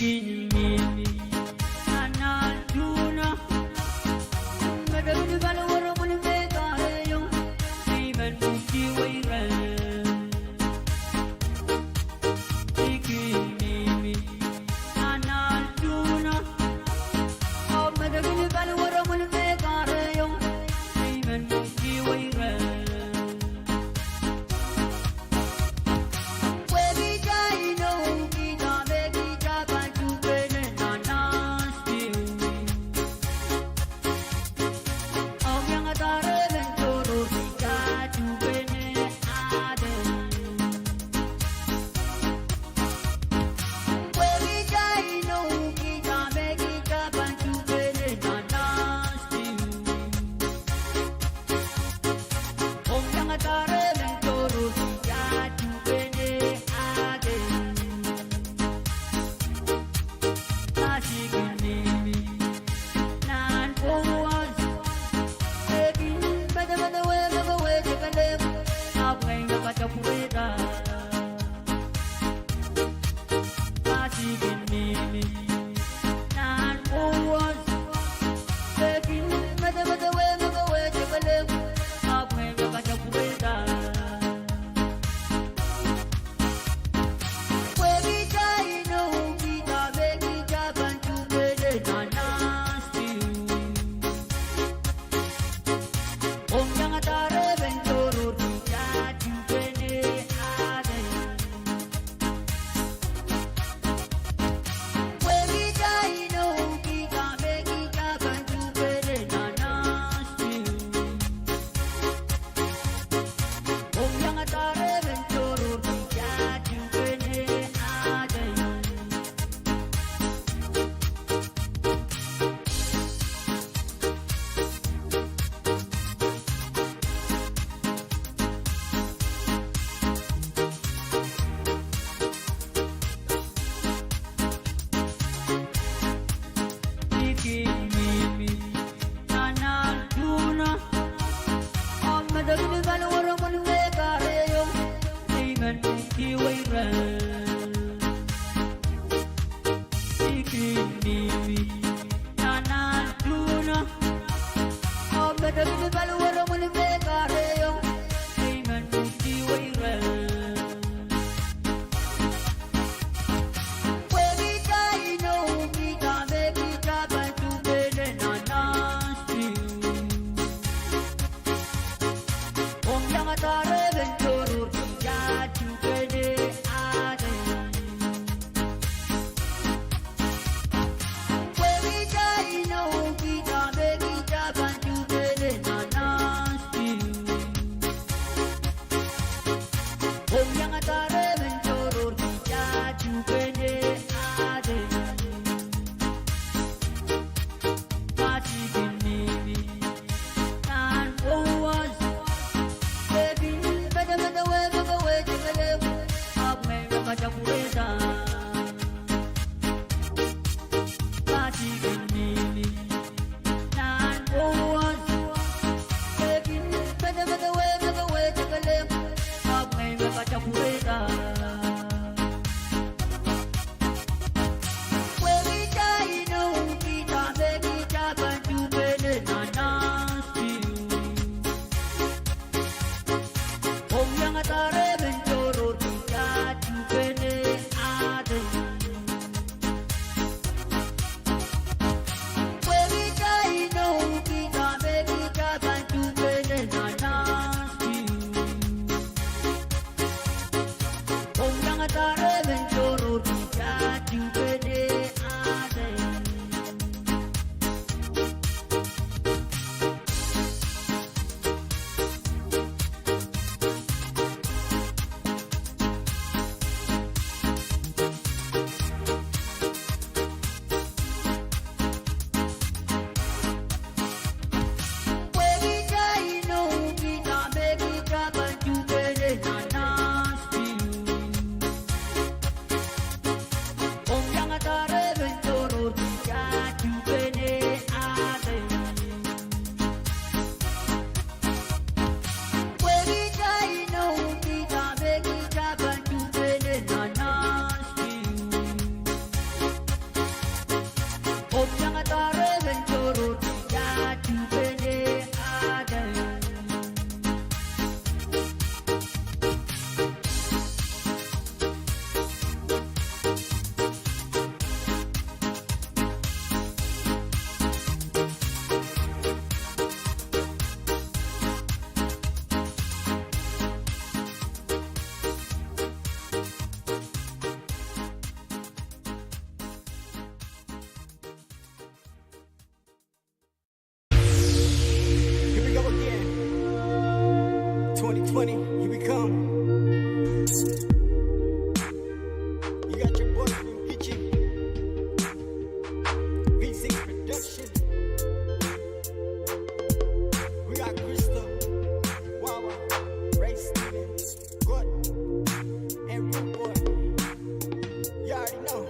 Kin mihmi nan ahl tuhno, me de kin paliweremwen me kahrehiong, me I men mwuhki weire. I kin mihmi nan ahl tuhno, oh me de kin paliweremwen me kahrehiong, me I men mwuhki weire. Pwe kita inou, kita me kita pahn tuhpene nan ahl spirit. Ong iangada reh men tohrohr kita tuhpene aden. Pwe kita inou, kita me kita pahn tuhpene nan ahl spirit. Ong iangada reh men tohrohr kita tuhpene aden. Mahs kin mihmi nan powos, e kin medemedewe me kawehte kelehpw, ahpw ngehi me pahn kapwurehda. Mahs kin mihmi nan powos, e kin medemedewe me kawehte kelehpw, ahpw ngehi me pahn kapwurehda. Pwe kita inou, kita me kita pahn tuhpene nan ahl spirit. Ong iangada reh men tohrohr kita tuhpene aden. Pwe kita inou, kita me kita pahn tuhpene nan ahl spirit. Ong iangada reh men tohrohr kita tuhpene aden. I kin mihmi nan ahl tuhno, oh me de kin paliweremwen me kahrehiong, me I men mwuhki weire. I kin mihmi nan ahl tuhno, oh me de kin paliweremwen me kahrehiong, me I men mwuhki weire. Pwe kita inou, kita me kita pahn tuhpene nan ahl spirit. Ong iangada reh men tohrohr kita tuhpene aden. Pwe kita inou, kita me kita pahn tuhpene nan ahl spirit. Ong iangada reh men tohrohr kita tuhpene aden. Mahs kin mihmi nan powos, e kin medemedewe me kawehte kelehpw, ahpw ngehi me pahn kapwurehda. Mahs kin mihmi nan powos, e kin medemedewe me kawehte kelehpw, ahpw ngehi me pahn kapwurehda. Pwe kita inou, kita me kita pahn tuhpene nan ahl spirit. Ong iangada reh men tohrohr kita tuhpene You got your boy Queen Kichi. V six Production. We got Crystal, Wawa, Ray Stevens, Good, and Rude Boy. You already know.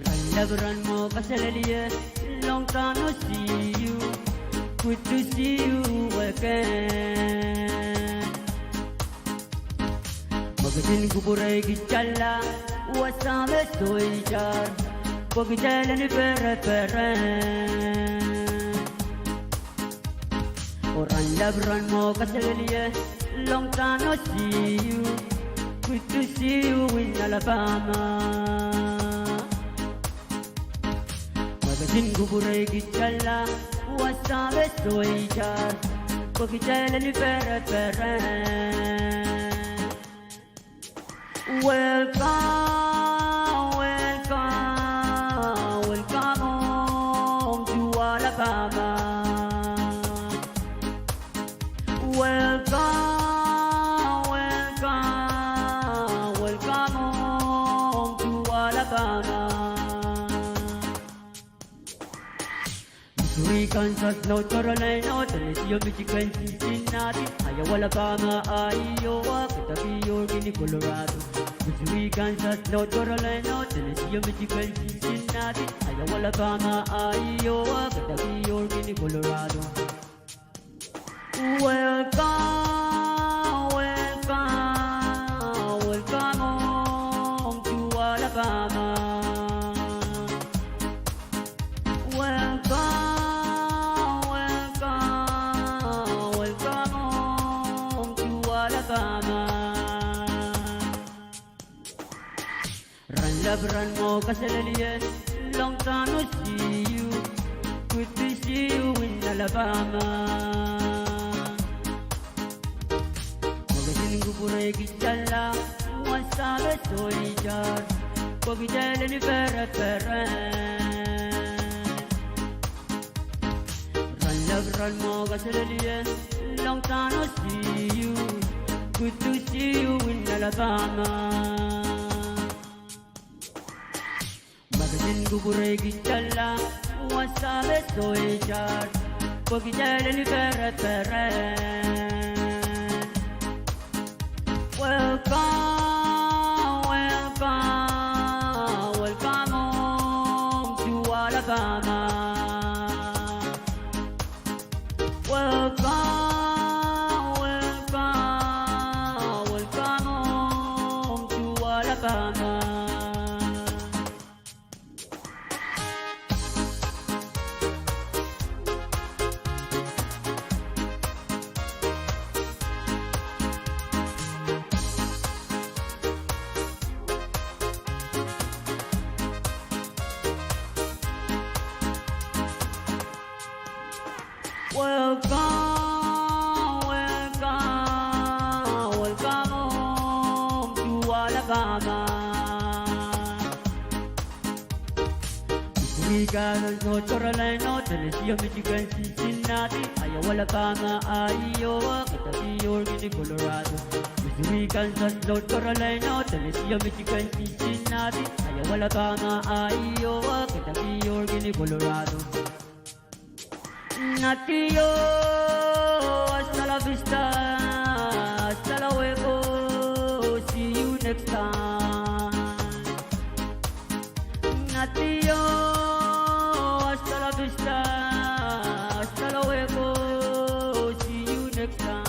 Rahnlap rahnmwo kaselehlie, long time no see you, good to see you again. Mwekid en kupwure kitailla, wasa me sohte itar, pwe kitail en pereperen. Oh rahnlap rahnmwo kaselehlie, long time no see you, good to see you in Alabama. Mwekid en kupwure kitailla, wasa me sohte itar, pwe kitail en pereperen. Welcome, welcome, welcome home to Alabama. Welcome, welcome, welcome home to Alabama. Missouri, Kansas, North Carolina, Tenesio, Michigan, Cincinnati, Aiowa, Alapama, Aiowa, Kentucky, Oregon, Colorado. Missouri, Kansas, North Carolina, Tenesio, Michigan, Cincinnati, Aiowa, Alapama, Aiowa, Kentucky, Oregon, Colorado. Welcome, welcome, welcome home to Alabama. Welcome, welcome, welcome home to Alabama. Rahnlap rahnmwo kaselehlie, long time no see you, good to see you in Alabama. Mwekid en kupwure kitailla, wasa me sohte itar, pwe kitail en pereperen. Rahnlap rahnmwo kaselehlie, long time no see you, good to see you in Alabama. Mwekid en kupwure kitailla, wasa me sohte itar, pwe kitail en pereperen. Welcome, welcome, welcome home to Alabama. Welcome, welcome, welcome home to Alabama. Welcome, welcome, welcome home to Alabama. Missouri, Kansas, North Carolina, Tenesio, Michigan, Cincinnati, Aiowa, Alapama, Aiowa, Kentucky, Oregon, Colorado. Missouri, Kansas, North Carolina, Tenesio, Michigan, Cincinnati, Aiowa, Alapama, Aiowa, Kentucky, Oregon, Colorado. Natio, hasta la vista, hasta luego, see you next time. Natio, hasta la vista, hasta luego, see you next time.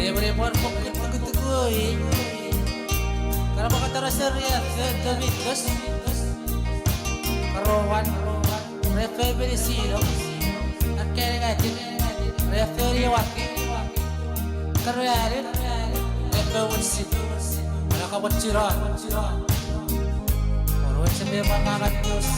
Emen e pahn pwukat tukutuku ei. Kalahngan pahn kadar seri ah, eh, David Gus. Karowan, Refe Belisino. Ak kahngatin, Refe Liwaki. Karanin, Refe Wilson. Ala ka pahn tirohng. Oro se me pahn nangan Gus.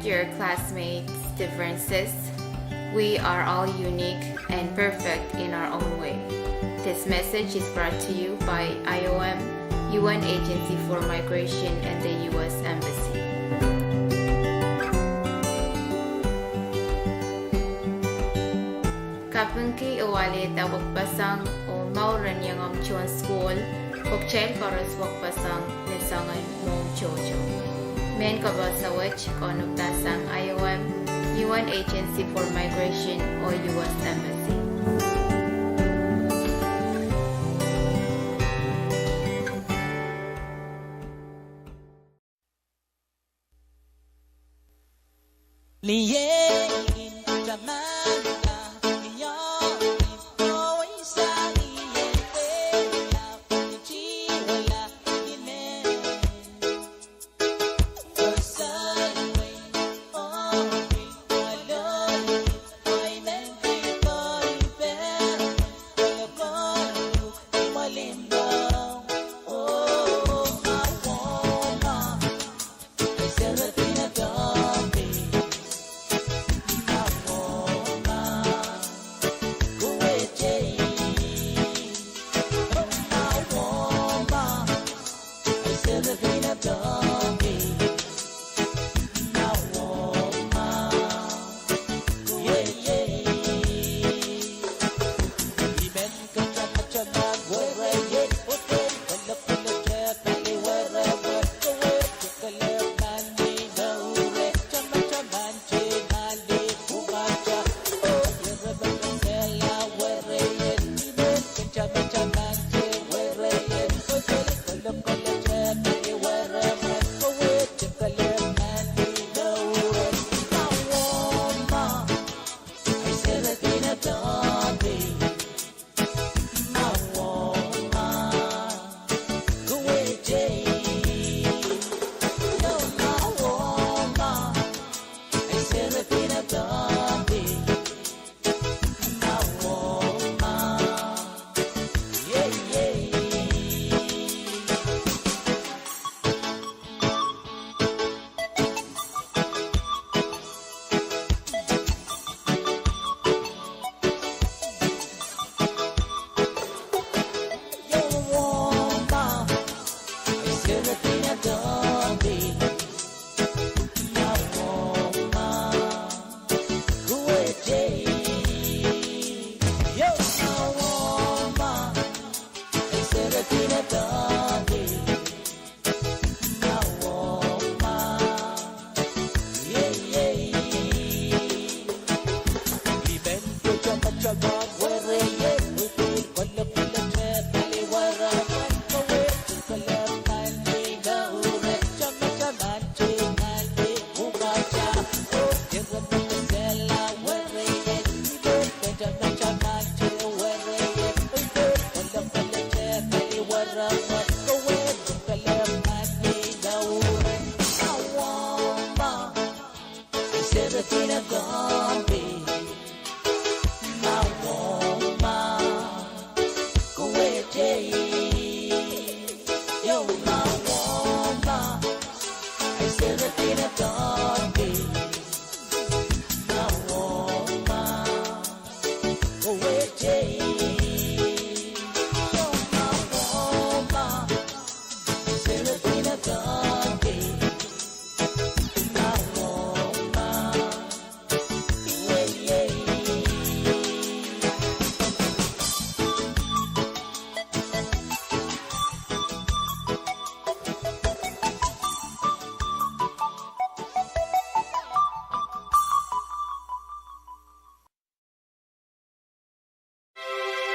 Your classmates' differences. We are all unique and perfect in our own way. This message is brought to you by I O M, U N Agency for Migration, and the U S Embassy. Kapingki oh alehda wekpeseng oh mour en iangahki tohn sukuhl, pwe kitail koaros wekpeseng ni soangen mwohmw tohto. Mehn kapehse wet kin wia sang I O M, U N Agency for Migration, oh U S Embassy.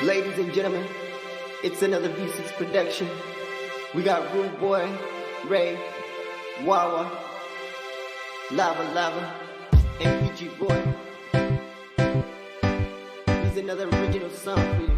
Ladies and gentlemen, it's another V six production. We got Rude Boy, Ray, Wawa, Lava Lava, and P G Boy. Here's another original song for you.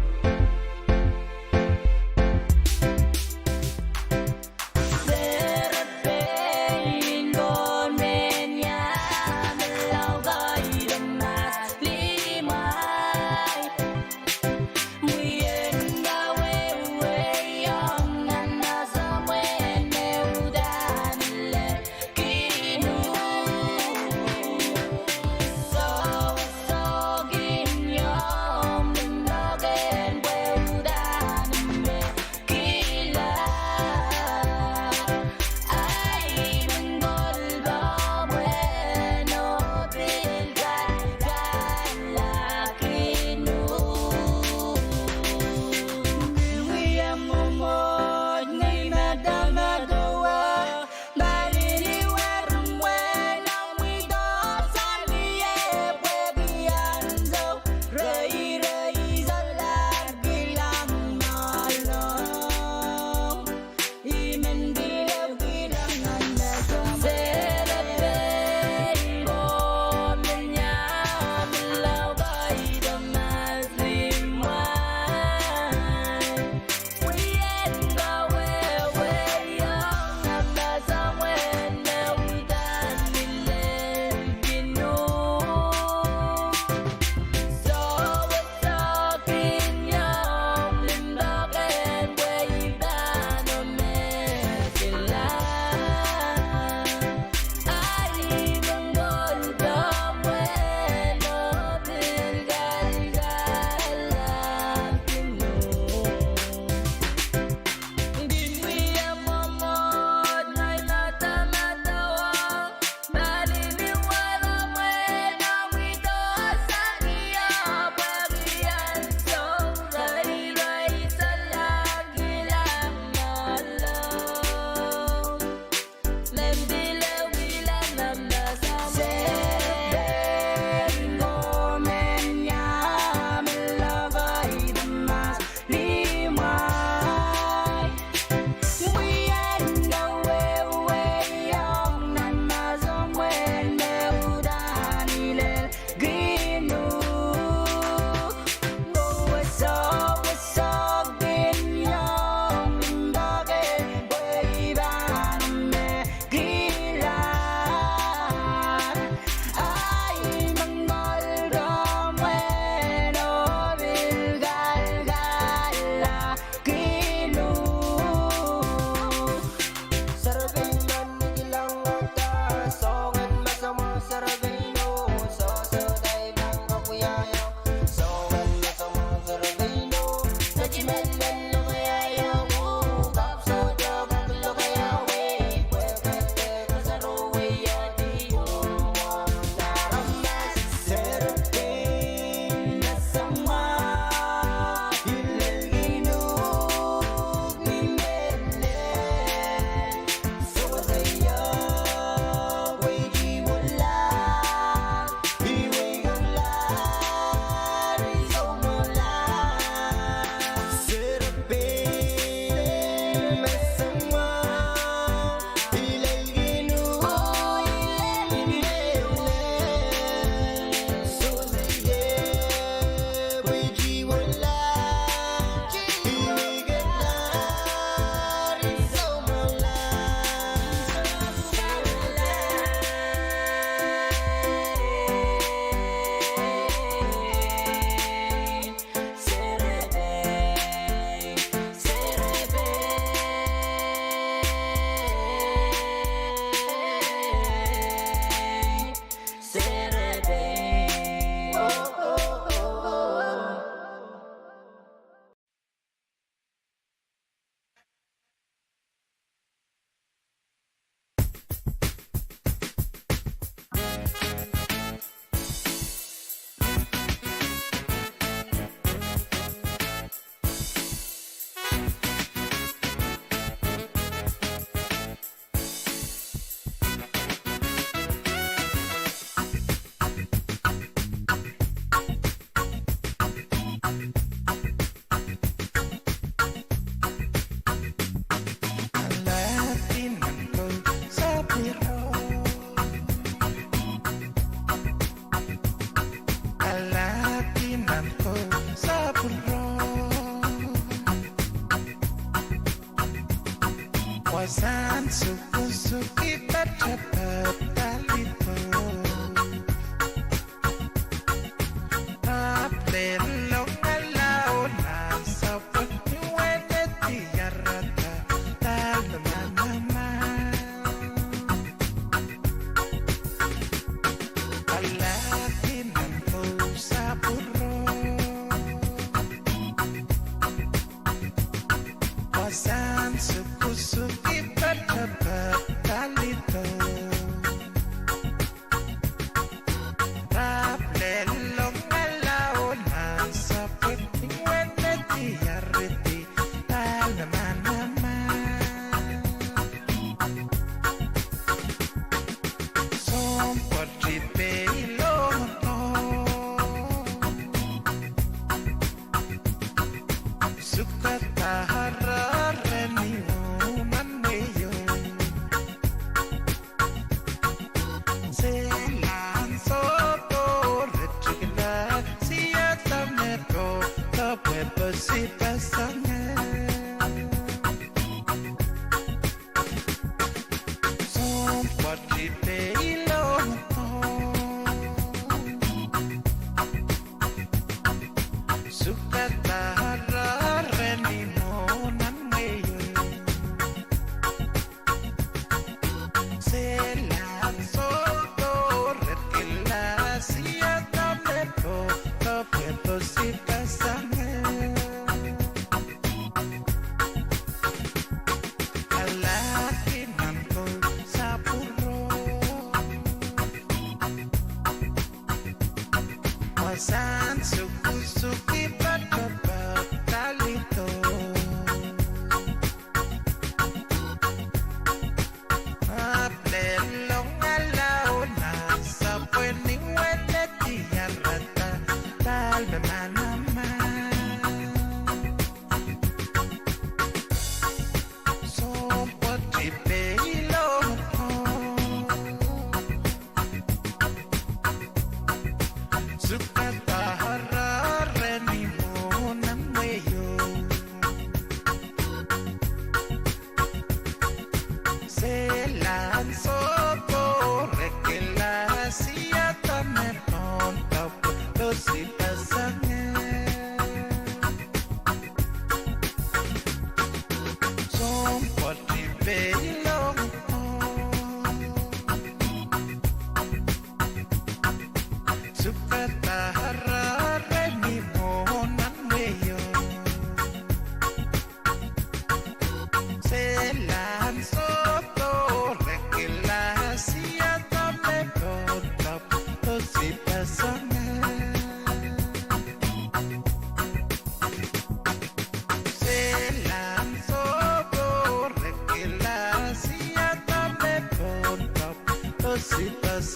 Needless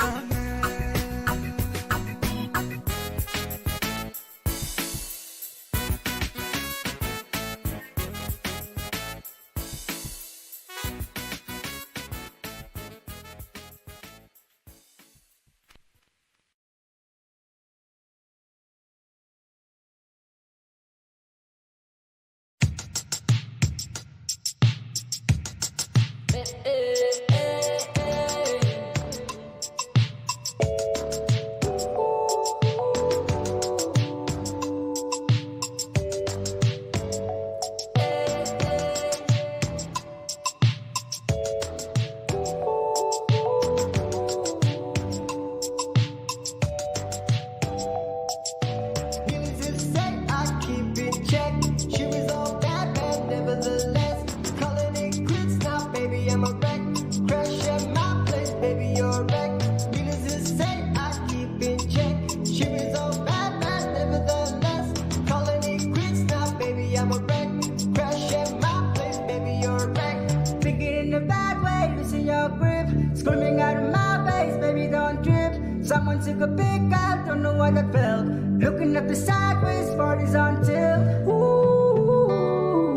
to say, I keep in check. She was all bad, bad, nevertheless. Calling it quits now, baby, I'm a wreck. Crash at my place, baby, you're a wreck. Needless to say, I keep in check. She was all bad, bad, nevertheless. Calling it quits now, baby, I'm a wreck. Crash at my place, baby, you're a wreck. Thinking in a bad way, losing your grip. Screaming out of my face, baby, don't trip. Someone took a big gulp, don't know what that felt. Looking at the sideways, party's on till. Ooh,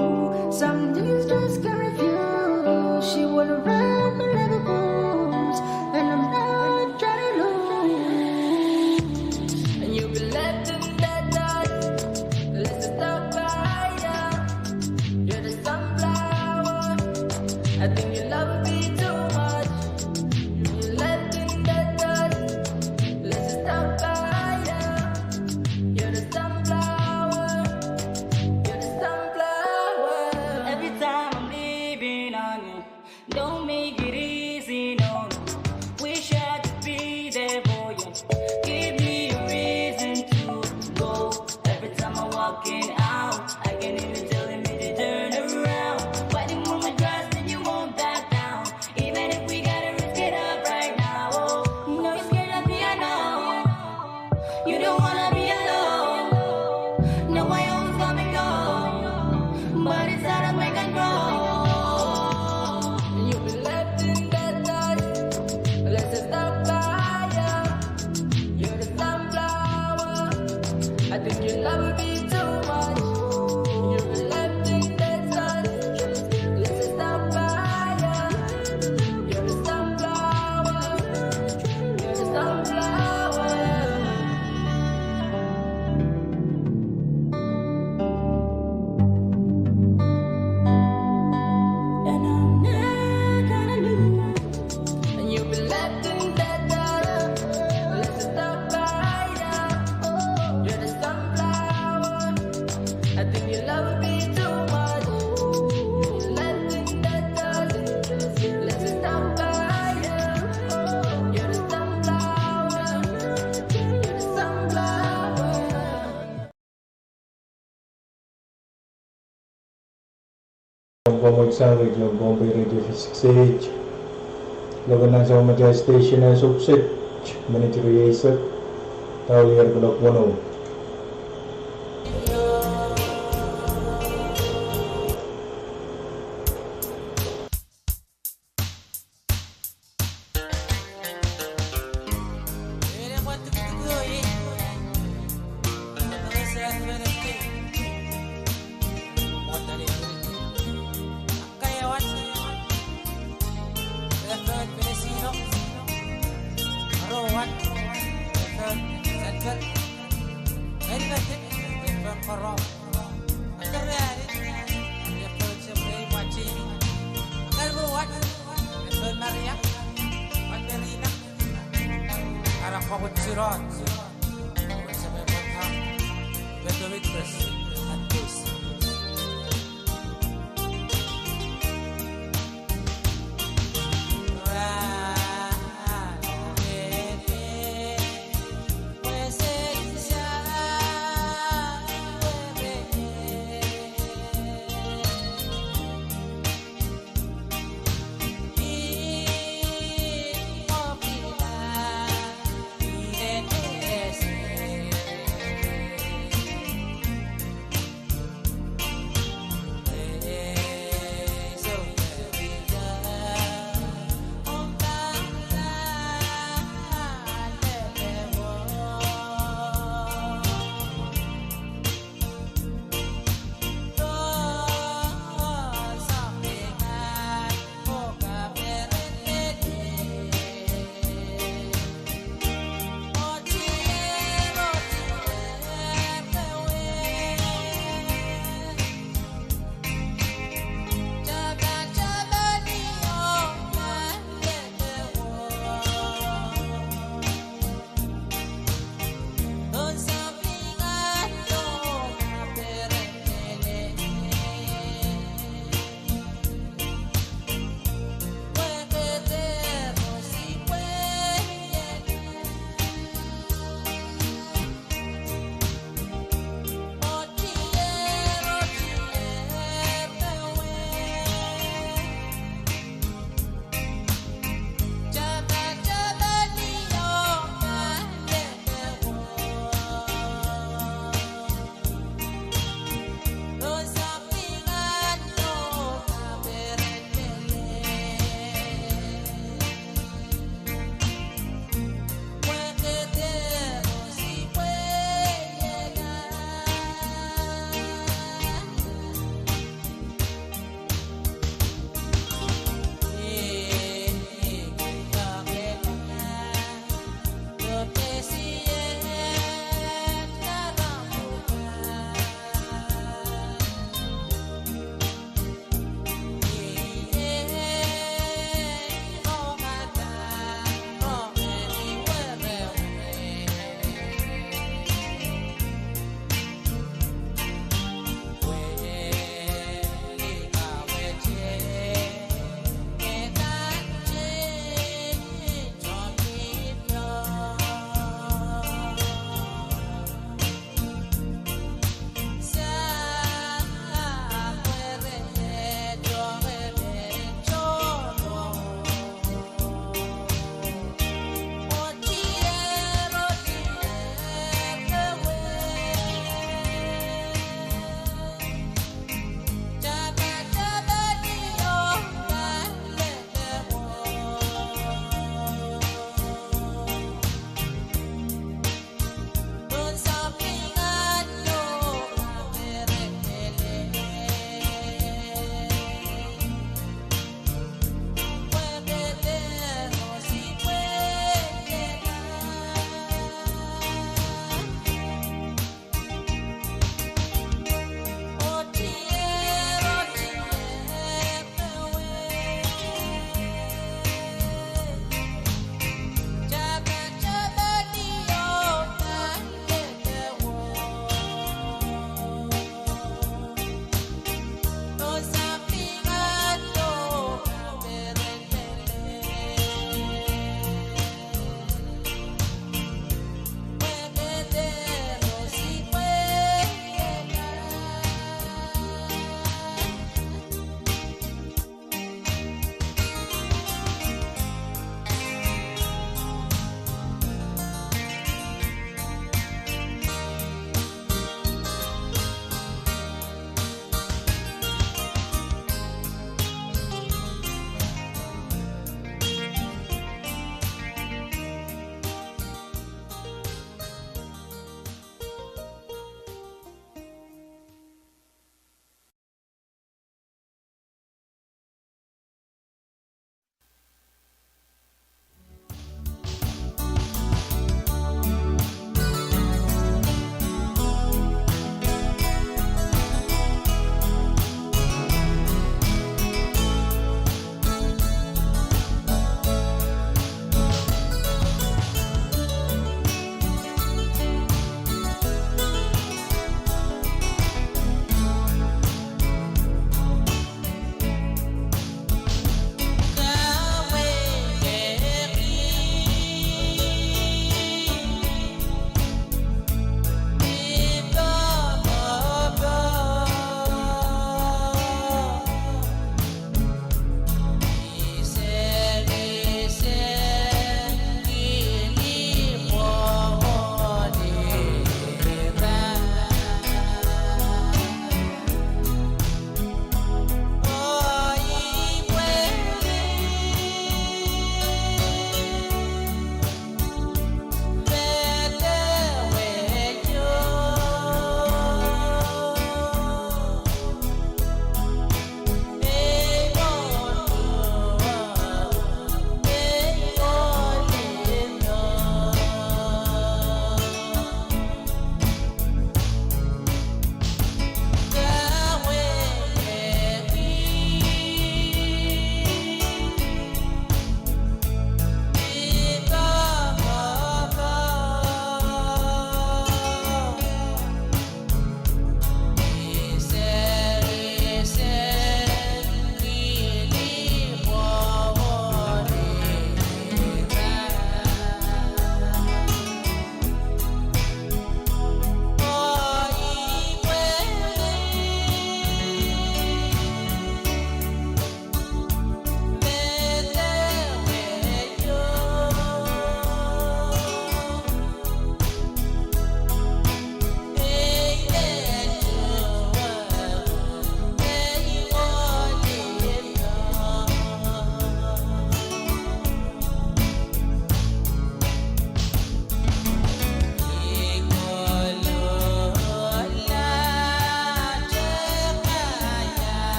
some things just can't refuse. She wanna run me like a goose, and I'm not trying to lose. And you've been left in the dust. Let's just stop by, yeah. You're the sunflower. I think you love me too much. You're left in the dust. Let's just stop by, yeah. You're the sunflower. You're the sunflower. Every time I'm leaving on you, don't make it easy, no, no. Wish I could be there for you. Give me a reason to go. Every time I'm walking out, I can't even tell him to turn around. Fighting with my trust and you won't back down. Even if we gotta risk it up right now. Oh, no, you scared of me, I know. You don't wanna be alone. Know I always come and go, but it's out of my control. You've been left in the dust. Let's just stop by, yeah. You're the sunflower. I think you love me too much. You've been left in the dust. Let's just stop by, yeah. You're the sunflower. You're the sunflower. And I'm not gonna lose. And you've been left in the dust. Let's just stop by, yeah. You're the sunflower. I think you love me too much. You're left in the dust. Let's just stop by, yeah. You're the sunflower. You're the sunflower. Komw komour sang radio, Bombay Radio five six eight. Lokaia nan soangen mehn station en Sopwset, minit rieisek, dahlier kuloak weneu.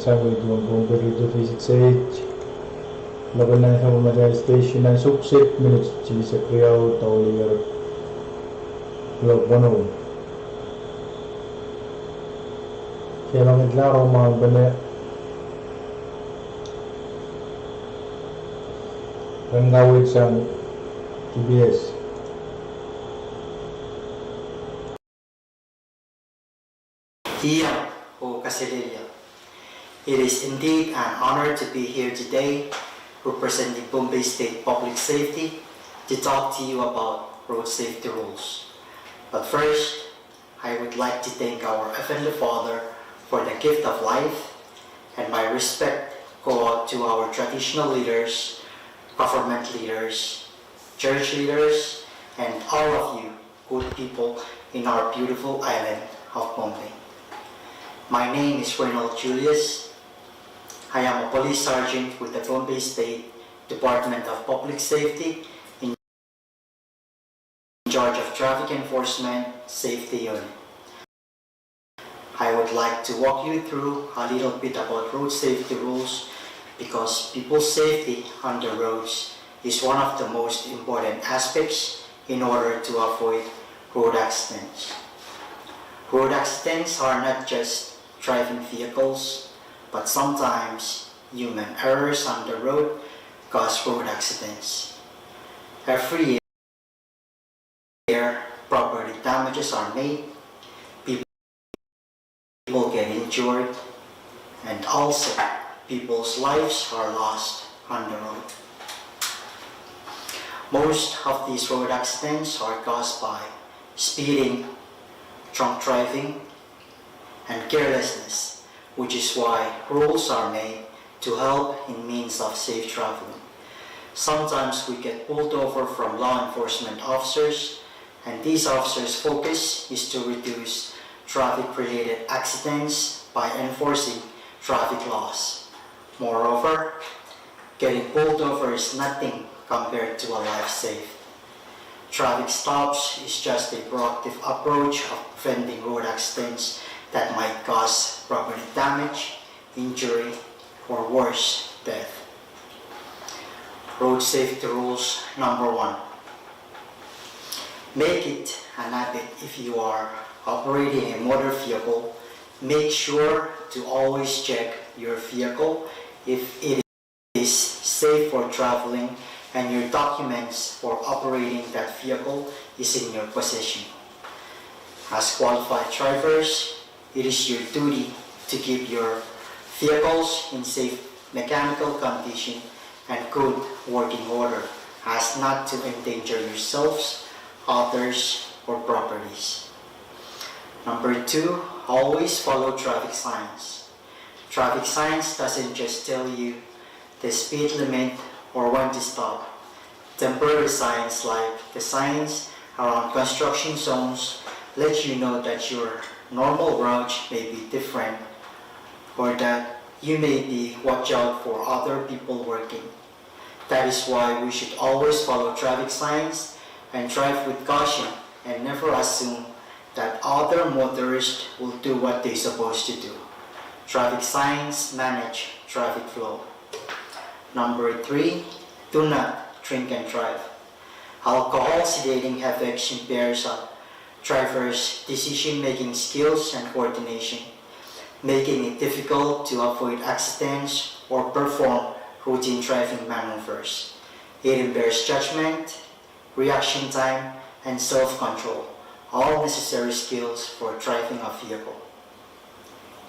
sang wehi duwen Pohnpei Radio three six eight, local nine seven meter station, nan sohpeseng minit tikitik riau dohlier kuloak weneu. Kehlail, ira mwahu pene ren kaweid sang T B S. Iang oh kaselehlie. It is indeed an honor to be here today representing Pohnpei State Public Safety to talk to you about road safety rules. But first, I would like to thank our Heavenly Father for the gift of life, and my respect go out to our traditional leaders, government leaders, church leaders, and all of you good people in our beautiful island of Pohnpei. My name is Reynold Julius. I am a police sergeant with the Pohnpei State Department of Public Safety in charge of Traffic Enforcement Safety Unit. I would like to walk you through a little bit about road safety rules, because people's safety on the roads is one of the most important aspects in order to avoid road accidents. Road accidents are not just driving vehicles, but sometimes human errors on the road cause road accidents. Every year, property damages are made, people get injured, and also people's lives are lost on the road. Most of these road accidents are caused by speeding, drunk driving, and carelessness, which is why rules are made to help in means of safe traveling. Sometimes we get pulled over from law enforcement officers, and these officers' focus is to reduce traffic-related accidents by enforcing traffic laws. Moreover, getting pulled over is nothing compared to a life saved. Traffic stops is just a proactive approach of preventing road accidents that might cause property damage, injury, or worse, death. Road safety rules number one. Make it an habit, if you are operating a motor vehicle, make sure to always check your vehicle if it is safe for traveling and your documents for operating that vehicle is in your possession. As qualified drivers, it is your duty to keep your vehicles in safe mechanical condition and good working order as not to endanger yourselves, others, or properties. Number two, always follow traffic signs. Traffic signs doesn't just tell you the speed limit or when to stop. Temporary signs like the signs around construction zones let you know that your normal route may be different or that you may be watch out for other people working. That is why we should always follow traffic signs and drive with caution and never assume that other motorists will do what they supposed to do. Traffic signs manage traffic flow. Number three, do not drink and drive. Alcohol sedating effects impairs a driver's decision-making skills and coordination, making it difficult to avoid accidents or perform routine driving maneuvers. It impairs judgment, reaction time, and self-control, all necessary skills for driving a vehicle.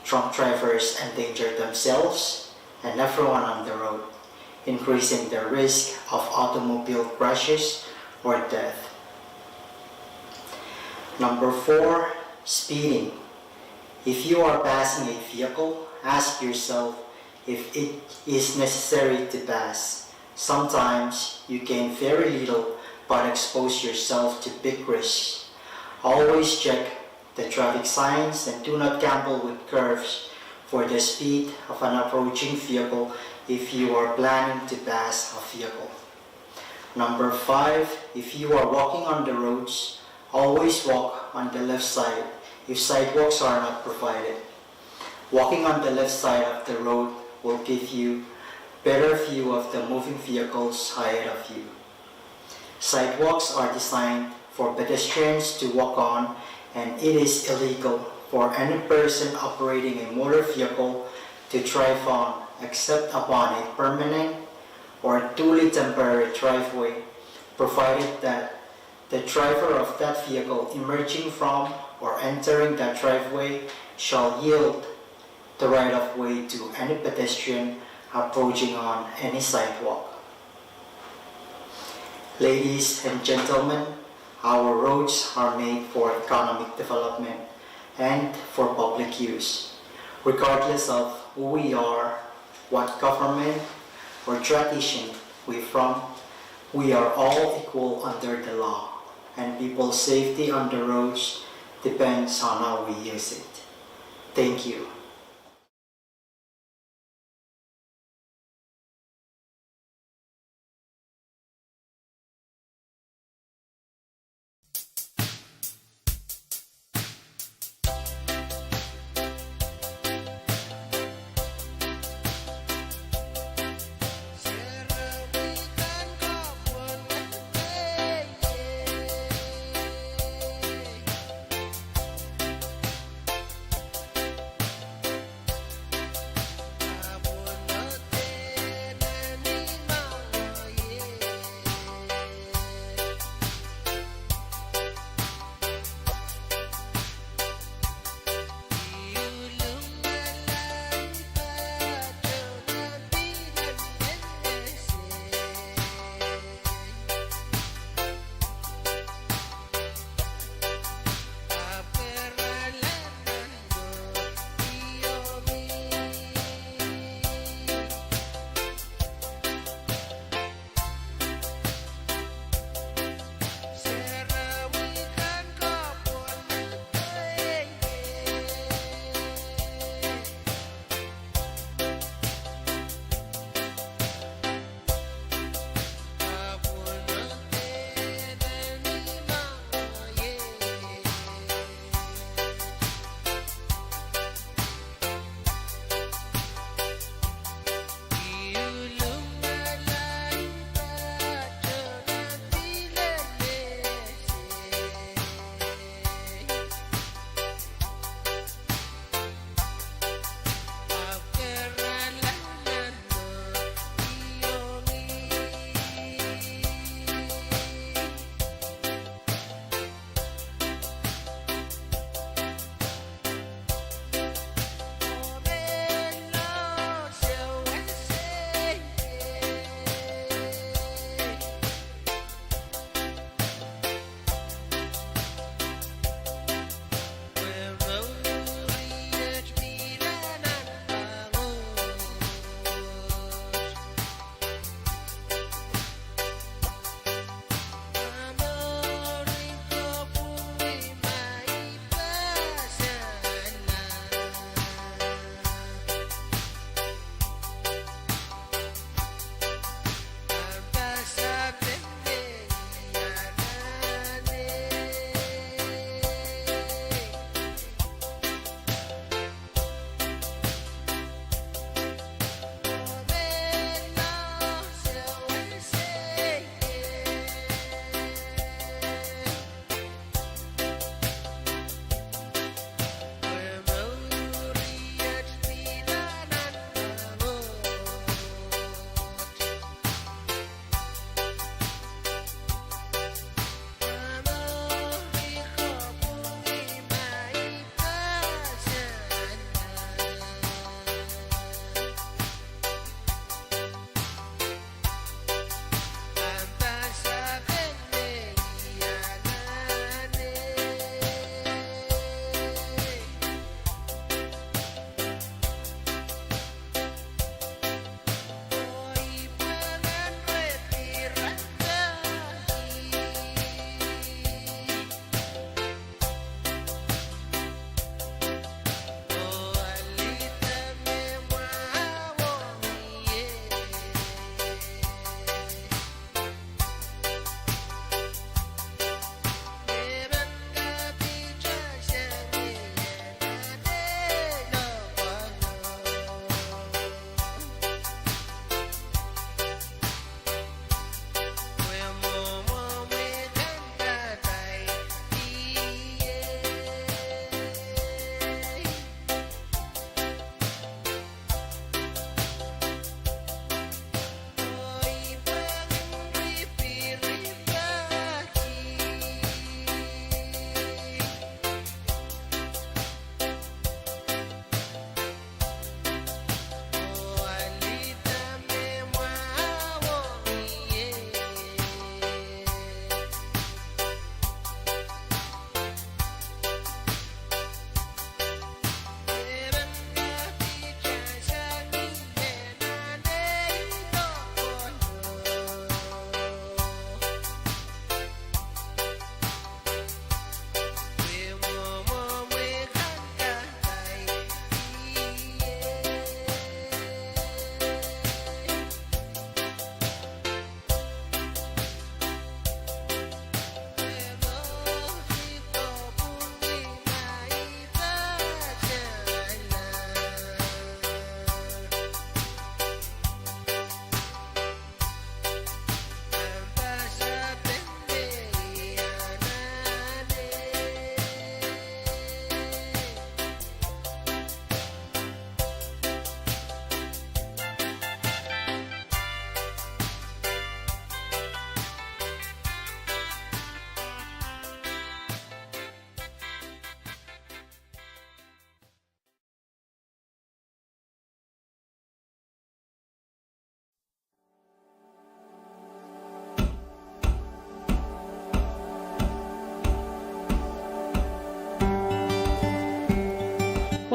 Drunk drivers endanger themselves and everyone on the road, increasing the risk of automobile crashes or death. Number four, speeding. If you are passing a vehicle, ask yourself if it is necessary to pass. Sometimes you gain very little but expose yourself to big risks. Always check the traffic signs and do not gamble with curves for the speed of an approaching vehicle if you are planning to pass a vehicle. Number five, if you are walking on the roads, always walk on the left side if sidewalks are not provided. Walking on the left side of the road will give you better view of the moving vehicles ahead of you. Sidewalks are designed for pedestrians to walk on, and it is illegal for any person operating a motor vehicle to drive on except upon a permanent or duly temporary driveway, provided that the driver of that vehicle emerging from or entering that driveway shall yield the right of way to any pedestrian approaching on any sidewalk. Ladies and gentlemen, our roads are made for economic development and for public use. Regardless of who we are, what government or tradition we from, we are all equal under the law, and people's safety on the roads depends on how we use it. Thank you.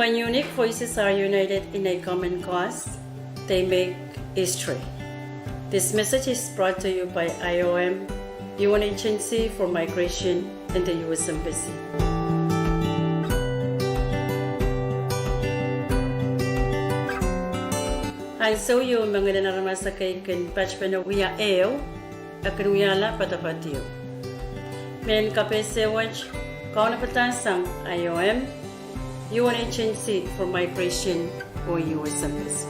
When unique voices are united in a common cause, they make history. This message is brought to you by I O M, U N Agency for Migration, and the U S Embassy. Ansou ieu me ngilen aramas ekei kin patpene wia ehu, e kin wiahla poadoapoad ieu. Mehn kapehse wet kaunopada sang I O M, U N Agency for Migration, oh U S Embassy.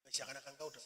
Pwe siakana kan kaudo.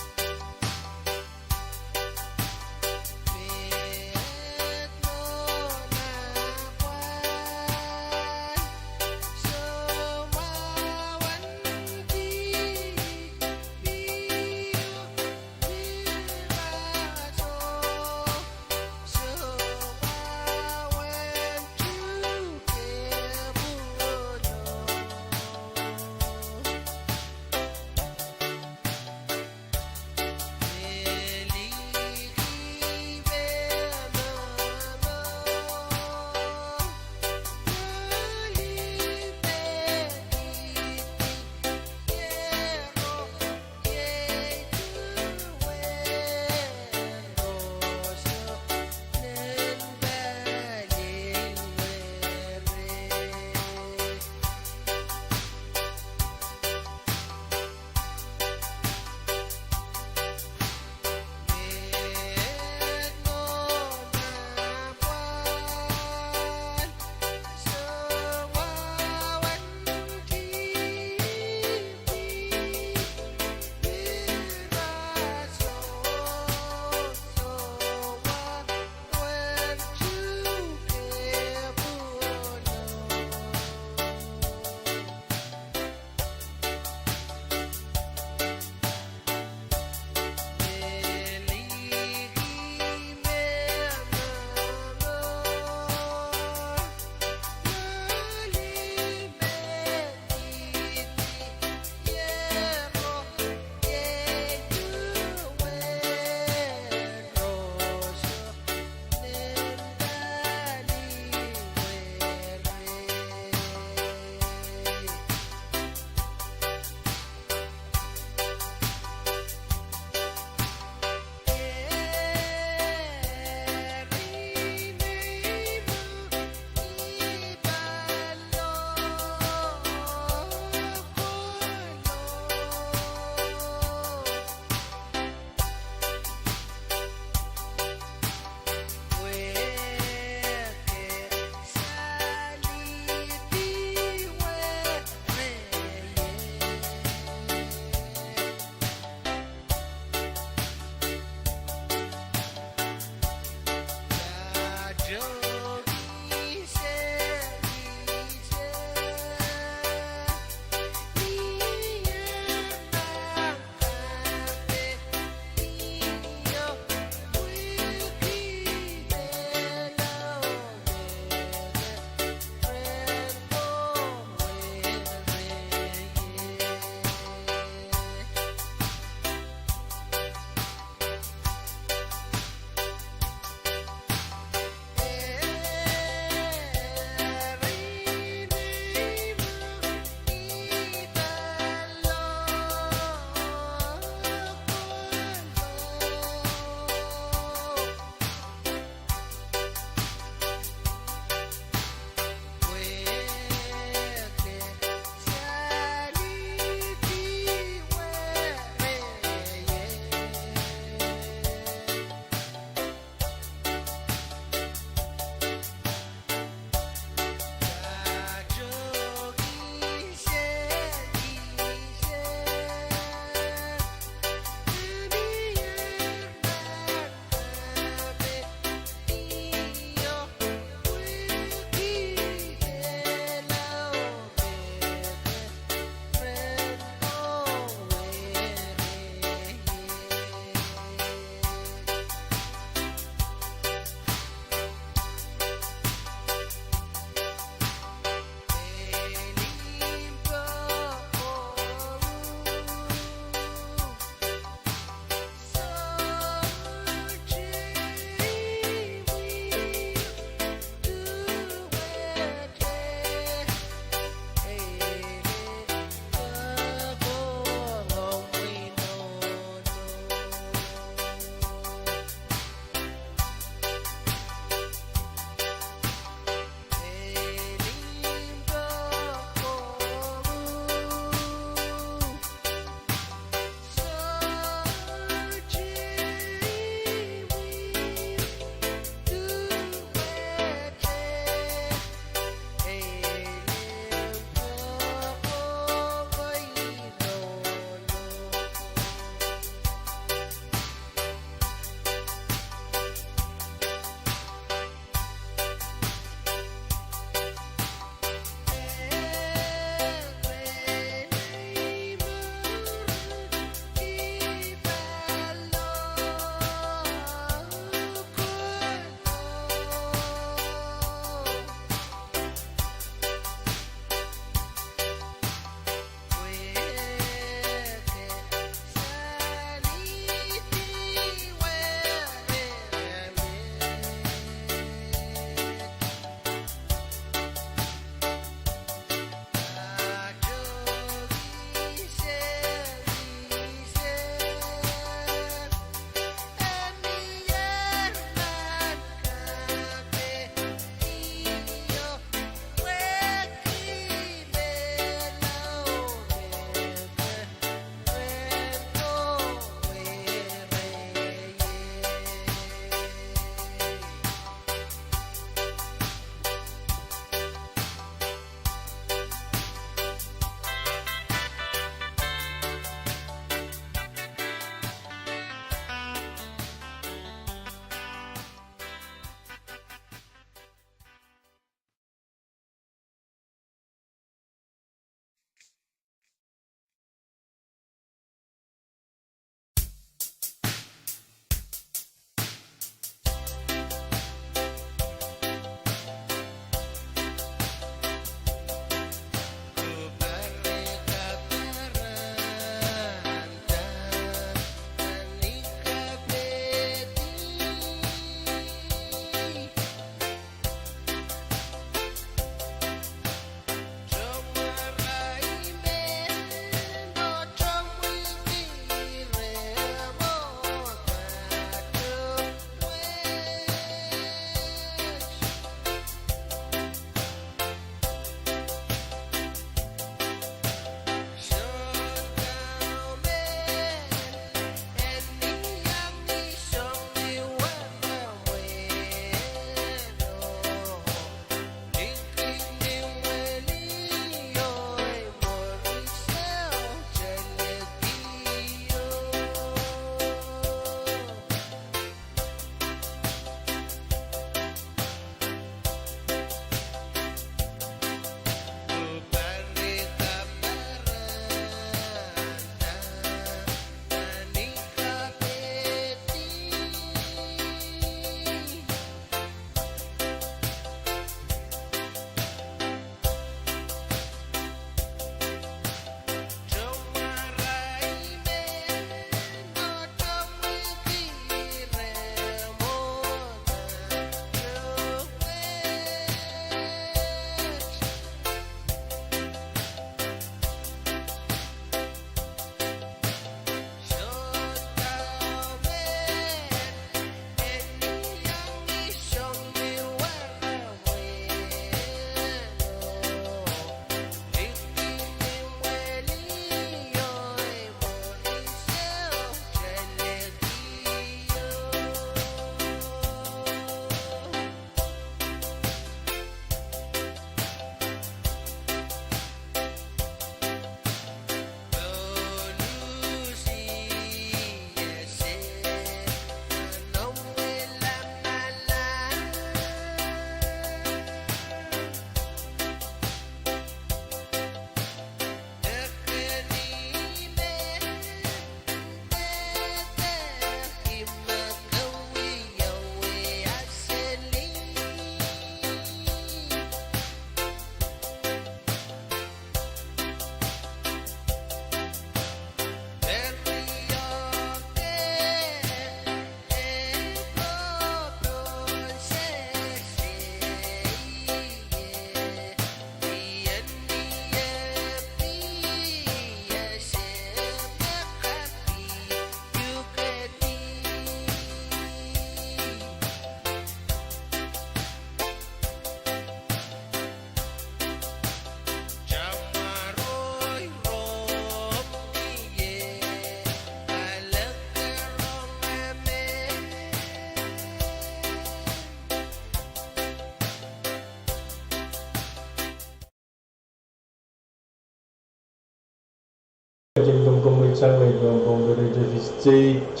sang me ih me Pohnpei State.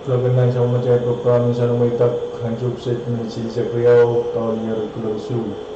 Kuloak en nan soangen matail program en soangen mweidek ansou kiset me silsek riau, kaun ier kuloak isuh.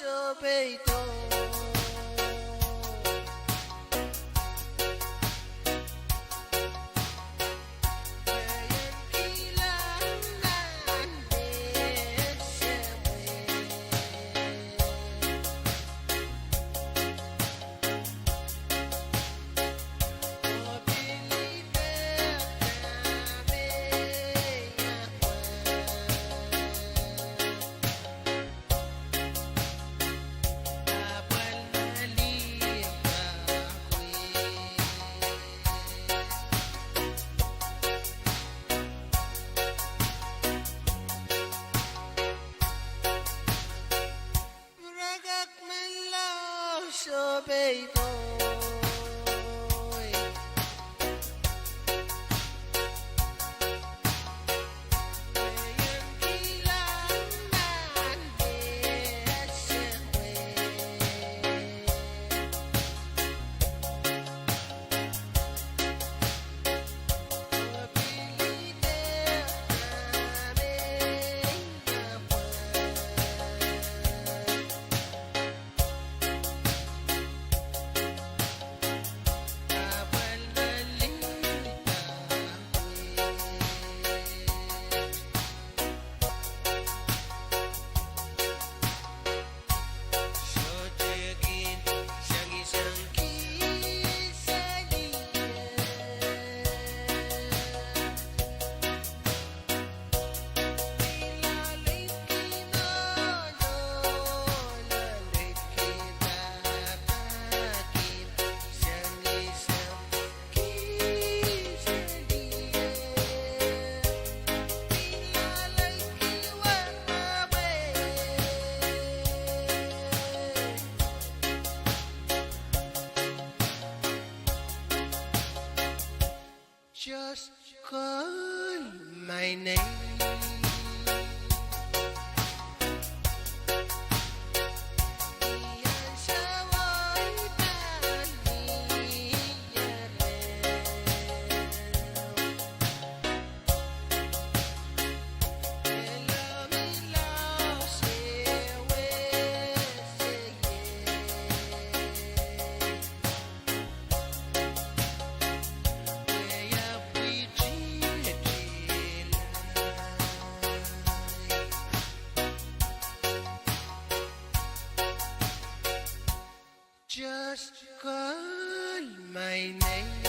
sohpeido. Pwurakak menlau sohpeido. Just call my name. Just call my name.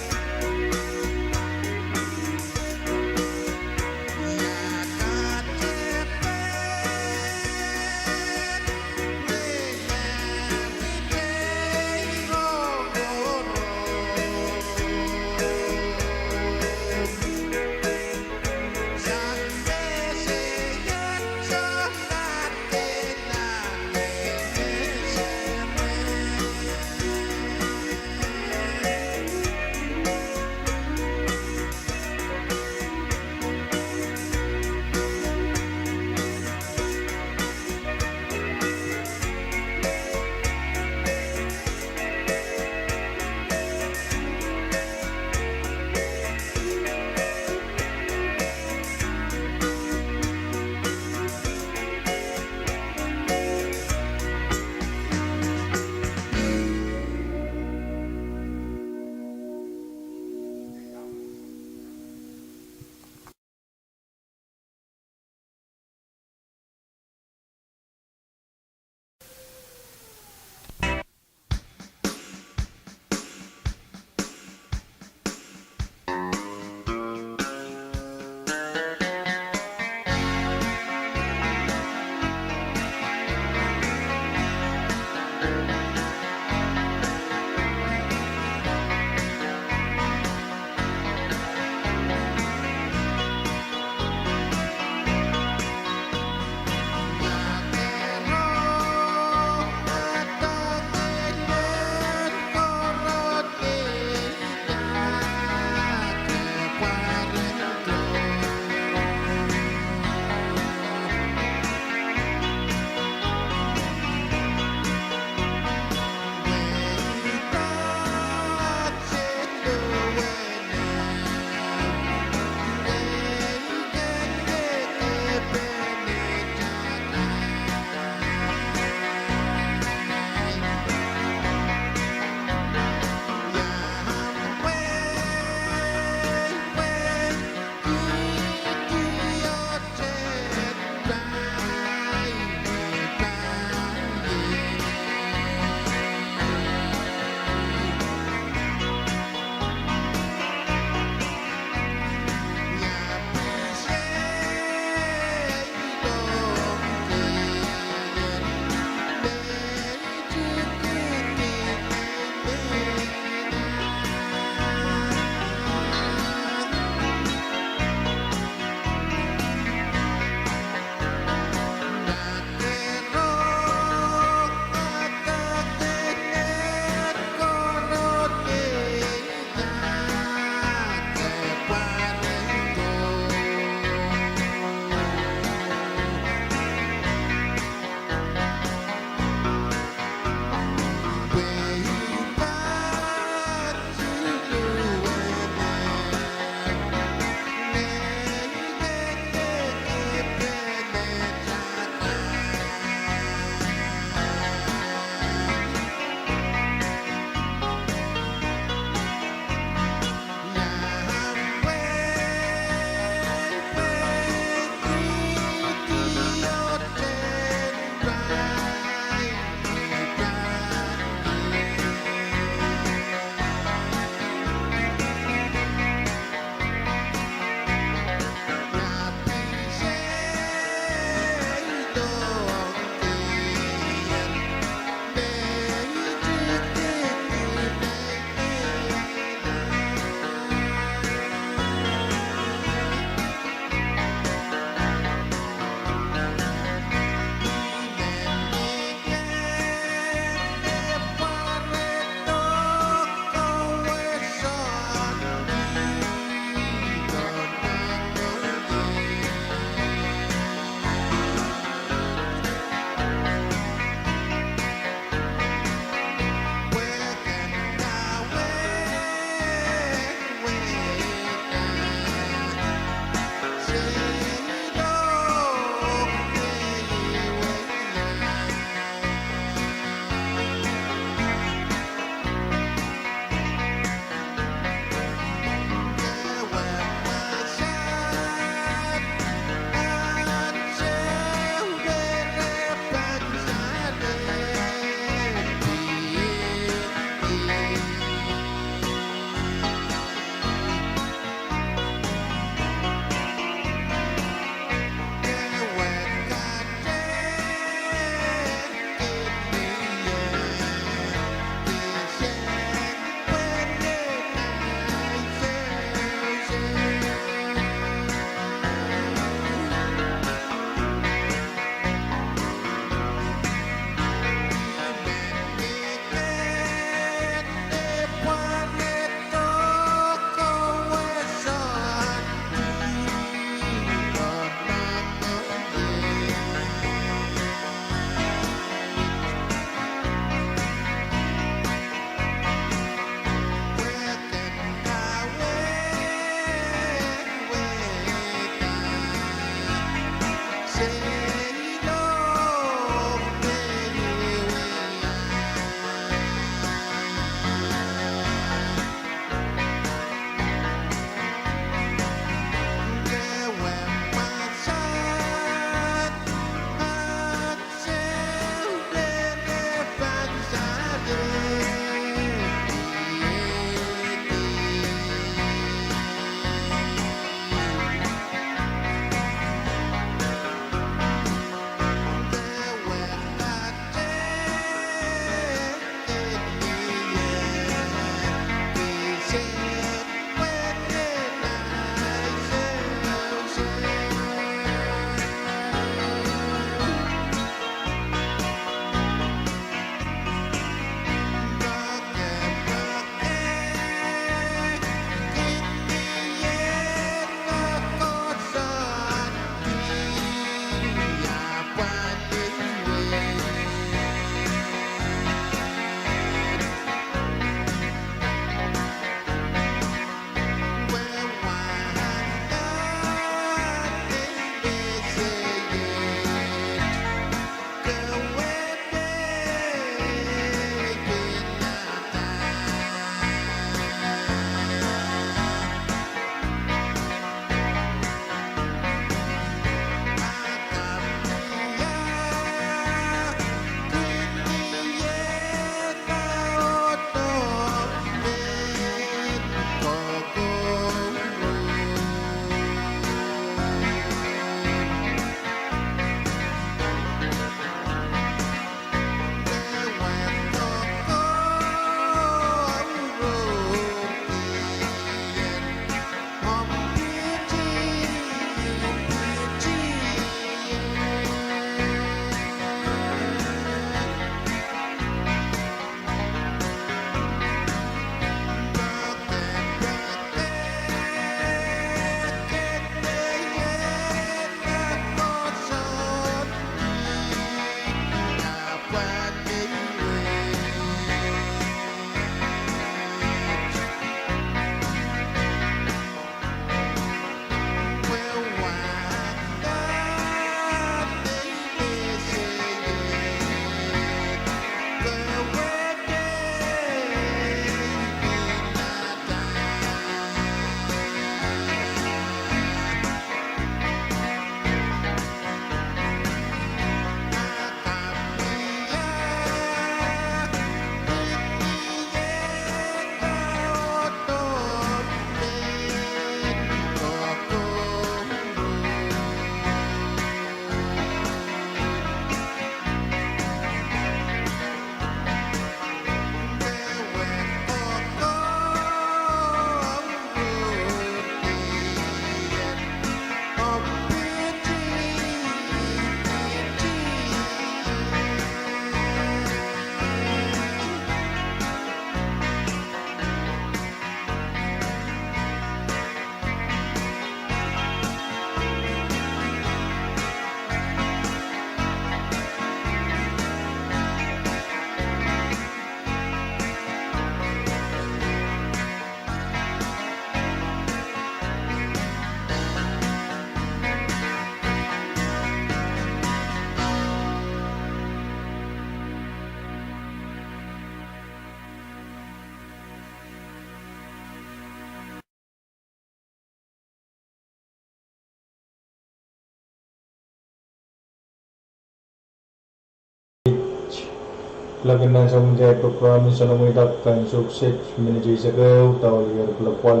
Laki nan sountail program en Sounkomouro kan sukset minit eisek ehu, dahlia ire pwulepwual.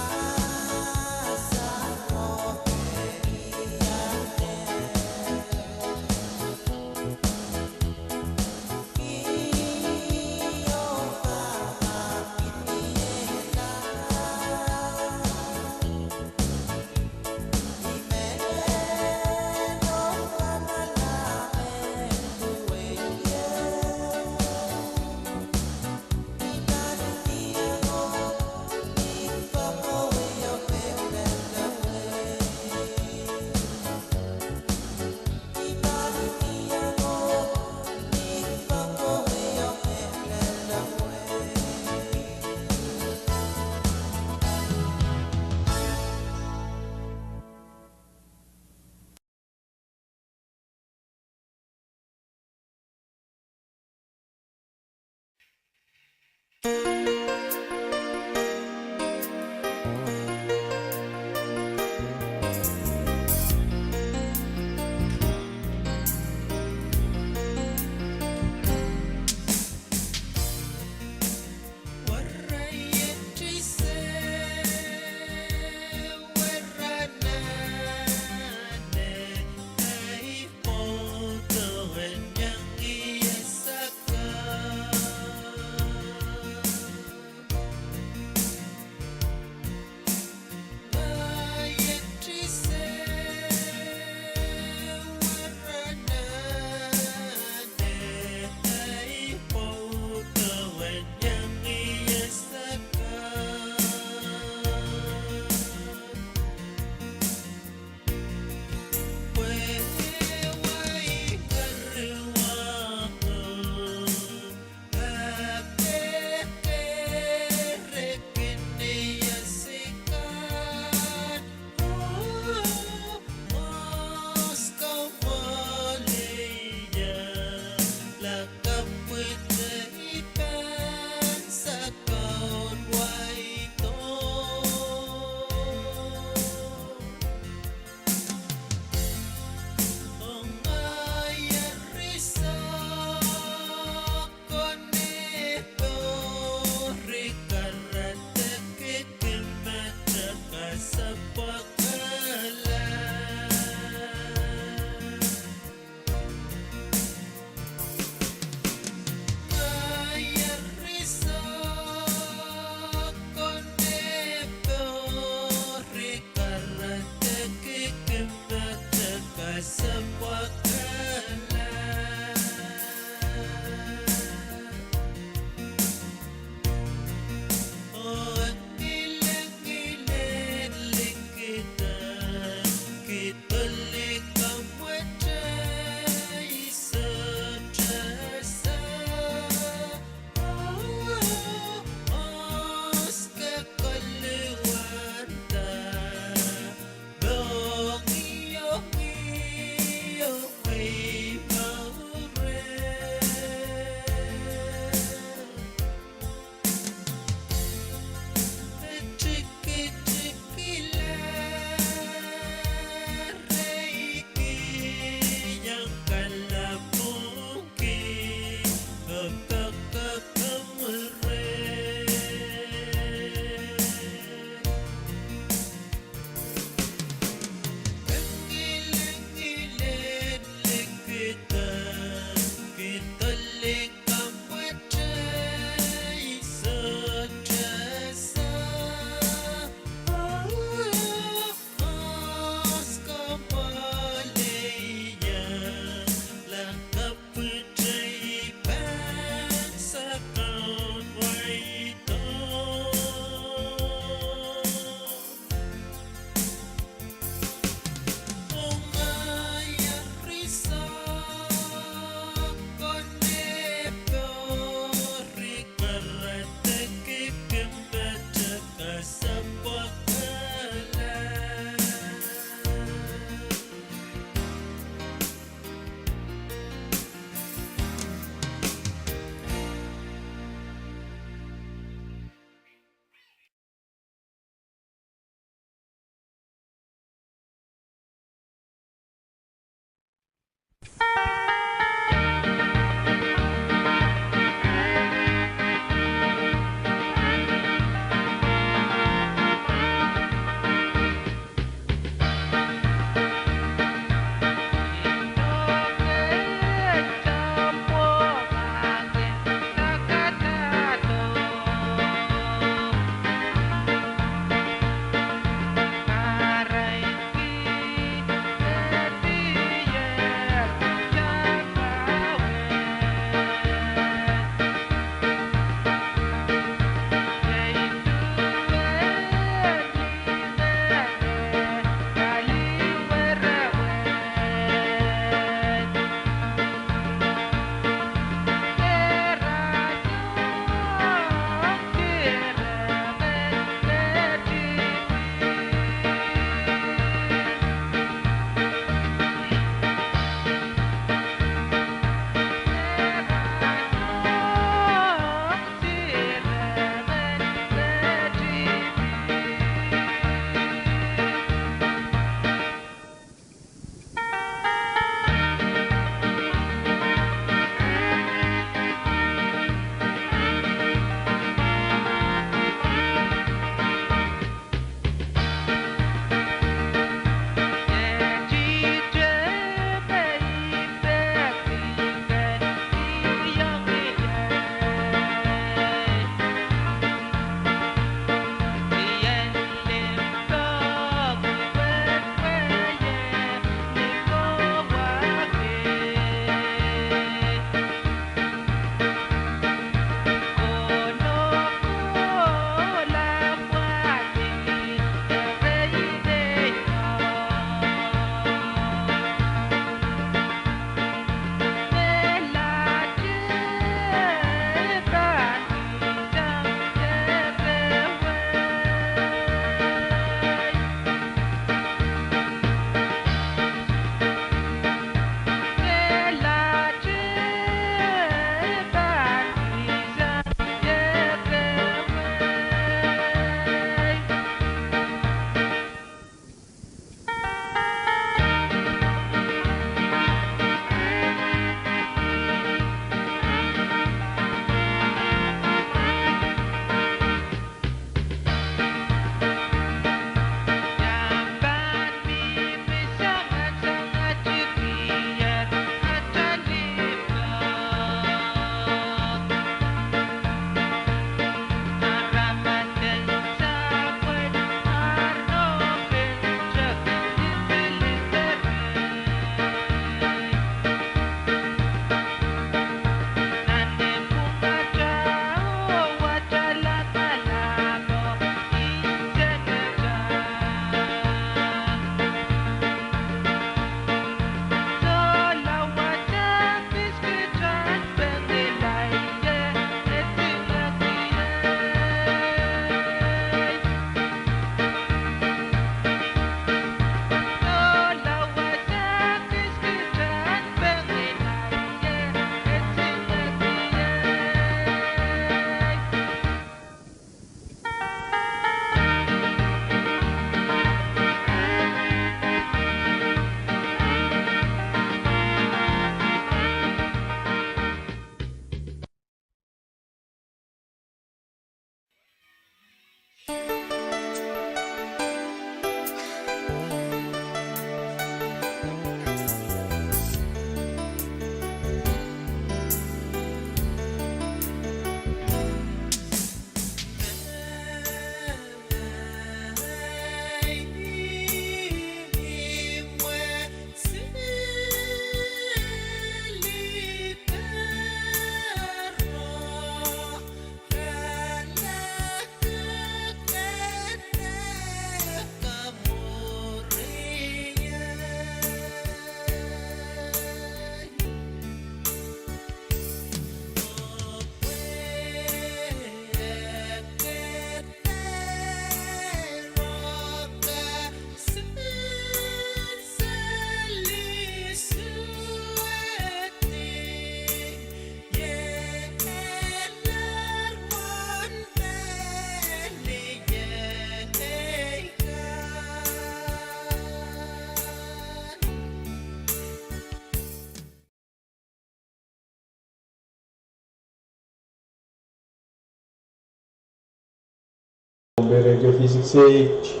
Pohnpei Radio V six eight.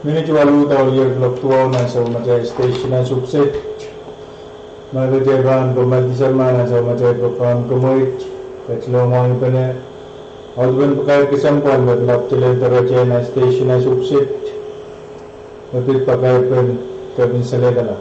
Minit waluh dau lel kuloak duwau nan sawamatei station en Sukset. Ma kitail pahn kommoaldi sang nan sawamatei program kemweit, ketilong wahn pene audepen pakair kesempwal me pilap telel doadoahk nan station en Sukset. Me pid pakair pen Kepin Seletala.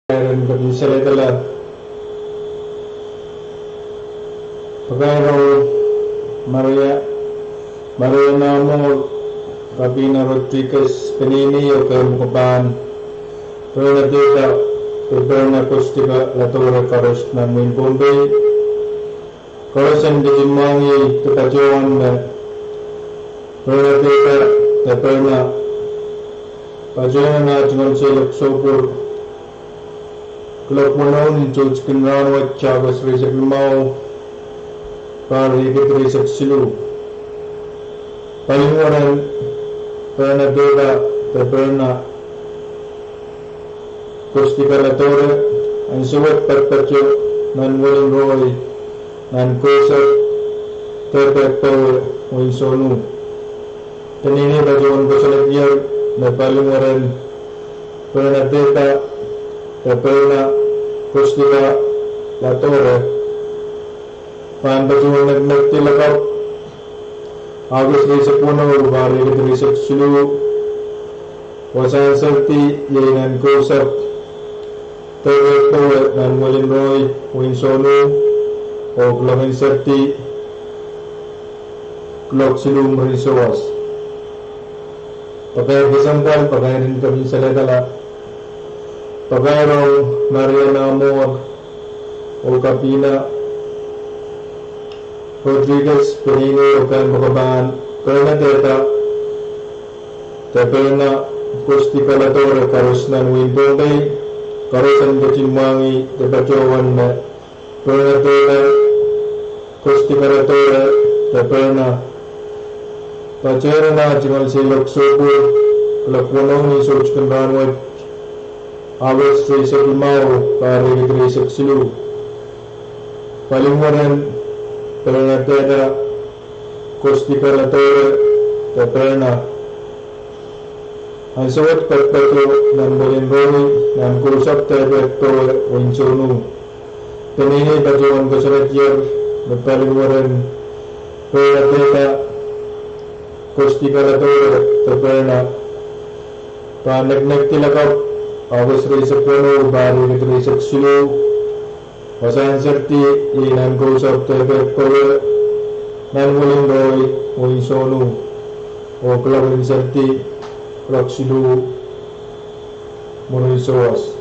Eren Kepin Seletala. Pakair rong: Maria, Maria Nahmwohl, Rabina Rodriguez Peneinei oh keimwkepahn, Bernadetta de Berna Kostika Ladore, koaros nan wehin Pohnpei. Koaros en ketin mwahngih dipatohwan me Bernadetta de Berna patohwan nan ah tungoal seiloak sohpwur kuloak weneu ni soutik en rahnwet, August rieisek limau, pahr riekid rieisek siluh. Paliweren Bernadetta de Berna Kostika Ladore, ansou wet patopato nan Welin Rohi, nan Kousapw, Dehpek Powe, wehin Sohnu. Peneinei patohwan koasoanehdier me paliweren Bernadetta de Berna Kostika Ladore pahn patohwan neknekdi lakapw August rieisek weneu, pahr riekid rieisek siluh, wasahn Serdi, iei nan Kousapw, Dehpek Powe, nan Welin Rohi, wehin Sohnu, oh kuloak en Serdi, kuloak siluh mwurin souwas. Pakair kesempwal, pakair en Kepin Seletala. Pakair rong: Maria Nahmwohl oh Rabina Rodriguez Peneinei oh keimwkepahn, Bernadetta de Berna Kostika Ladore, koaros nan wehin Pohnpei. Koaros en ketin mwahngih dipatohwan me Bernadetta Kostika Ladore de Berna patohwan nan ah tungoal seiloak sohpwur kuloak weneu ni soutik en rahnwet, August rieisek limau, pahr riekid rieisek siluh. Paliweren Bernadetta Kostika Ladore de Berna ansou wet patopato nan Welin Rohi, nan Kousapw, Dehpek Powe, wehin Sohnu. Peneinei patohwan koasoanehdier me paliweren Bernadetta Kostika Ladore de Berna pahn neknekdi lakapw August rieisek weneu, pahr riekid rieisek siluh, wasahn Serdi, iei nan Kousapw, Dehpek Powe, nan Welin Rohi, wehin Sohnu, oh kuloak en Serdi, kuloak siluh mwurin souwas.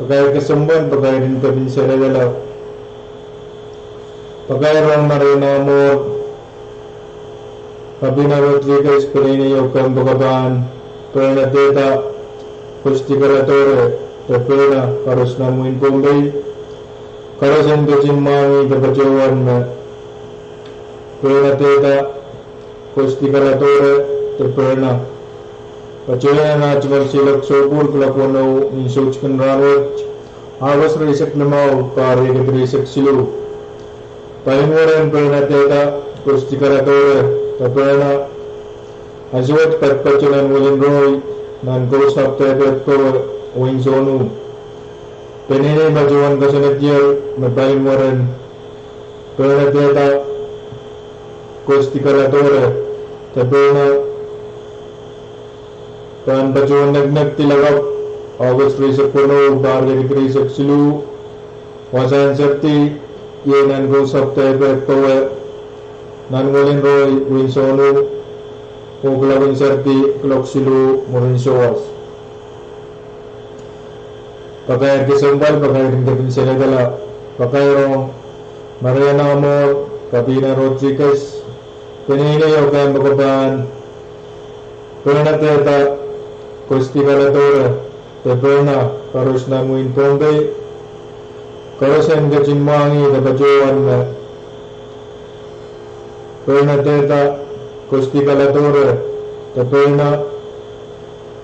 Pakair kesempwal, pakair en kepin serekala. Pakair ong Mariana Amor, Kapina Rodriguez, peneinei oh kempoakepahn, Bernadetta Kosti Kaladore, de Berna, koaros nan wehin Pohnpei, koaros en ketin mwahngih de patohwan me Bernadetta Kosti Kaladore, de Berna, patohwan nan ah tungoal seiloak soukur kuloak weneu ni soutikin rahnwet, August rieisek limau, pahr riekid rieisek siluh. Paliweren Bernadetta Kosti Kaladore, de Berna, ansou wet patopato nan Welin Rohi, nan Kousapw Dehpeh Powe, wehin Sohno. Peneinei patohwan koasoanehdier me paliweren Bernadetta Kosti Kaladore, de Berna, pahn patohwan neknekdi lakapw, August rieisek weneu, pahr riekid rieisek siluh, wasahn Serdi, iei nan Kousapw Dehpeh Powe, nan Welin Rohi, wehin Sohno, oh kuloak en Serdi, kuloak siluh mwurin souwas. Pakair kesempwal, pakair en kepin serekala. Pakair ong Mariana Amor, Kapina Rodriguez, peneinei oh kempoakepahn, Bernadetta Kosti Kaladore, de Berna, koaros nan wehin Pohnpei, koaros en ketin mwahngih de patohwan me Bernadetta Kosti Kaladore, de Berna,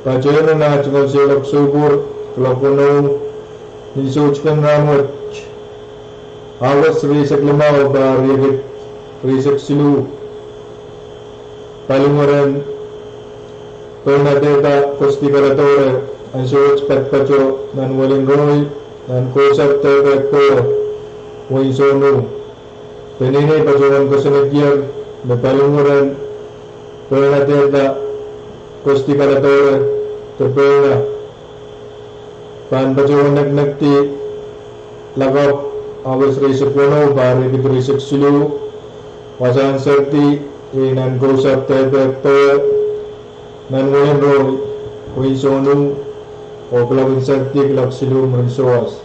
patohwan nan ah tungoal seiloak soukur kuloak weneu ni soutikin rahnwet, August rieisek limau, pahr riekid rieisek siluh. Paliweren Bernadetta Kosti Kaladore, ansou wet patopato nan Welin Rohi, nan Kousapw Dehpeh Powe, wehin Sohno. Peneinei patohwan koasoanehdier me paliweren Bernadetta Kosti Kaladore, de Berna, pahn patohwan neknekdi lakapw, August rieisek weneu, pahr riekid rieisek siluh, wasahn Serdi, iei nan Kousapw Dehpeh Powe, nan Welin Rohi, wehin Sohno, oh kuloak en Serdi, kuloak siluh mwurin souwas.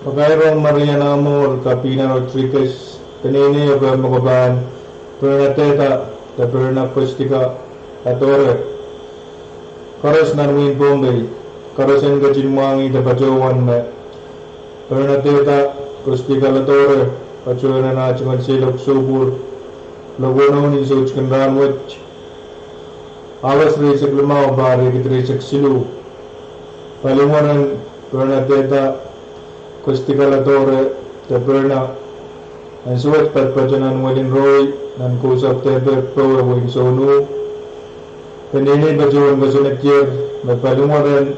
Pakair ong Mariana Amor, Kapina Rodriguez, peneinei oh kempoakepahn, Perna Dehda de Perna Kostika Ladore, koaros nan wehin Pohnpei, koaros en ketin mwahngih de patohwan me Perna Dehda Kostika Ladore patohwan nan ah tungoal seiloak soukur, kuloak weneu ni soutikin rahnwet, August rieisek limau, pahr riekid rieisek siluh. Paliwaren Perna Dehda Kostika Ladore de Perna en suwed patopato nan welin Rohi, nan Kousapw Dehpeh Powe, wehin Sohnu. Peneinei patohwan koasoanedier me paliwaren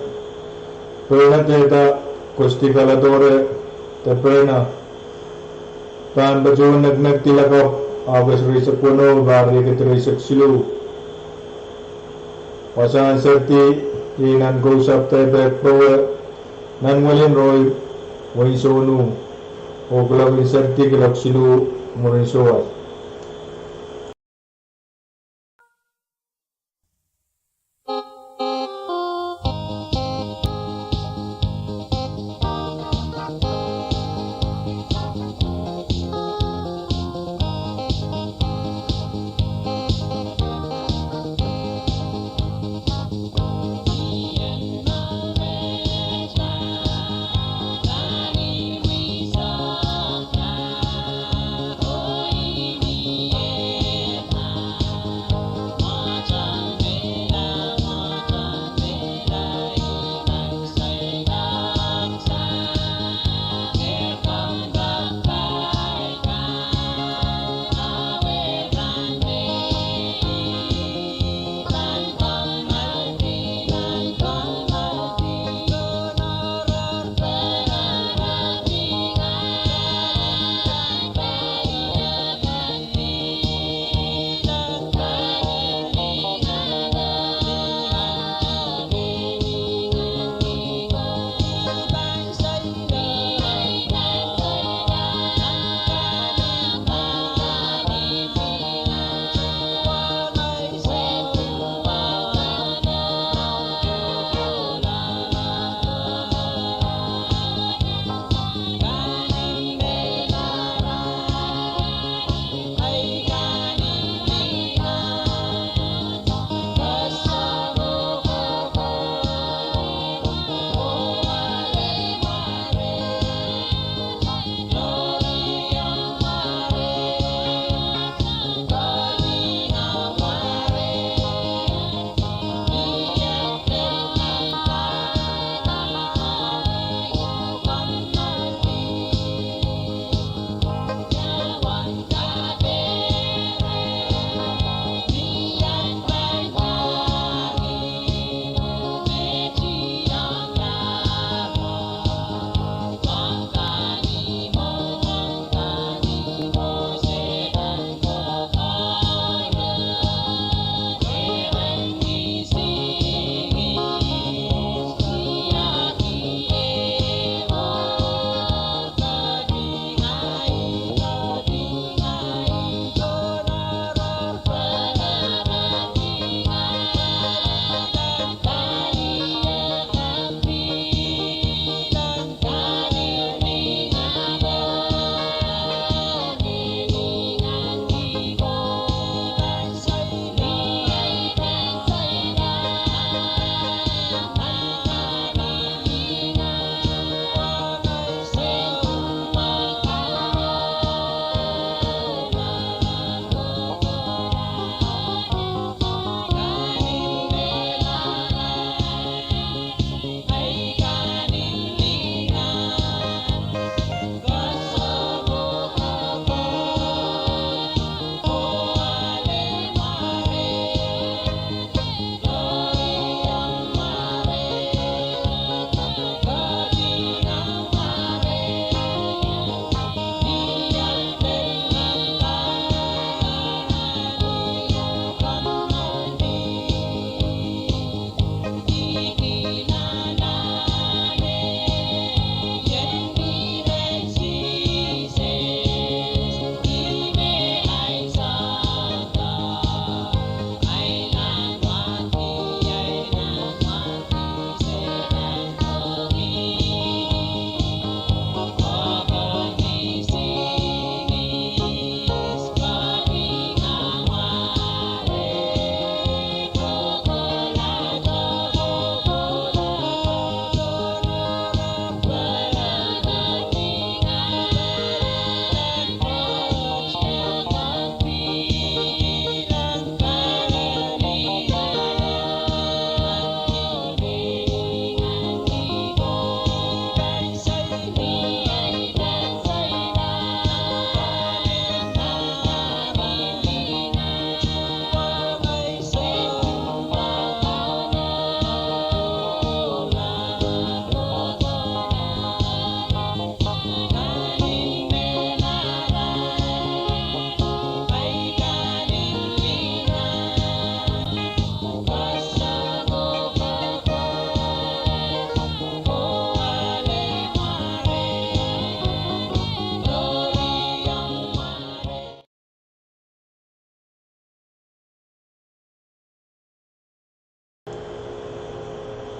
Perna Dehda Kostika Ladore de Perna pahn patohwan neknek dilakapw, August rieisek weneu, pahr riekid rieisek siluh. Wasahn seridi iei nan Kousapw Dehpeh Powe, nan welin Rohi, wehin Sohnu, oh kuloak en seridi kuloak siluh mwurin sowahl.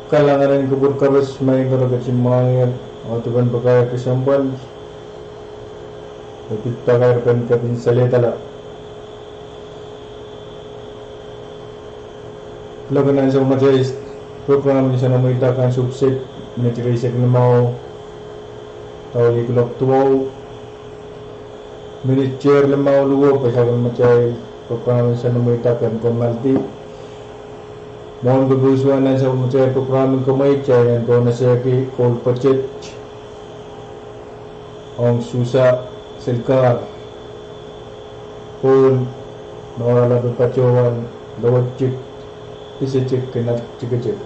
Kalahngan en kupwur koaros me I en kak ketin mwahngiher, oh dipen pakair kesempwal, oh dipen pakair pen kepin salehdala. Kuloak en ansou me kitail program en Soanamweida kan sohte minit rieisek limau, taul kuloak duwau, minit tier limau luo, pwe sapwellimatail program en Soanamweida kan komoaldi. Mwohn pwuhpwuhs wet, nan sapwellimatail program en komoaldi, kitail en pahn esehki koul pwoatet ong Susa Selkar, koul me oaralap patohwan lowetik, isetik, kei nan tikitik.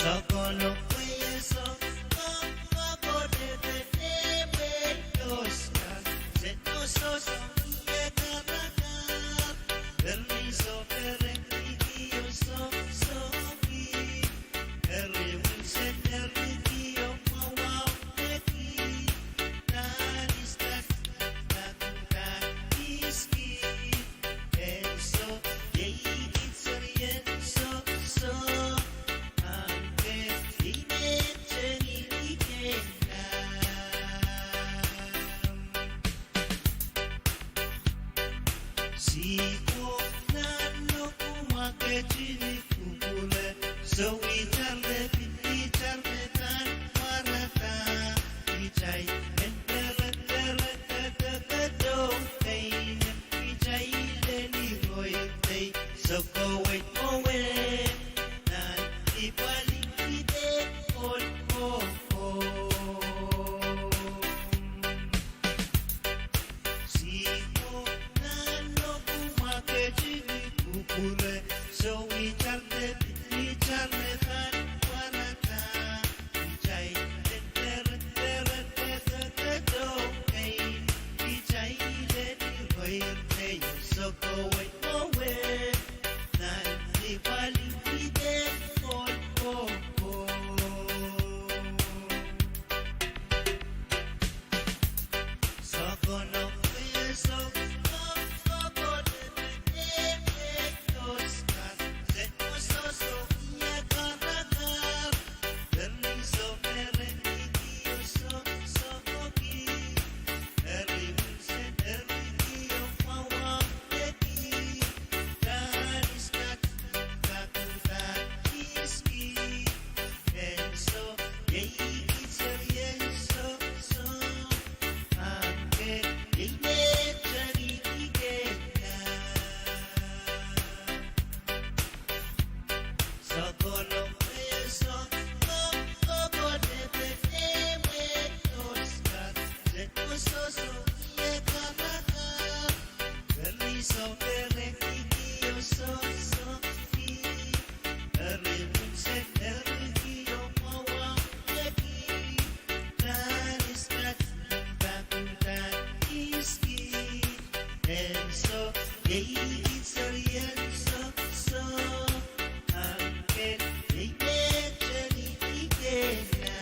Sokono pwe e song, oh, oh, kote pene mwe doska, se no soso ie karakar, eri so pere kiki o so, soki, eri wunsen eri kio mwawa peki, nan iskat, nan iskat, iski. Ansou, iei itserian soso, ahpw iei me teni ikena. Sihpwo nan nokumwa ketini kupwure, sowi tarle pil itar me nan pwarada, itai en pere pere pere pere dou pein, itai leni roirei, sokowei mwowe, nan ipwali ide kolkoko. Sihpwo nan nokumwa ketini kupwure, sowi tarle pil itar me nan pwarada, itai en pere pere pere pere dou pein, itai leni roirei, sokowei mwowe, nan ipwali ide kolkoko. Sokono pwe e song, oh, oh, kote pene mwe doska, se no soso ie karakar, eri so pere kiki o so, soki, eri wunsen eri kio mwawa peki, nan iskat, nan iskat, iski. Ansou, iei itserian soso, ahpw iei me teni ikena. Sokono pwe e song, oh, oh, kote pene mwe doska, se no soso ie karakar, eri so pere kiki o so, soki, eri wunsen eri kio mwawa peki, nan iskat, nan iskat, iski. Ansou, iei itserian soso, ahpw iei me teni ikena.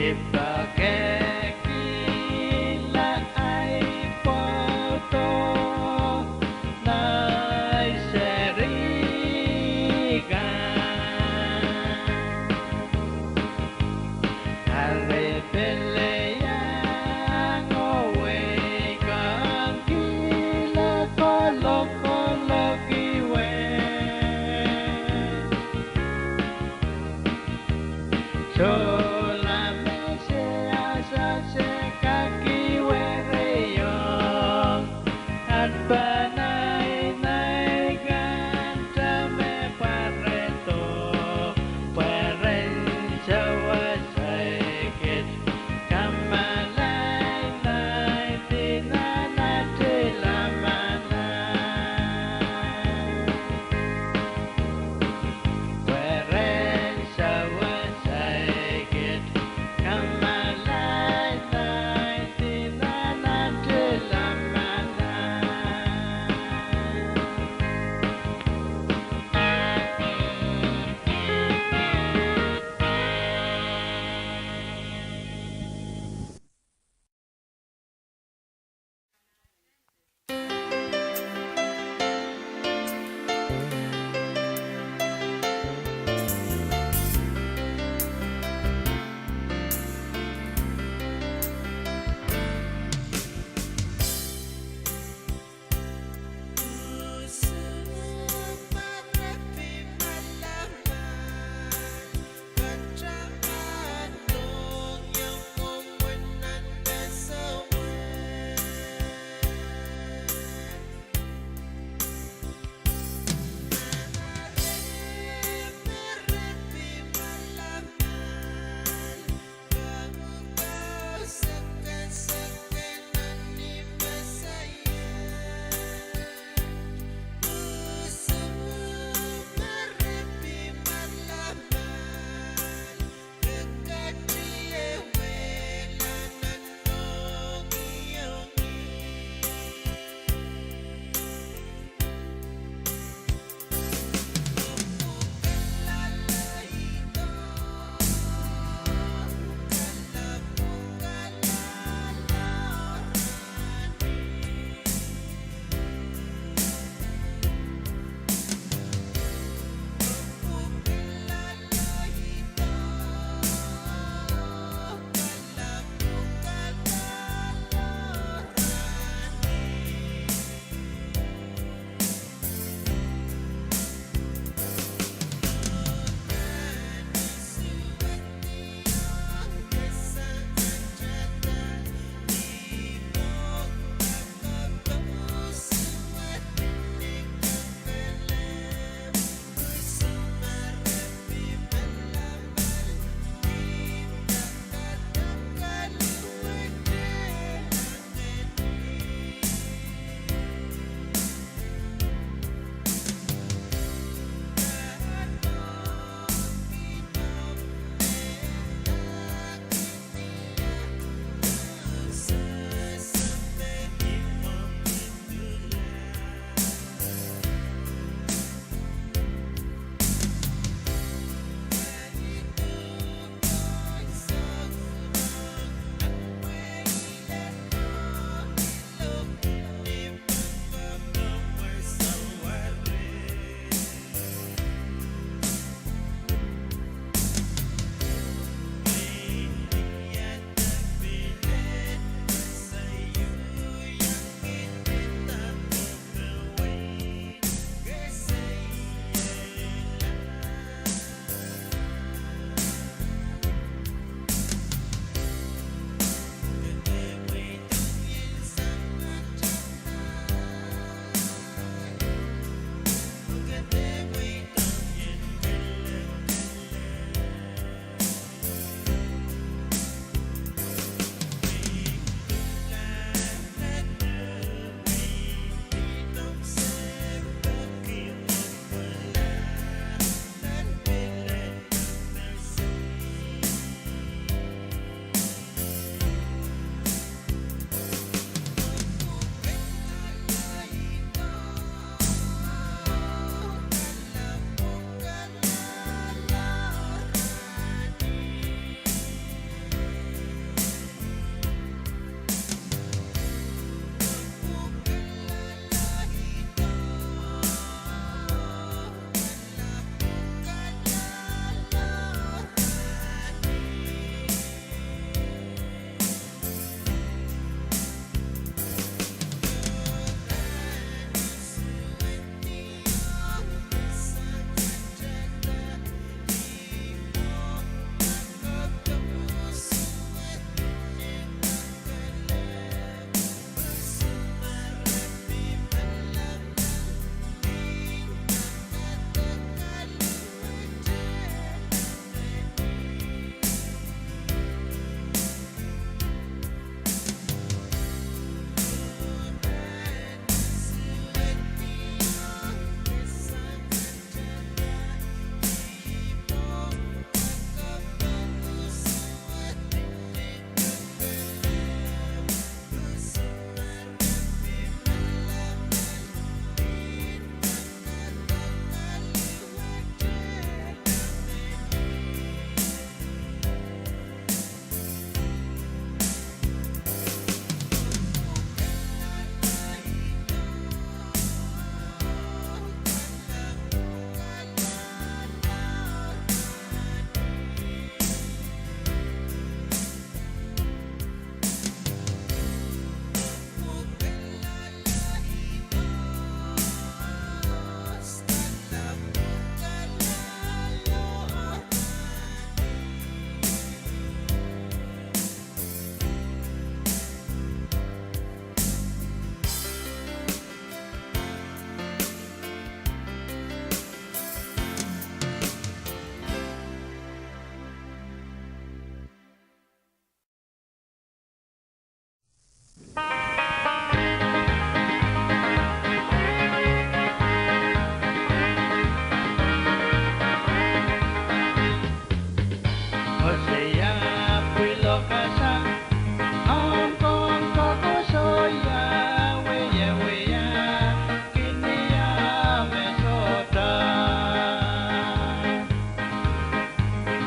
I pekehkihla ahi pwoud oh nei serihkan. Eri pil iang oh weikihla kolokol oh kiwe. Sohla me se asase kak kiweriong, ahpw pahn ahi nei kan dahme pwaredo, pwe ren sawas ahi kid, kamala nei di nan atilamana. Pwe ren sawas ahi kid.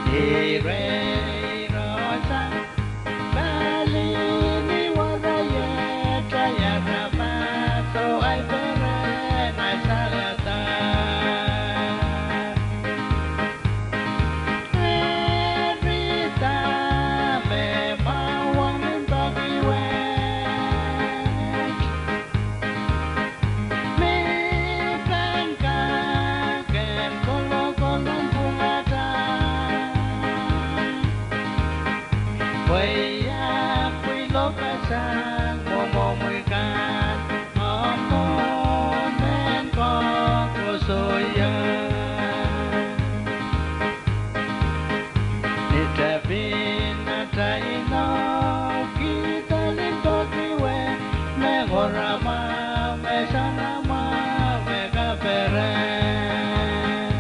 Ire, ire sang pali ni waraie, tayara maso ai peren ai salada. Eri dahme mwahu ong limpoak wet? Me pahn kak en kolokol nan pwungatail. Pwe I ahpw pwilokasang mwomwohmwi kan, omw mohngiong men koakoasoia. Ni tepin atail inoukihda limpoak wet, me ngoramwahu, me soanamwahu, me kaperen,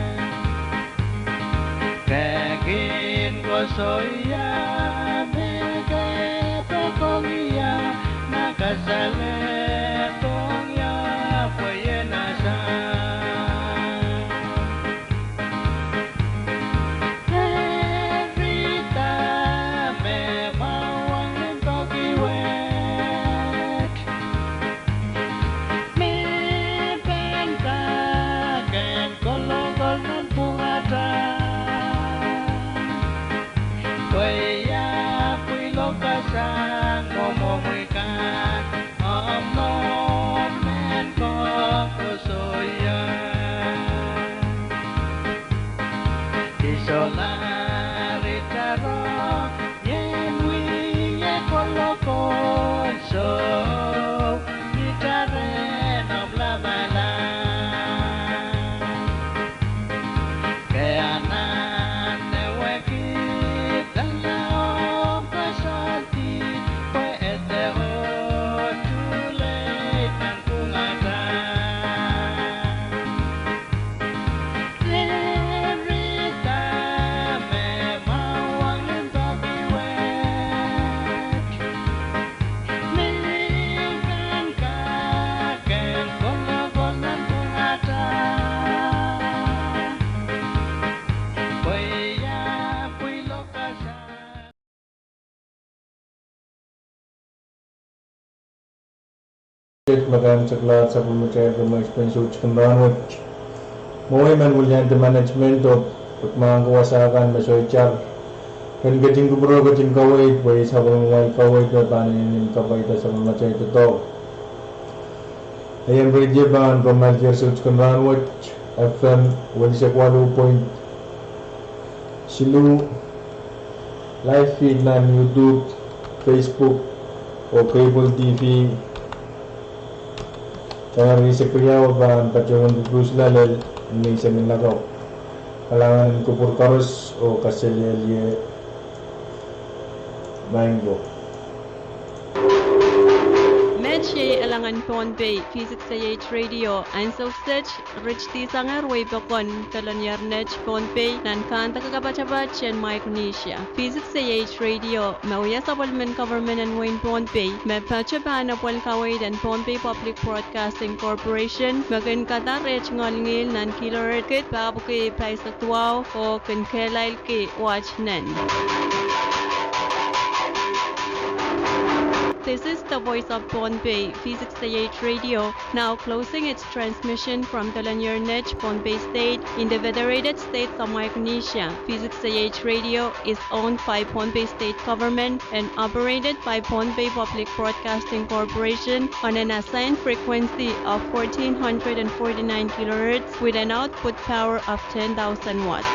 ke kin koasoia me ke poakohng ie, ma ke saledohng ie pwe ien asang. Eri dahme mwahu ong limpoak wet? Me pahn kak en kolokol nan pwungatail. Pwe I ahpw pwilokasang mwomwohmwi kan, omw mohngiong men koakoasoia. I solahr itarong ien wia kolokol, soh, itaren omw lamalam. Ke anahne wekidala omw koasoandi, pwe ede oh tulei nan pwungatail. Eri dahme mwahu ong limpoak wet? Me pahn kak en kolokol nan pwungatail. Pwe I ahpw pwilokasang. Met kan, solahr sapwellimatail, komw eksperience sohte kan rahnwet. Mwowe I men wiliandi management oh pwuhk mahkoa wasa kan me sohte itar. Ren ketin kupwure, ketin kaweid, pwe sapwellimamwail kaweid me pahn inenen kapwaiada sapwellimatail doadoahk. A I en radio pahn komw alehdi sohte kan rahnwet, F M welisek waluh point siluh, live feed nan YouTube, Facebook, oh cable T V. Eri sekriawa pahn patohwan pwupwudiso lel ni seng en lakapw. Kalahngan en kupwur koaros oh kaselehlie. Maing ko. Met iei Alangan Pohnpei, V six A H Radio, ansou wet, ritidi sang ehr wei pokon, Pelenier Net Pohnpei, nan kandake kapatapat en Micronesia. V six A H Radio, me wia sapwellimen government en wehin Pohnpei, me patohwan apwalih kaweid en Pohnpei Public Broadcasting Corporation, me kin kadahr eh tungoal ngihl nan kilohertz kid pahpwiki pahisek duwau oh kin kehlailki watt nen. This is the voice of Pohnpei, V six A H Radio, now closing its transmission from Pelenier Net, Pohnpei State, in the Federated States of Micronesia. V six A H Radio is owned by Pohnpei State Government and operated by Pohnpei Public Broadcasting Corporation on an assigned frequency of fourteen hundred and forty-nine kilohertz with an output power of ten thousand watts.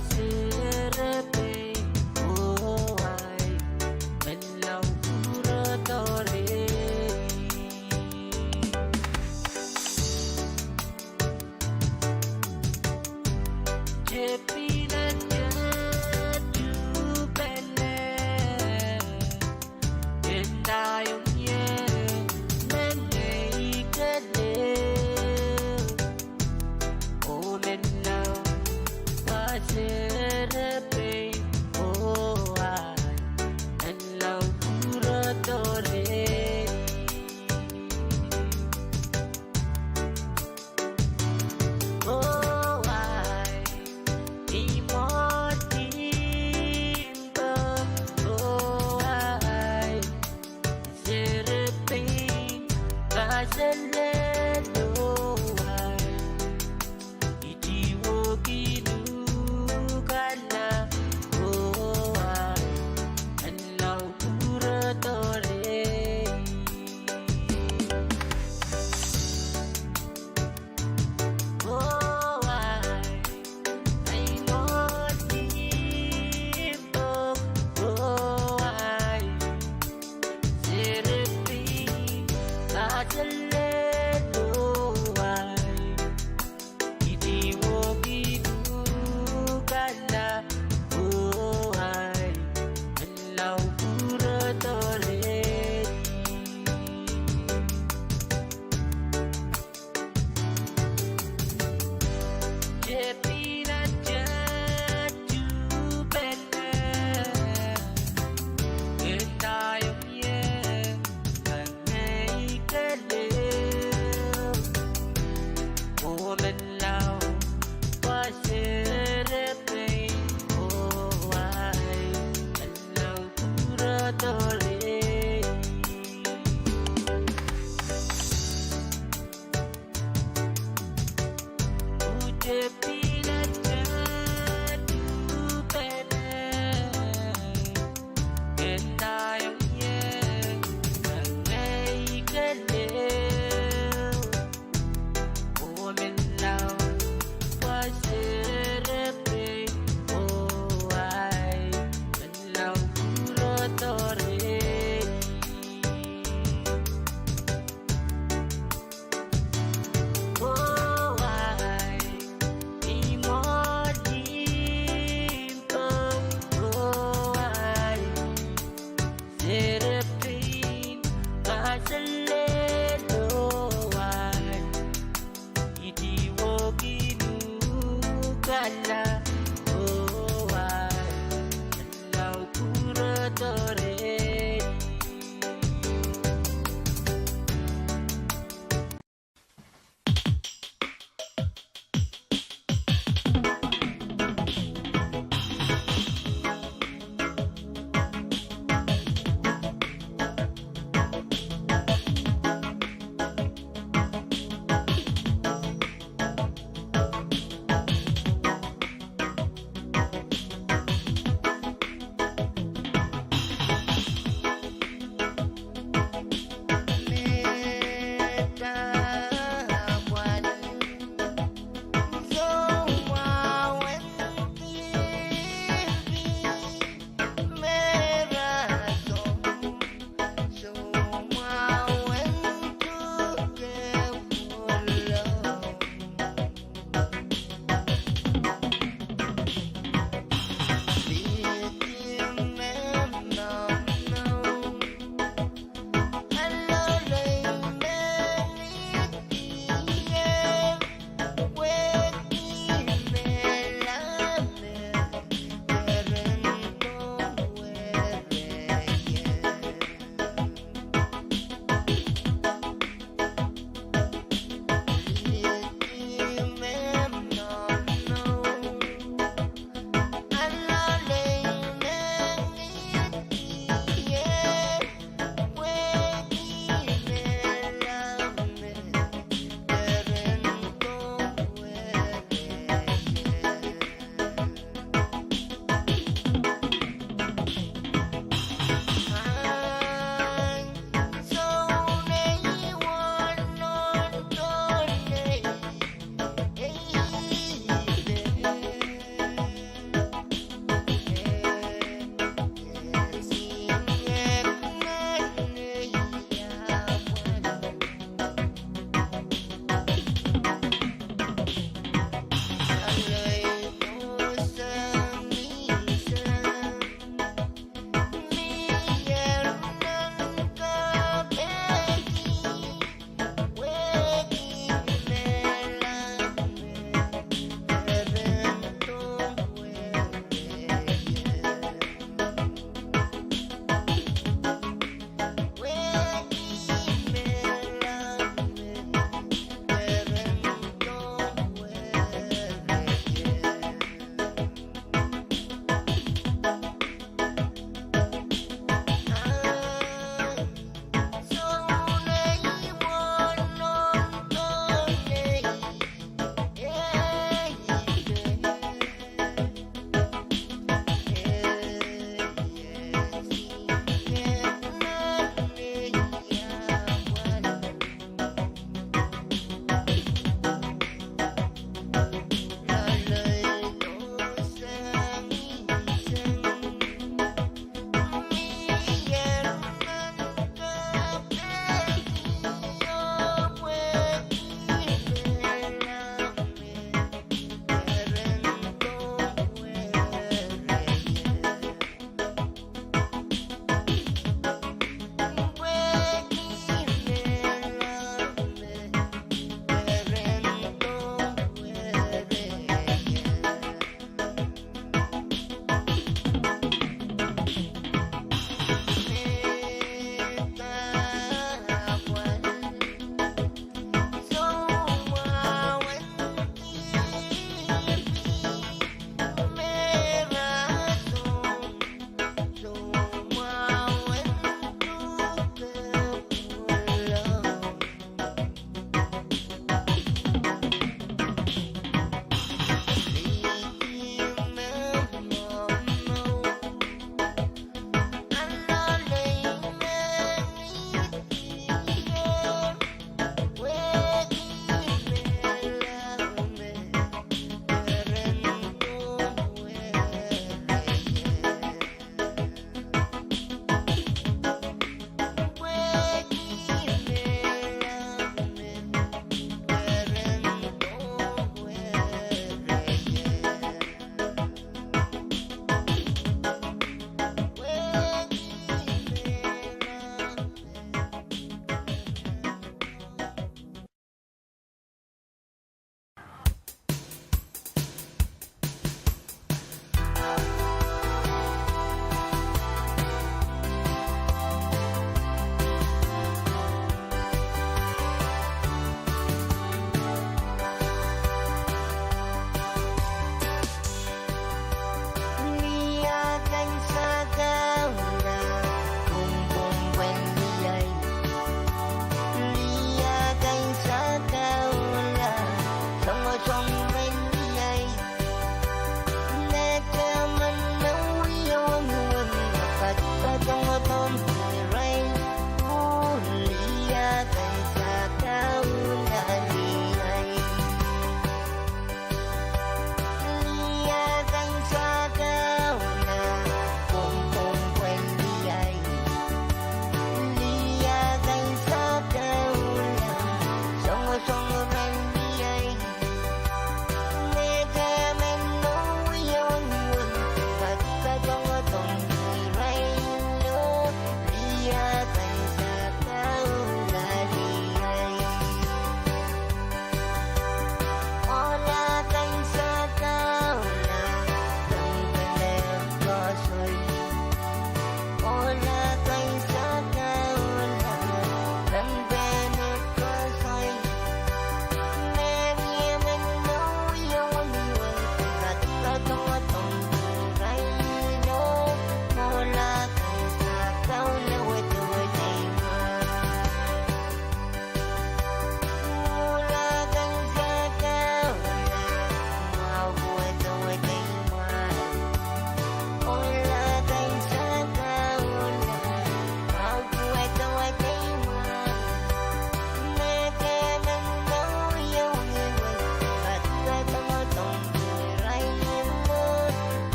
Serepein oh ahi, menlau kurodo rehi. Tepin atail tuhpene, ndaiong ie, mengei kelehpw, oh menlau pase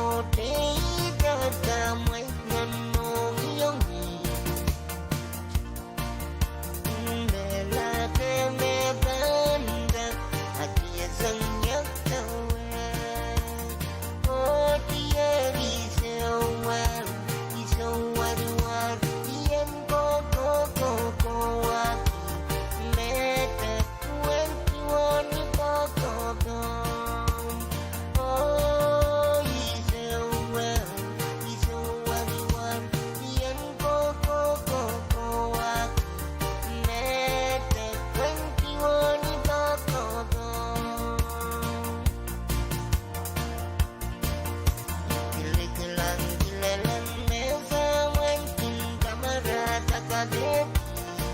sohte idahda mwail nan mohngiong ih. Mehla de me pahn kak, a kihsang iakdawe. Oh dear, I sohte wad, I sohte wad, I en kohkohkohkohwahki. Mehla de wehn kiwoni kohkohkohn. Oh, I sohte wad, I sohte wad, I en kohkohkohkohwahki. Mehla de wehn kiwoni kohkohkohn. Kilikilang kilelen me samwen kin kamarada kapehdi.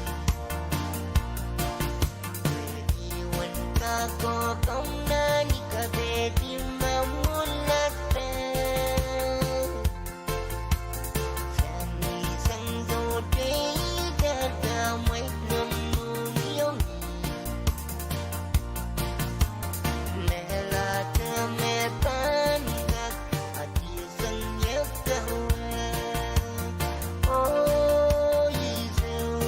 Pwehki wen kakohkohn nan I kapehdi me mwuladek. Sang ni sang sohte idahda mwail nan mohngiong ih. Mehla de me pahn kak, a kihsang iakdawe. Oh, I sohte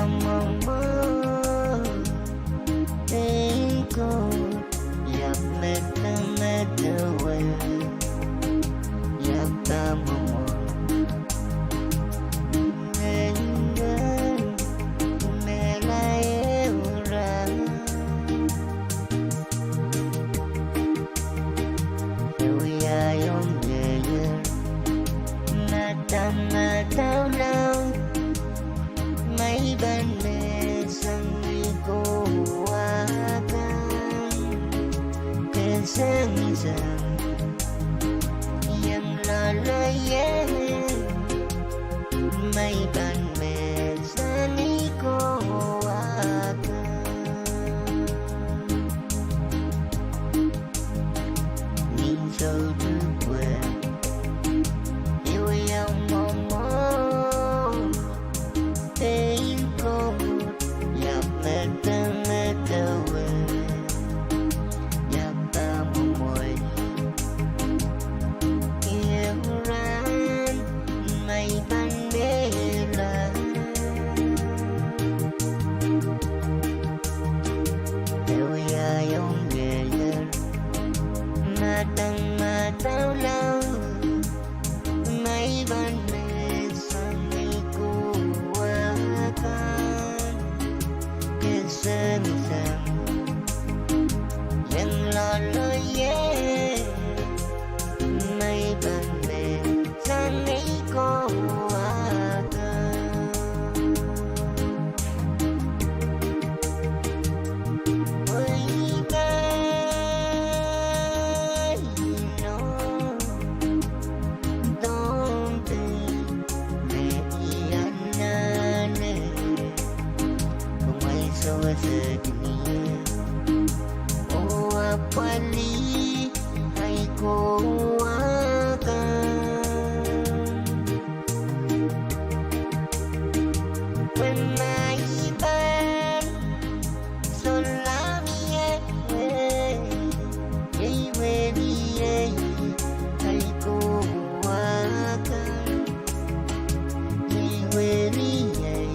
Mwomwohdiso, pein Koht, iang medemedewe, iang pahn mwomwohdiso. Ngehi ngehi, mehla ehu rahn. Ehu iaiong ieier, madamadau laud, ma I pahn mehsang ni kowa kan, kesemsem, iang loaloie, ma I pahn mehsang ni kowa kan. Ni soutuk wet, I wie mwomwohdiso, pein Koht, iang medemedewe, iang pahn mwomwohdiso. Ehu rahn, ma I pahn mehla. Ehu iaiong ieier, madamadau laud, ma I pahn mehsang ni kowa kan, kesemsem, iang loaloie, ma I pahn mehsang ni kowa kan. Pwe I pahn inou Pohnpei me I anahne, kumwail sewese kin ie oh apwalih ahi kowa kan. Pwe ma I pahn sohla mie, iei weliei, ahi kowa kan, iei weliei,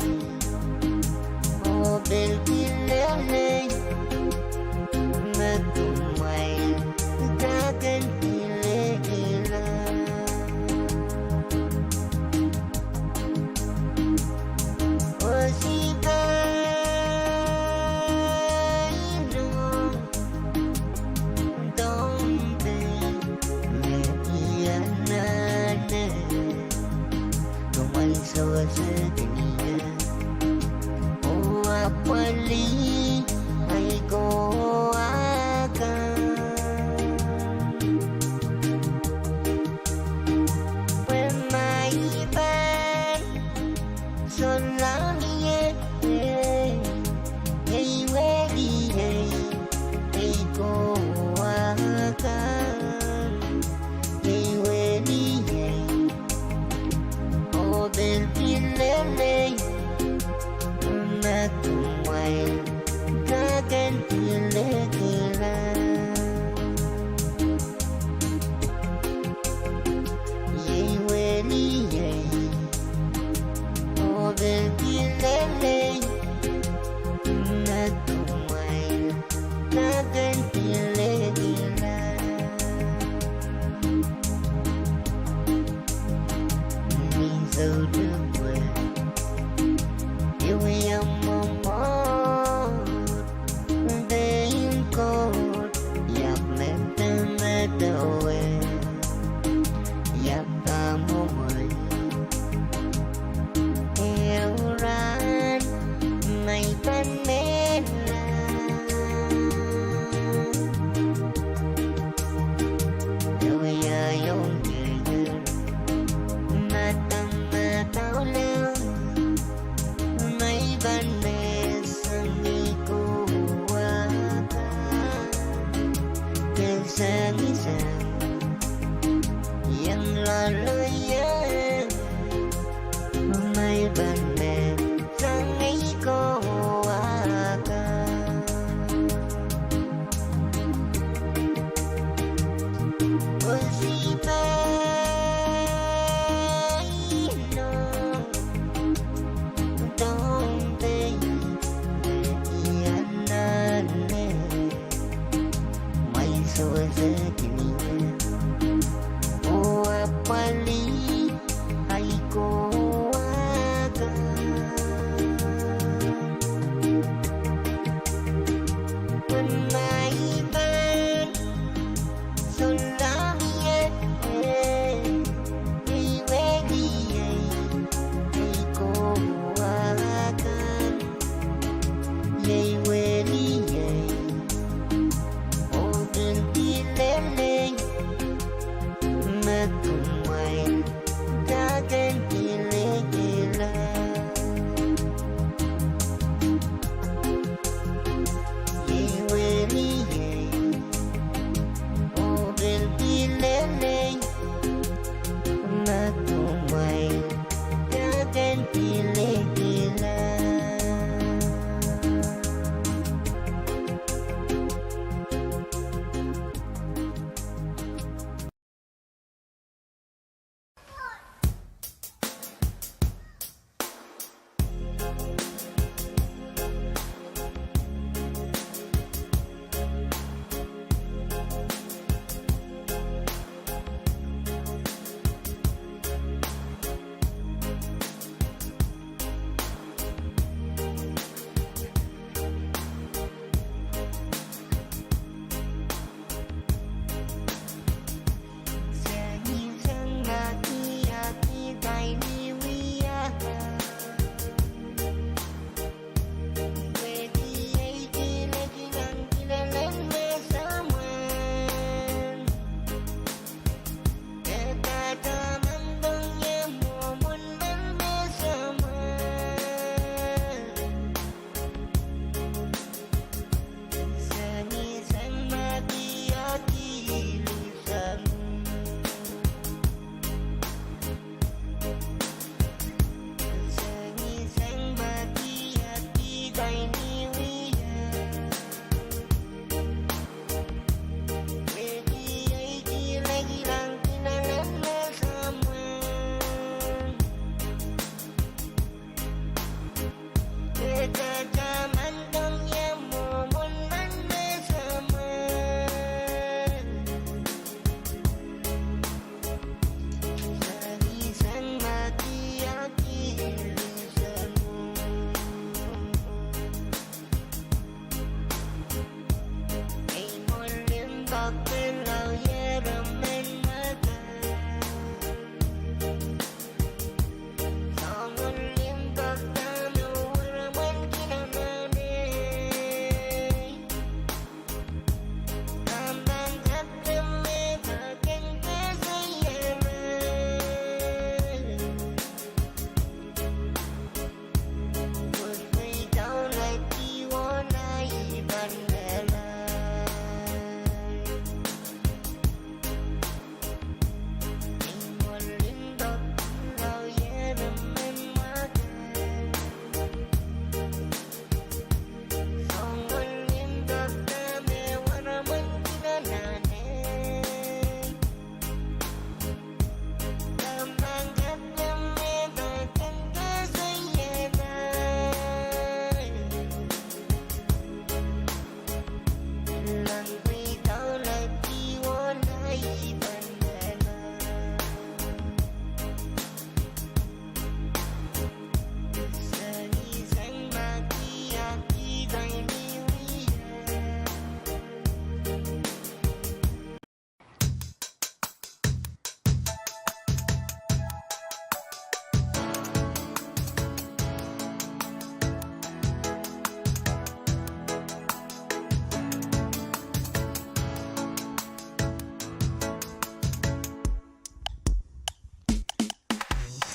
oh pil kilelei me kumwail dahken kilelehla. Oh I pahn inou Pohnpei me I anahne, kumwail sewese kin ie oh apwalih ahi kowa kan. Pwe ma I pahn sohla mie, iei weliei, ahi kowa kan, iei weliei, oh pil kilelei me kumwail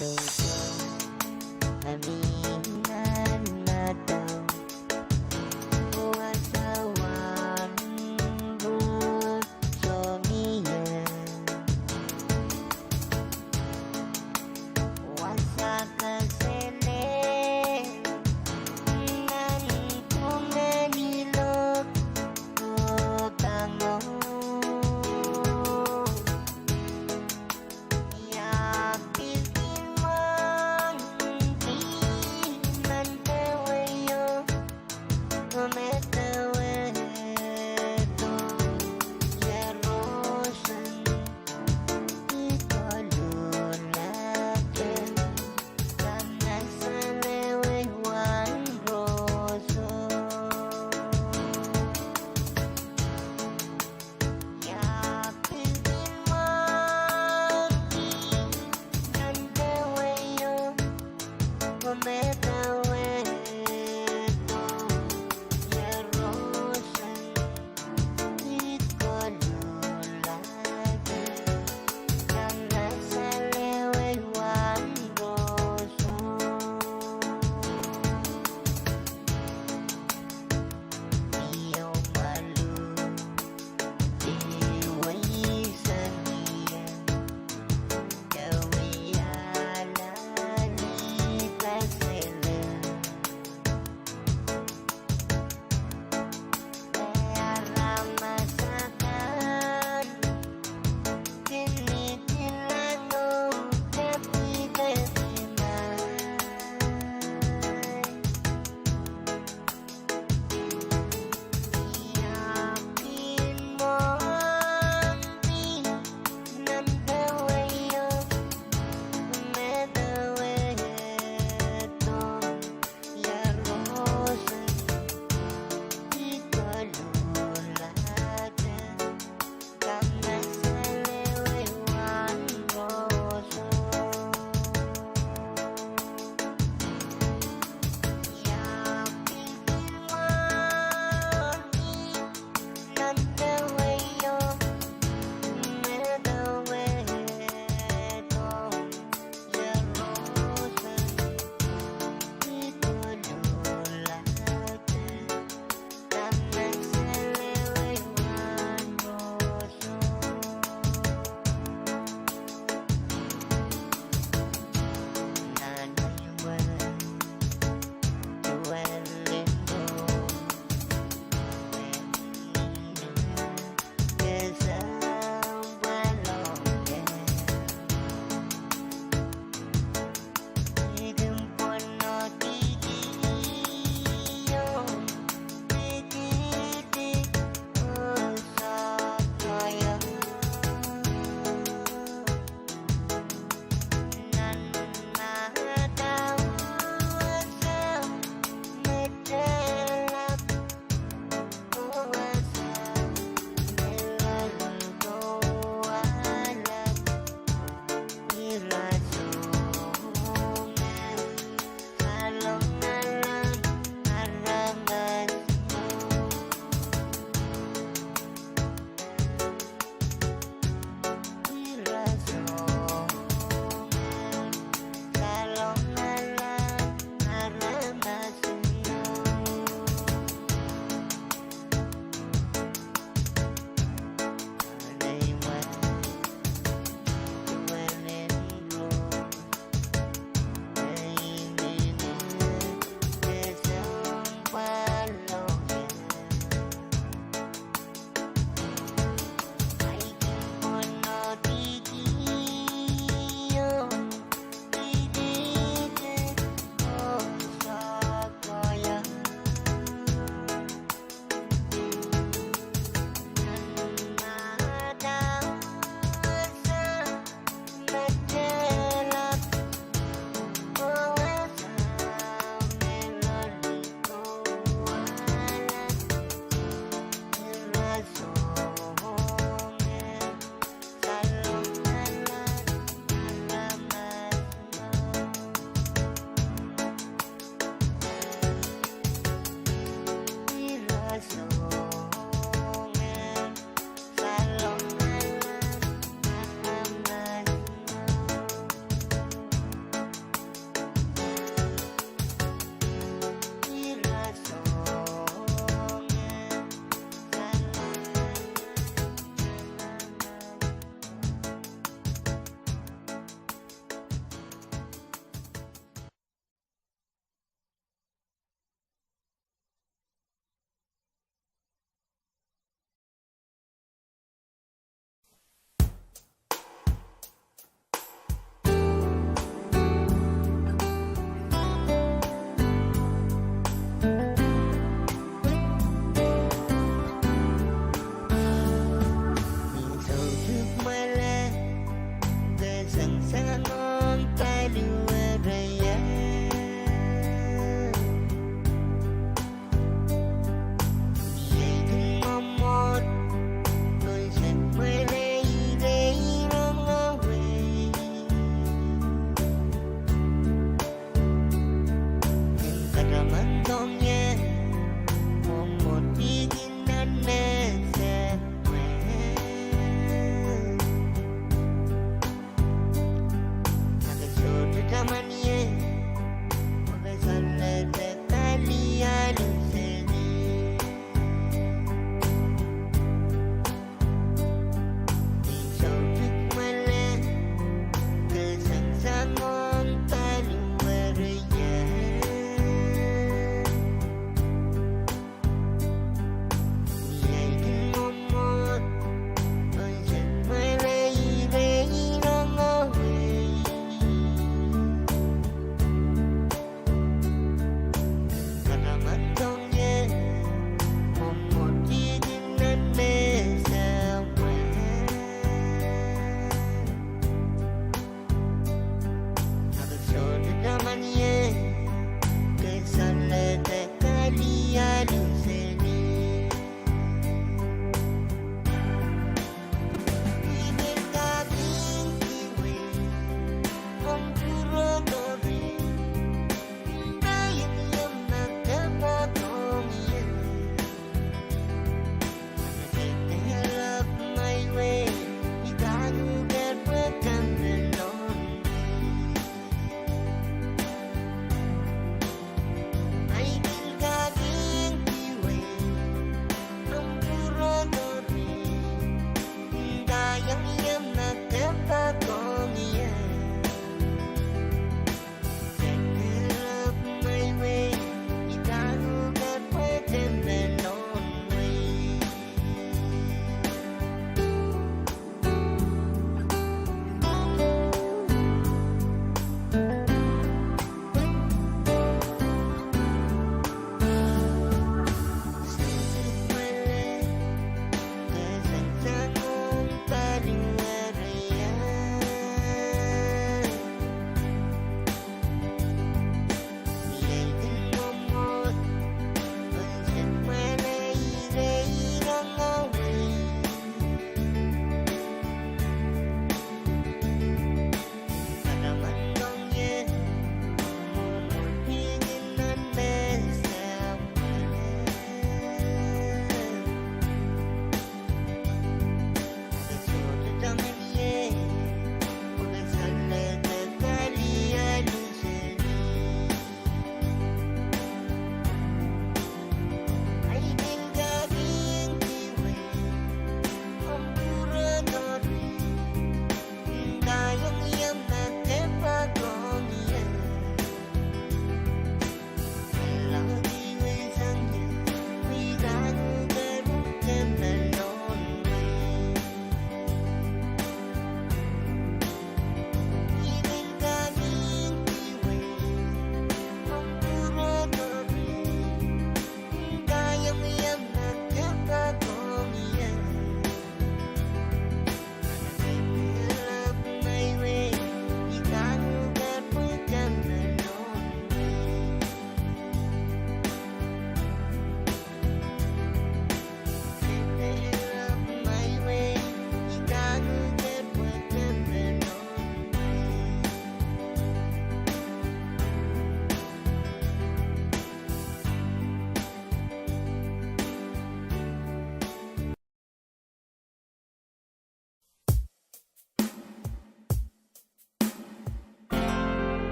Peido, a mih nan madau, wasa wan roso mie. Wasa kasale nan pwungen ilo, oh Kauno. Ia pil kin mwahngih nan dewe io, oh me dewe do, ia roson, I koluhlahte, sang ngasalewe wan roso. Ia pil kin mwahngih nan dewe io, oh me dewe do, ia roson, I koluhlahte, sang ngasalewe wan roso. Io malu, I wei sang ie, dewe ialali kase